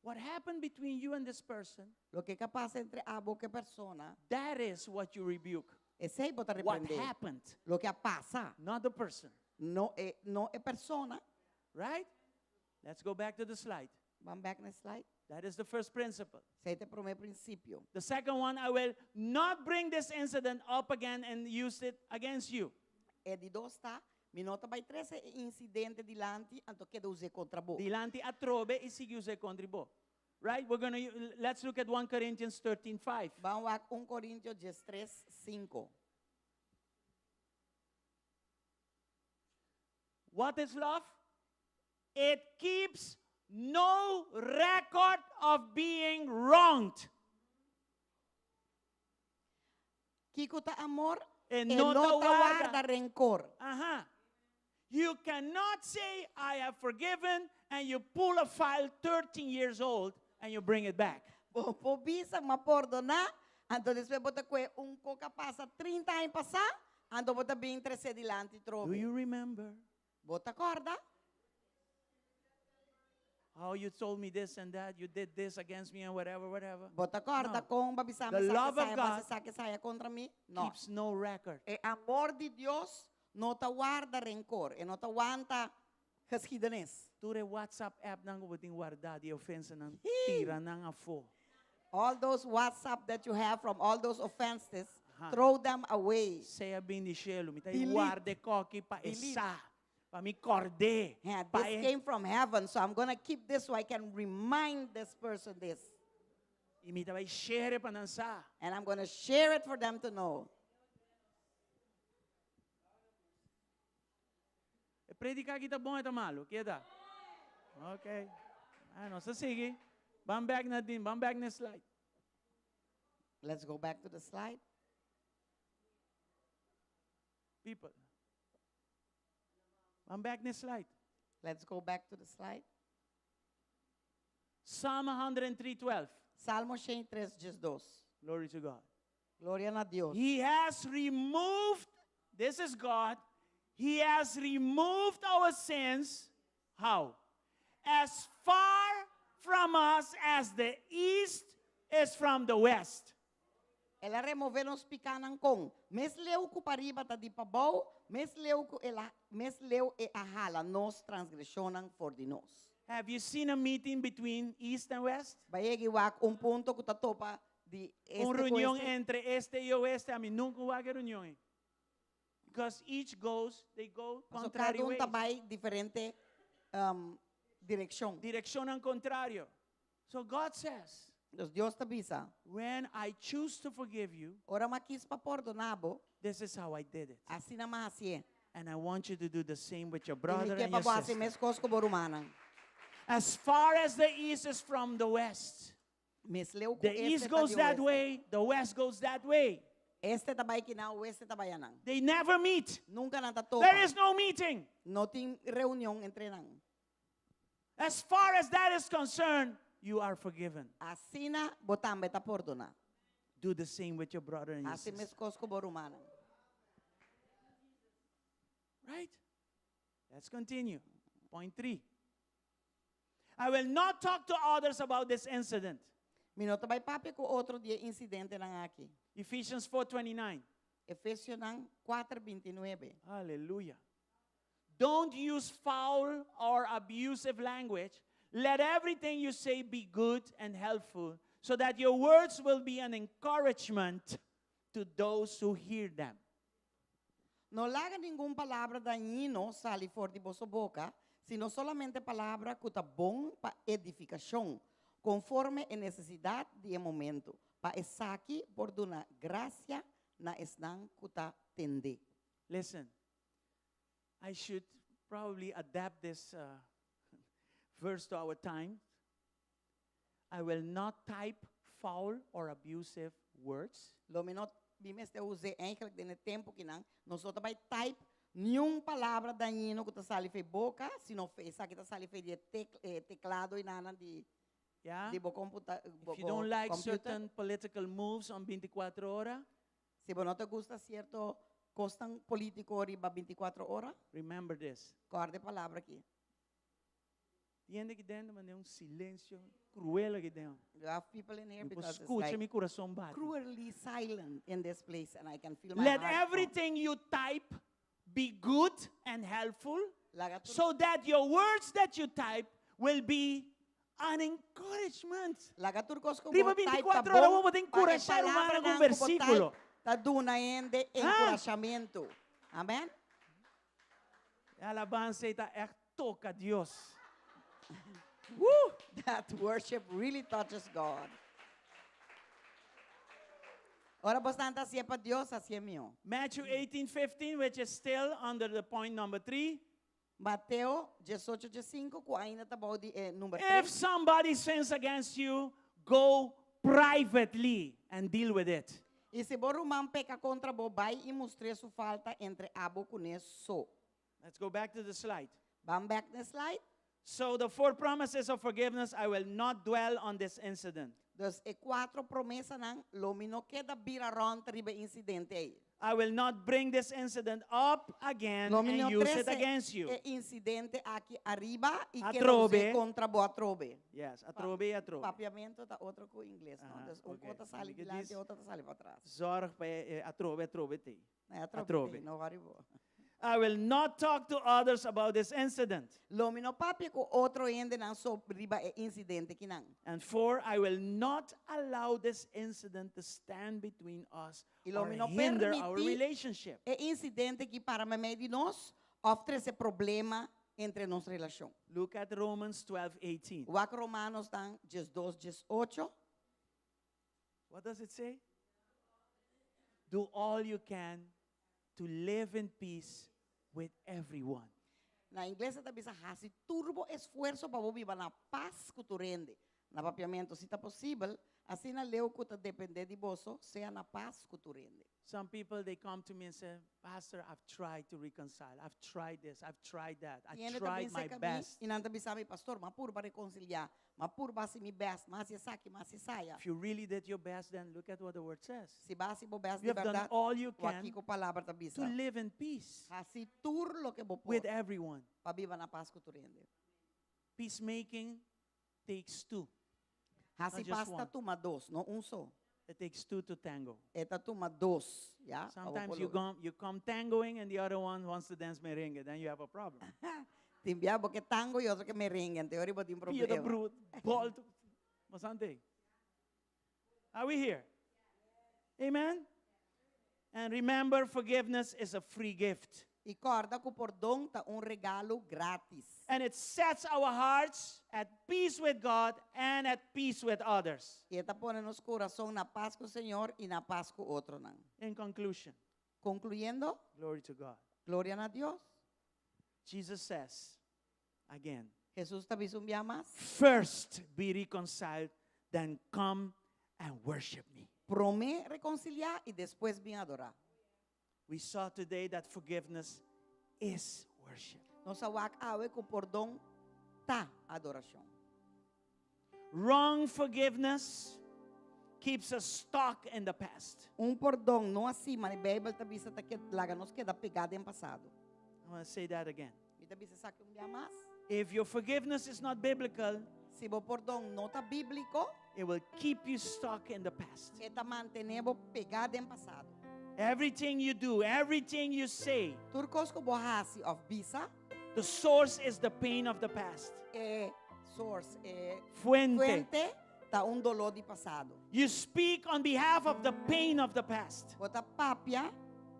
What happened between you and this person, Loke a pasa entre abo ku e persona, that is what you rebuke. esei bo ta What reprendé. happened, Loke a pasa, not the person. no e no e persona. Right? Let's go back to the slide. Ban back na slide. That is the first principle. Esei ta e promé prinsipio. The second one, I will not bring this incident up again and use it against you. E di dos ta, mi no ta bai trese e insidente dilanti, anto keda us'é kontra bo. Dilanti atrobe i sigui us'é kontra bo. Right? We're gonna let's look at 1 Corinthians 13, 5. Ban wak 1 Korintio 13, 5. What is love? It keeps no record of being wronged. Kiko ta amor, E e no no ta ta warda. warda renkor. You cannot say, I have forgiven, and you pull a file 13 years old and you bring it back. Bo por bisa m'a pordoná, anto despues bo ta kue un kos ku a pasa 30 aña pasá, anto bo ta bin trese dilanti Do trobe. you remember Bo ta kòrda? how you told me this and that? You did this against me and whatever, whatever. Bo ta kòrda No. kon b'a bisa The mi love of saque God saque saia kontra mi? No. Keeps no record. E amor di Dios no ta warda renkor, e no ta wanta geschiedenis. Tur e WhatsApp app nan ku bo tin wardá di ofensanan tira nan afó. All those WhatsApp that you have from all those offenses, Aha. throw them away. Sea bin di shelu, mi ta Delete. warda esaki pa Delete. e sa, pa mi kòrd'é. Yeah, Pa this e, came from heaven, so I'm gonna keep this so I can remind this person this. i mi ta bai share pa nan sa. And I'm gonna share it for them to know. E prédika aki ta bon òf ta malu? Keda? Ok. Ah, nos ta sigui. Ban back na din, ban back na slide. Let's go back to the slide. People. Ban back na slide. Let's go back to the slide. Psalm 103:12. Salmo 103, 2. Glory to God. Gloria na Dios. He has removed, this is God, He has removed our sins. How? As far from us as the east is from the west. El a remové nos pikánan kon. Mes leu ku pariba ta di pabou, mes leu ku el a, mes leu el a hala nos transgreshonnan for di nos. Have you seen a meeting between east and west? B'a yega di wak un punto ku ta topa di este Un ku reunion este. entre este i oeste. Ami nunka a wak reunion. eh. Because each goes, they go So contrary kada un ways. ta bai diferente direkshon. Direkshon kontrario. So God says, Dus Dios ta bisa. when I choose to forgive you, Ora m'a kies pa pordoná bo, this is how I did it. asina m'a hasié. And I want you to do the same with your I mi brother ke and pa your bo hasi sister. mes kos ku bo rumannan. As far as the east is from the west, Mes leu ku the este east ta goes di that oeste. way, the west goes that way. Este ta bai akinan, o este ta bai ayanan. They never meet. Nunka nan ta topa. There is no meeting. No tin reunion entre nan. As far as that is concerned, you are forgiven. Asina bo tambe ta pordoná. Do the same with your brother and your Hasi sister. meskos ku bo rumannan. Right? Let's continue. Point three. I will not talk to others about this incident. Mi no ta bai papia ku otro di e insidentenan aki. Ephesians 4:29. Efesionan kuater bintinuebe. Hallelujah. Don't use foul or abusive language. Let everything you say be good and helpful, so that your words will be an encouragement to those who hear them. No laga ningun palabra dañino sali for di boso boka, sino solamente palabra ku ta bon pa edifikashon, konforme e nesesidat di e momentu, pa esaki por duna grasia na esnan ku ta tend'é. Listen, I should probably adapt this uh, verse to our time. I will not type foul or abusive words. Lo mi no mi mester us'é eigenlijk den e tempu kinan. Nos no ta bai type niun palabra dañino ku ta sali for e boka, sino esaki ta sali for di e e teklado i nanan di Yeah? di bo komputa bo If you don't like computer. certain political moves on 24 Ora, Si bo no ta gusta sierto kosnan polítiko riba 24 Ora, remember this. kòrda e palabra aki. Tin hende aki den, manda un silencio cruel aki den. You have people in here Mi por because it's scucha like mi corazon bati. cruelly silent in this place and I can feel my Let heart pump. everything you type be good and helpful, Laga tur so that your words that you type will be an encouragement. Laga tur kos ku Riba bo type ta 24 ora bon bo ta pa e enkurashá rumannan ku un palabranan ku bo type versíkulo. ta duna hende Ah. enkurashamentu. Amen. E alabansa ei ta ègt toka Dios. Woo! That worship really touches God. Ora bo stan ta hasié pa Dios, hasié mihó. Matthew 18:15, which is still under the point number 3. Mateo diesocho diesinko ku ainda ta bou di e number If tres. somebody sins against you, go privately and deal with it. I si bo ruman peka kontra bo, bai i mustr'é su falta entre abo kuné so. Let's go back to the slide. Ban bèk na e slide. So the four promises of forgiveness, I will not dwell on this incident. Dus e kuatro promesanan, lo mi no keda bira rònt riba e insidente ei. I will not bring this incident up again Lo mi and no use it trese against you. e insidente aki ariba i keda Atrobe. us'é kontra bo atrobe. Yes, atrobe i atrobe. Papiamento ta otro ku ingles, no? Aha, Dus un oké. kos ta sali Mi ke dilanti, dis- otro ta sali patras. Zorg pa e e atrobe atrobe t'ei. Na e atrobe Atrobe. t'ei, no wòri bo. I will not talk to others about this incident. Lo mi no papia ku otro hendenan so riba e insidente kinan. And four, I will not allow this incident to stand between us I lo or mi no hinder our permití relationship. e insidente ki para meimei di nos òf trese problema entre nos relashon. Look at Romans 12:18. Wak Romanosnan diesdos diesocho. What does it say? Do all you can to live in peace with everyone. Na ingles e ta bisa hasi tur bo esfuerso pa bo biba na pas ku tur hende. Na papiamentu, si ta posibel, asina leu ku ta dependé di boso, sea na pas ku tur hende. Some people, they come to me and say, Pastor, I've tried to reconcile. I've tried this, I've tried that. I Tin hende ta tried bin my serka mi best. i nan ta bisa mi, Pastor, m'a purba rekonsiliá, m'a purba hasi mi bèst, m'a hasi esaki, m'a hasi esaya. If you really did your best, then look at what the word says. Si bo a hasi bo bèst You di have done bèrdat, all you wak can kiko palabra ta bisa. to live in peace Hasi tur loke bo por with everyone. pa biba na pas ku tur hende. Peacemaking takes two. Hasi Not just pas ta one. tuma dos, no un so. It takes two to tango. E ta tuma dos, ya, pa bo Sometimes por you logra. come, you come tangoing and the other one wants to dance merengue. Then you have a problem. Tin bia bo ke tango y otro ke merengue, anto ora bo tin Pia the problema. brut, ball to, Masante. Are we here? Amen? And remember, forgiveness is a free gift. I kòrda ku pordon ta un regalo grátis. And it sets our hearts at peace with God and at peace with others. I e ta pone nos kurason na pas ku Señor i na pas ku otronan. In conclusion, Konkluyendo, glory to God. gloria na Dios. Jesus says, again, Hesus ta bisa un bia mas. First be reconciled, then come and worship me. Promé rekonsiliá i despues bin adorá. We saw today that forgiveness is worship. Nos a wak awe ku pordon ta adorashon. Wrong forgiveness keeps us stuck in the past. Un pordon no hasí manera Beibel ta bisa ta laga nos keda pegá den pasado. I want to say that again. Mi ta bisa esaki un bia mas. If your forgiveness is not biblical, Si bo pordon no ta bíbliko, it will keep you stuck in the past. E ta mantené bo pegá den pasado. Everything you do, everything you say, Tur kos ku bo hasi òf bisa, the source is the pain of the past. E source, e Fuente. fuente ta un doló di pasado. You speak on behalf of the pain of the past. Bo ta papia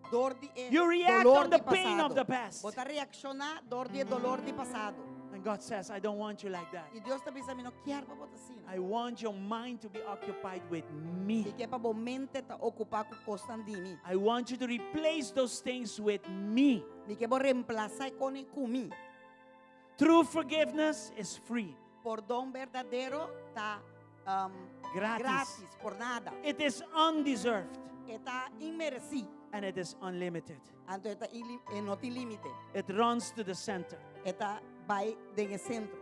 dor di e You react dolor on the di pain of pasado. the past. Bo ta reakshoná dor di e dolor di pasado. And God says, I don't want you like that. I Dios ta bisa, mi no kier pa bo ta asina. I want your mind to be occupied with me. Mi ke pa bo mente ta okupá ku kosnan di mi. I want you to replace those things with me. Mi ke bo remplasá e kosnan ku mi. True forgiveness is free. Pordon berdadero ta um, Gratis. gratis, por nada. It is undeserved. E ta inmeresí. And it is unlimited. Anto e ta e no tin límite. It runs to the center. E ta bai den e sentro.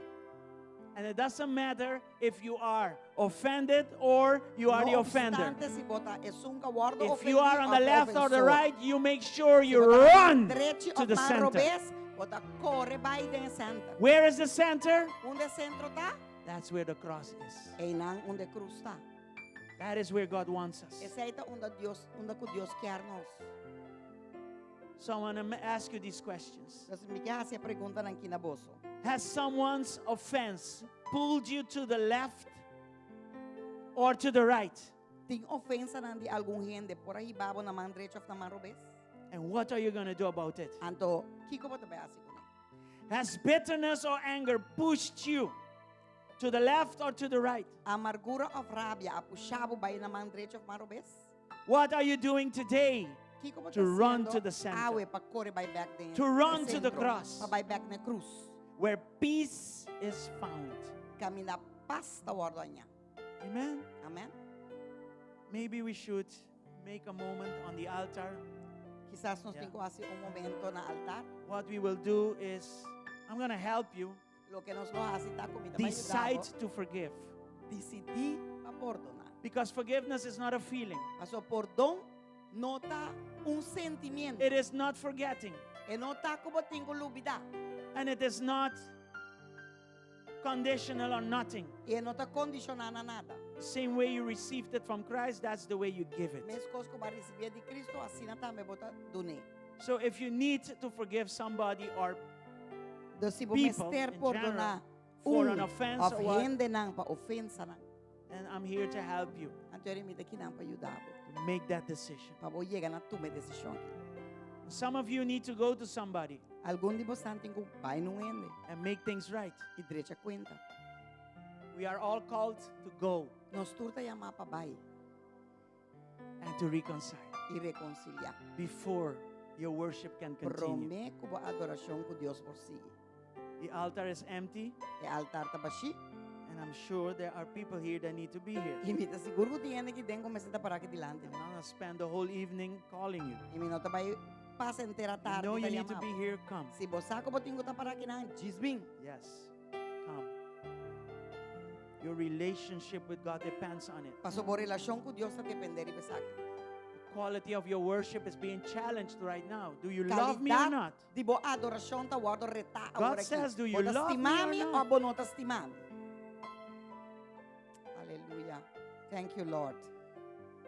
And it doesn't matter if you are offended or you are No the offender. obstante si bo ta esun ku a wòrdu If you are on the ofendí left or the ofensor. right, you make sure Si you bo ta run drechi to of the man center. robes, bo ta kore bai den e center. Where is the center? Unda e sentro ta? That's where the cross is. Einan unda e krus ta. That is where God wants us. Esei ta unda Dios, unda ku Dios kier nos. So I want to ask you these questions. Entonces, mi ke hasi e preguntanan aki na boso. Has someone's offense pulled you to the left or to the right? Tin ofensanan di algun hende por a hiba bo na man drechi of na man robes? And what are you going to do about it? Anto, kiko bo ta bai hasi kuné? Has bitterness or anger pushed you to the left or to the right? Amargura of rabia a pusha bo bai na man drechi of man robes? What are you doing today Kiko bo to run to the center? Awe pa kore bai bèk den To run to the sentro, cross. Pa bai bèk na krus. Where peace is found. Kaminda pas ta wòrdu hañá. Amen. Amen. Maybe we should make a moment on the altar. Kisas nos Yeah. tin ku hasi un momento na altar. What we will do is, I'm going to help you Loke nos lo hasi ta ku mi ta bai decide yuda bo to forgive. Disidí pa pordoná. Because forgiveness is not a feeling. Paso pordon no ta un sentimentu. It is not forgetting. E no ta ku bo tin ku lubidá. And it is not conditional or nothing. I e no ta kondishoná na nada. Same way you received it from Christ, that's the way you give it. Meskos ku bo a risibié di Kristu, asina tambe bo ta dun'é. So if you need to forgive somebody or Dus si bo people mester in pordoná general for un an offense òf or what, hendenan pa ofensanan, then I'm here to help you anto mi ta akinan pa yuda bo. to make that decision. Pa bo yega na tuma e desishon aki. Some of you need to go to somebody Algun di boso tin ku bai na un hende and make things right. i drecha kuenta. We are all called to go Nos tur ta yamá pa bai and to reconcile i rekonsiliá. before your worship can continue. Promé ku bo adorashon ku Dios por sigui. The altar is empty, E altar ta bashí. and I'm sure there are people here that need to be here. I mi ta sigur ku tin hende aki ku mester ta pará aki dilanti. I'm not gonna spend the whole evening calling you. I mi no ta bai pasa henter You atardi know ta you need to yama. be here, come. Si bo sa ku bo tin ku ta pará akinan, djis bin. Yes, come. Your relationship with God depends on it. Paso bo relashon ku Dios ta dependé di esaki. The quality of your worship is being challenged right now. Do you love me or Kalidat not? di bo adorashon ta wòrdu retá God awor aki. says, do you Bo ta love me stima or mi not? òf bo no ta stima mi? Aleluya. Thank you, Lord.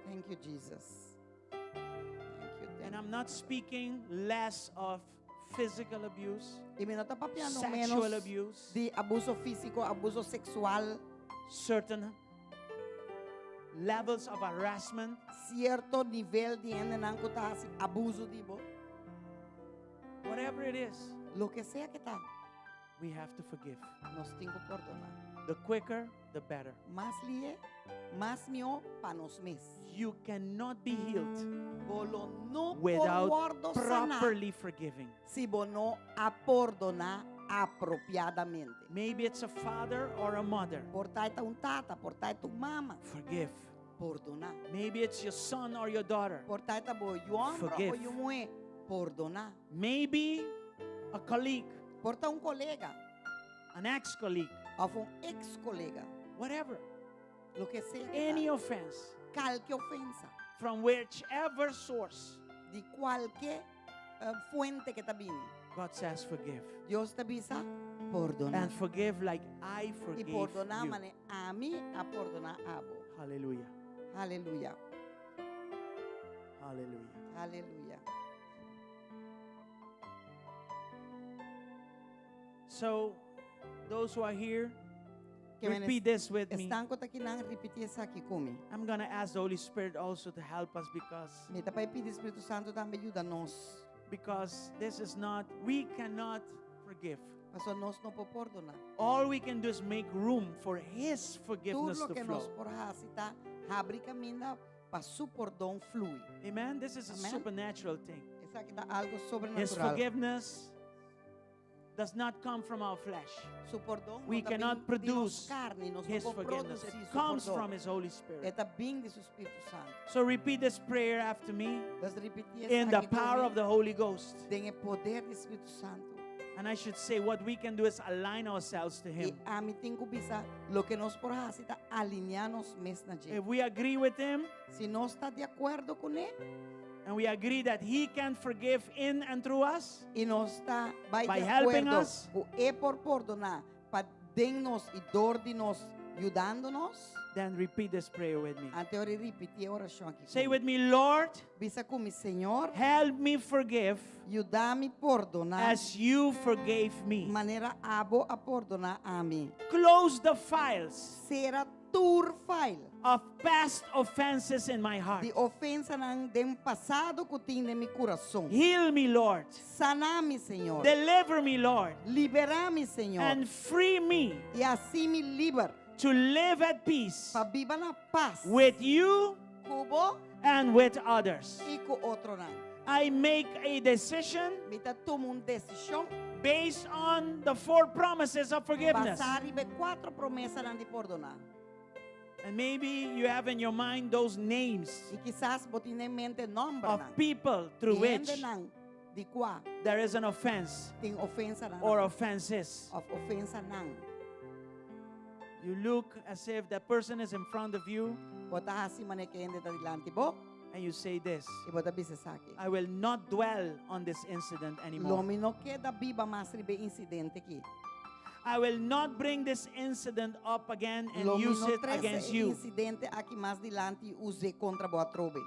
Thank you, Jesus. Thank you, thank And you. I'm not speaking less of physical abuse, I mi no ta papiando sexual ménos abuse, di abuso físiko, abuso seksual, certain levels of harassment. sierto nivel di hendenan ku ta hasi abuso di bo. Whatever it is, Loke sea ku ta, we have to forgive. nos tin ku pordoná. The quicker, the better. Mas lihé, mas mihó pa nos mes. You cannot be healed Bo lo no por without wòrdu saná properly forgiving. si bo no a pordoná apropiadamente. Maybe it's a father or a mother. Por ta un tata, por ta un mama. Forgive. Pordoná. Maybe it's your son or your daughter. Por ta ta bo yu hòmber Forgive. òf yu muhé. Pordoná. Maybe a colleague, Por ta un kolega an ex colleague, òf un eks-kolega. whatever. Loke sea. Any offense Kualke ofensa. from whichever source, Di kualke eh, fuente ku ta bini. God says forgive. Dios ta bisa, pordoná. And forgive like I I forgave pordoná, you. manera ami a pordoná abo. Hallelujah. Aleluya. Hallelujah. Aleluya. So, those who are here, Ke men repeat this with me. Esnan ku ta akinan ripití esaki ku mi. I'm going to ask the Holy Spirit also to help us because Mi ta bai pidi Spiritu Santu tambe yuda nos. because this is not we cannot forgive. Paso nos no por pordoná. All we can do is make room for his Tur forgiveness lo to ke nos flow. por hasi ta habri kaminda pa su pordon flui. Amen. This is a Amen. supernatural thing. Esaki ta algu His sobrenatural. forgiveness does not come from our flesh. Su pordon We no ta cannot bin di nos produce karni, nos His no por forgiveness. produsí It su comes pordon. from His Holy Spirit. E ta bin di su Spiritu Santu. So repeat this prayer after me Dus ripití in the esaki power of ku mi. the Holy Ghost. Den e poder di Spiritu Santu. And I should say, what we can do is align ourselves to I Him. ami tin ku bisa loke nos por hasi ta aliniá nos mes na dje. If we agree with Him Si nos ta di akuerdo kuné and we agree that He can forgive in and through us, i nos ta bai By di helping akuerdo us. ku e por pordoná pa den nos i dor di nos yudando nos, then repeat this prayer with me. anto ripití e orashon aki. Say with me, Lord, Bisa ku mi Señor, help me forgive yuda mi pordoná as you forgave me. manera abo a pordoná ami. Close the files Sera tur file of past offenses in my heart. di ofensanan den pasado ku tin den mi kurason. Heal me, Lord. Sana mi, Señor. Deliver me, Lord. Liberá mi, Señor. And free me I hasi mi liber to live at peace pa biba na pas with you ku bo and with others. i ku otronan. I make a decision Mi ta tuma un desishon based on the four promises of forgiveness. basá riba e kuater promesanan di pordoná. And maybe you have in your mind those names I kisas bo tin den mente nòmber of nan. people through which Hendenan di kua there is an offense tin ofensanan or offenses. òf ofensanan. You look as if that person is in front of you Bo ta hasi manera ku e hende ta dilanti bo and you say this i bo ta bisa esaki. I will not dwell on this incident Lo anymore. mi no keda biba mas riba e insidente aki. I will not bring this incident up again and Lo mi use no it trese against e you. insidente aki mas dilanti i us'é kontra bo atrobe.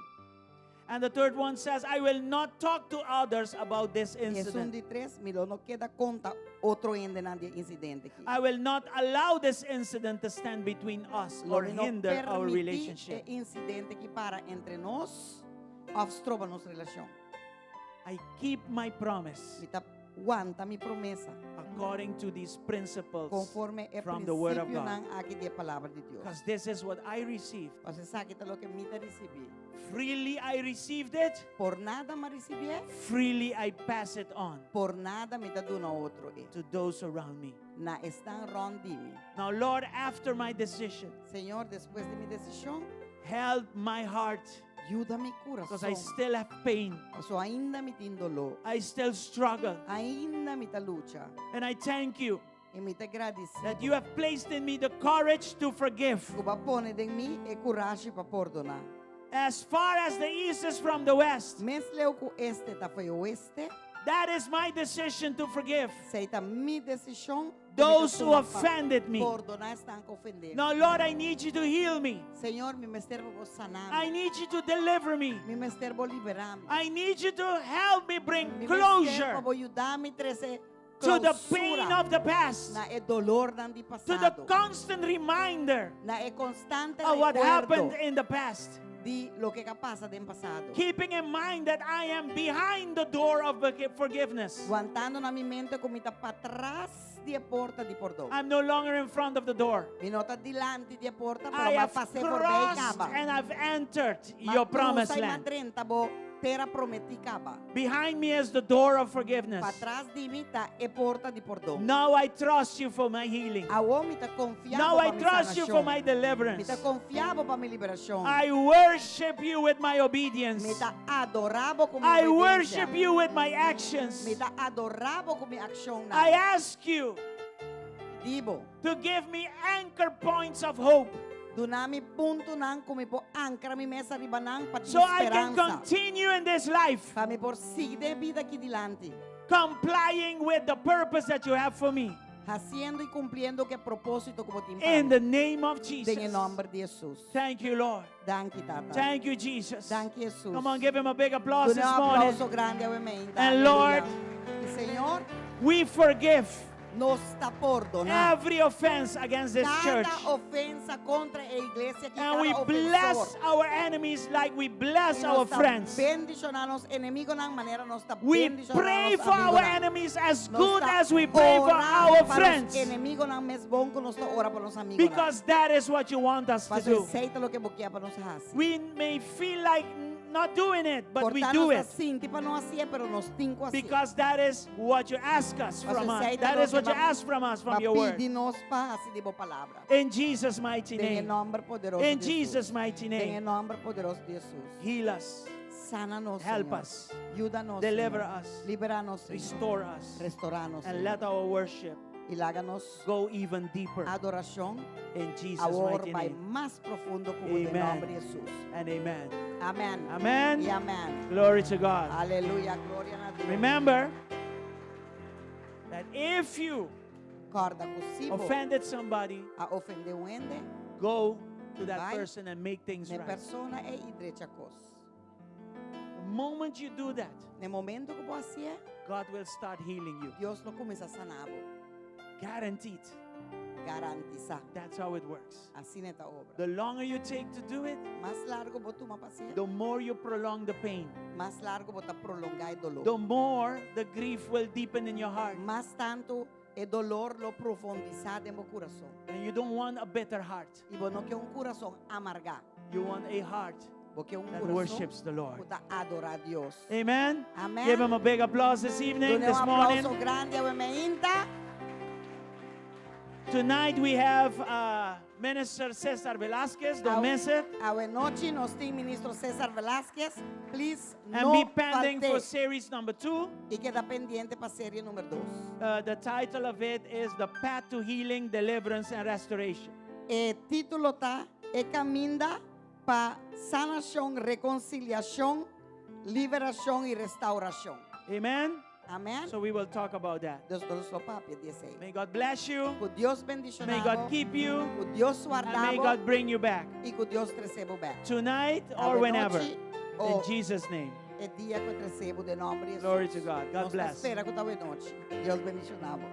And the third one says, I will not talk to others about this Esun incident. di tres, mi lo no keda konta otro hendenan di e insidente aki. I will not allow this incident to stand between us Lo or mi no hinder our permití relationship. e insidente aki para entre nos òf stroba nos relashon. I keep my promise Mi ta wanta mi promesa according to these principles konforme e from the Word of prinsipio God. nan aki di e palabra di Dios. Because this is what I received. Paso esaki ta loke mi a risibí. Freely I received it, Pòrnada m'a risibié, freely I pass it on pòrnada mi ta duna otro e. to those around me. Na esnan rònt di mi. Now, Lord, after my decision, Señor, despues di mi desishon, help my heart yuda mi because I kurason. still have pain. Paso ainda mi tin doló. I still struggle. Ainda mi ta lucha. And I thank you I mi ta gradisí. that you have placed in me the courage to forgive. Ku bo a pone den mi e kurashi pa pordoná. As far as the east is from the west, Mes leu ku este ta for di oeste, that is my decision to forgive esei ta mi desishon. those who offended me. Pordoná esnan ku a ofendé. Now, Lord, I need you to heal me. Señor, mi mester pa bo sana. I need you to deliver me. Mi mester bo liberá mi. I need you to help me bring Mi mester closure pa bo yuda mi trese to the pain klousura of the past, na e dolornan di to the pasado. constant reminder Na e konstante of what happened rekuerdo in the past. di loke a pasa den pasado. Keeping in mind that I am behind the door of forgiveness. Wantando na mi mente ku mi ta patras di e porta di pordon. I'm no longer in front of the door. Mi no ta dilanti di e porta, I pero m'a have pasa voorbij crossed kaba. and I've entered Ma your promised krusa i land. m'a drenta bo tera prometí kaba. Behind me is the door of forgiveness. Patras di mi ta e porta di pordon. Now I trust you for my healing. Awor mi ta konfia Now bo I pa mi trust you for sanashon. my Mi deliverance. ta konfia bo pa mi liberashon. I worship you with my obedience. Mi ta adorá bo ku mi I obedensia. worship you with my actions. Mi ta adorá bo ku mi akshonnan. I ask you Pidi bo. to give me anchor points of hope Duna mi puntonan ku mi por ankra mi mes riba nan pa so I can speransa. continue in this life, Pa mi por sigui den e bida aki dilanti. complying with the purpose that you have for me. Hasiendo i kumpliendo ku e propósito ku bo tin In pa the mi. name of Den Jesus. nòmber di Jesus. Thank you, Lord. Danki, Tata. Thank you, Jesus. Danki, Jesus. Come on, give him a big applause Duna this un morning. aplauso grandi awe And Lord, I Señor, We forgive nos ta pordoná. every offense against this church. Kada ofensa kontra e iglesia aki, And kada we bless ofensor. our enemies like we bless I nos our ta friends. bendishoná nos enemigunan manera nos ta We bendishoná pray nos for our amigunan. enemies as Nos good ta as we pray for ora our pa nos friends. Enemigunan mes bon ku nos ta ora pa nos amigunan. Because that is what you want us to Paso do. esei ta loke bo ke pa nos hasi. We may feel like not doing it, but we Por ta do nos it. sinti pa no hasié, pero nos tin ku hasié. Because that is what you ask us Paso from us. esei ta That is loke what you ba- ask from us from ba your word. pidi nos pa hasi di bo palabra. In Jesus' mighty Den name. nòmber poderoso In di Jesus. Jesus' mighty Den name. nòmber poderoso di Jesus. Heal us. Sana nos, Help Señor. us. Yuda nos, Deliver Señor. us. Libera nos, Señor. Restore us. Restourá nos, And Señor. let our worship I laga nos go even deeper. adorashon In Jesus' awor mighty bai name. mas profundo ku den Amen. nòmber di Jesus. And amen. Amèn. Amen. I amèn. Glory to God. Aleluya, gloria na Dios. Remember that if you Kòrda ku si bo offended somebody, a ofendé un hende, go to that Bai person and make things na right. persona ei i drecha kos. The moment you do that, Na momento ku bo hasié, God will start healing you. Dios lo kuminsá sana bo. Guaranteed. Garantisá. That's how it works. Asina e ta obra. The longer you take to do it, Mas largu bo tuma pa hasié, the more you prolong the pain. mas largu bo ta prolongá e doló. The more the grief will deepen in your heart. Mas tantu e doló lo profundisá den bo kurason. And you don't want a bitter heart. I bo no ke un kurason amargá. You want a heart Bo ke un that kurason worships the Lord. ku ta adorá Dios. Amen. Amèn. Give him a big applause this evening, Duna this un morning. aplauso grandi awe mainta. Tonight we have Minister Cesar Velasquez. Don't miss it. Awe nochi nos tin Minister Cesar Velasquez. Please And no be pending for falt'é. series number 2. I keda pendiente pa serie number 2. The title of it is The Path to Healing, Deliverance, and Restoration. E título ta E Kaminda pa Sanashon, Rekonsiliashon, Liberashon i Restourashon. Amen. Amèn. So we will talk about that. Dios lo papia di esei. May God bless you. Ku Dios bendishoná May God keep you. Ku Dios And may warda bo. God bring you back. I ku Dios trese bo bèk. Tonight or whenever. Awe nochi In o Jesus' name. e dia ku e trese bo den nòmber di Jesus. Glory to God. God Nos bless. spera ku ta awe nochi. Dios bendishoná bo.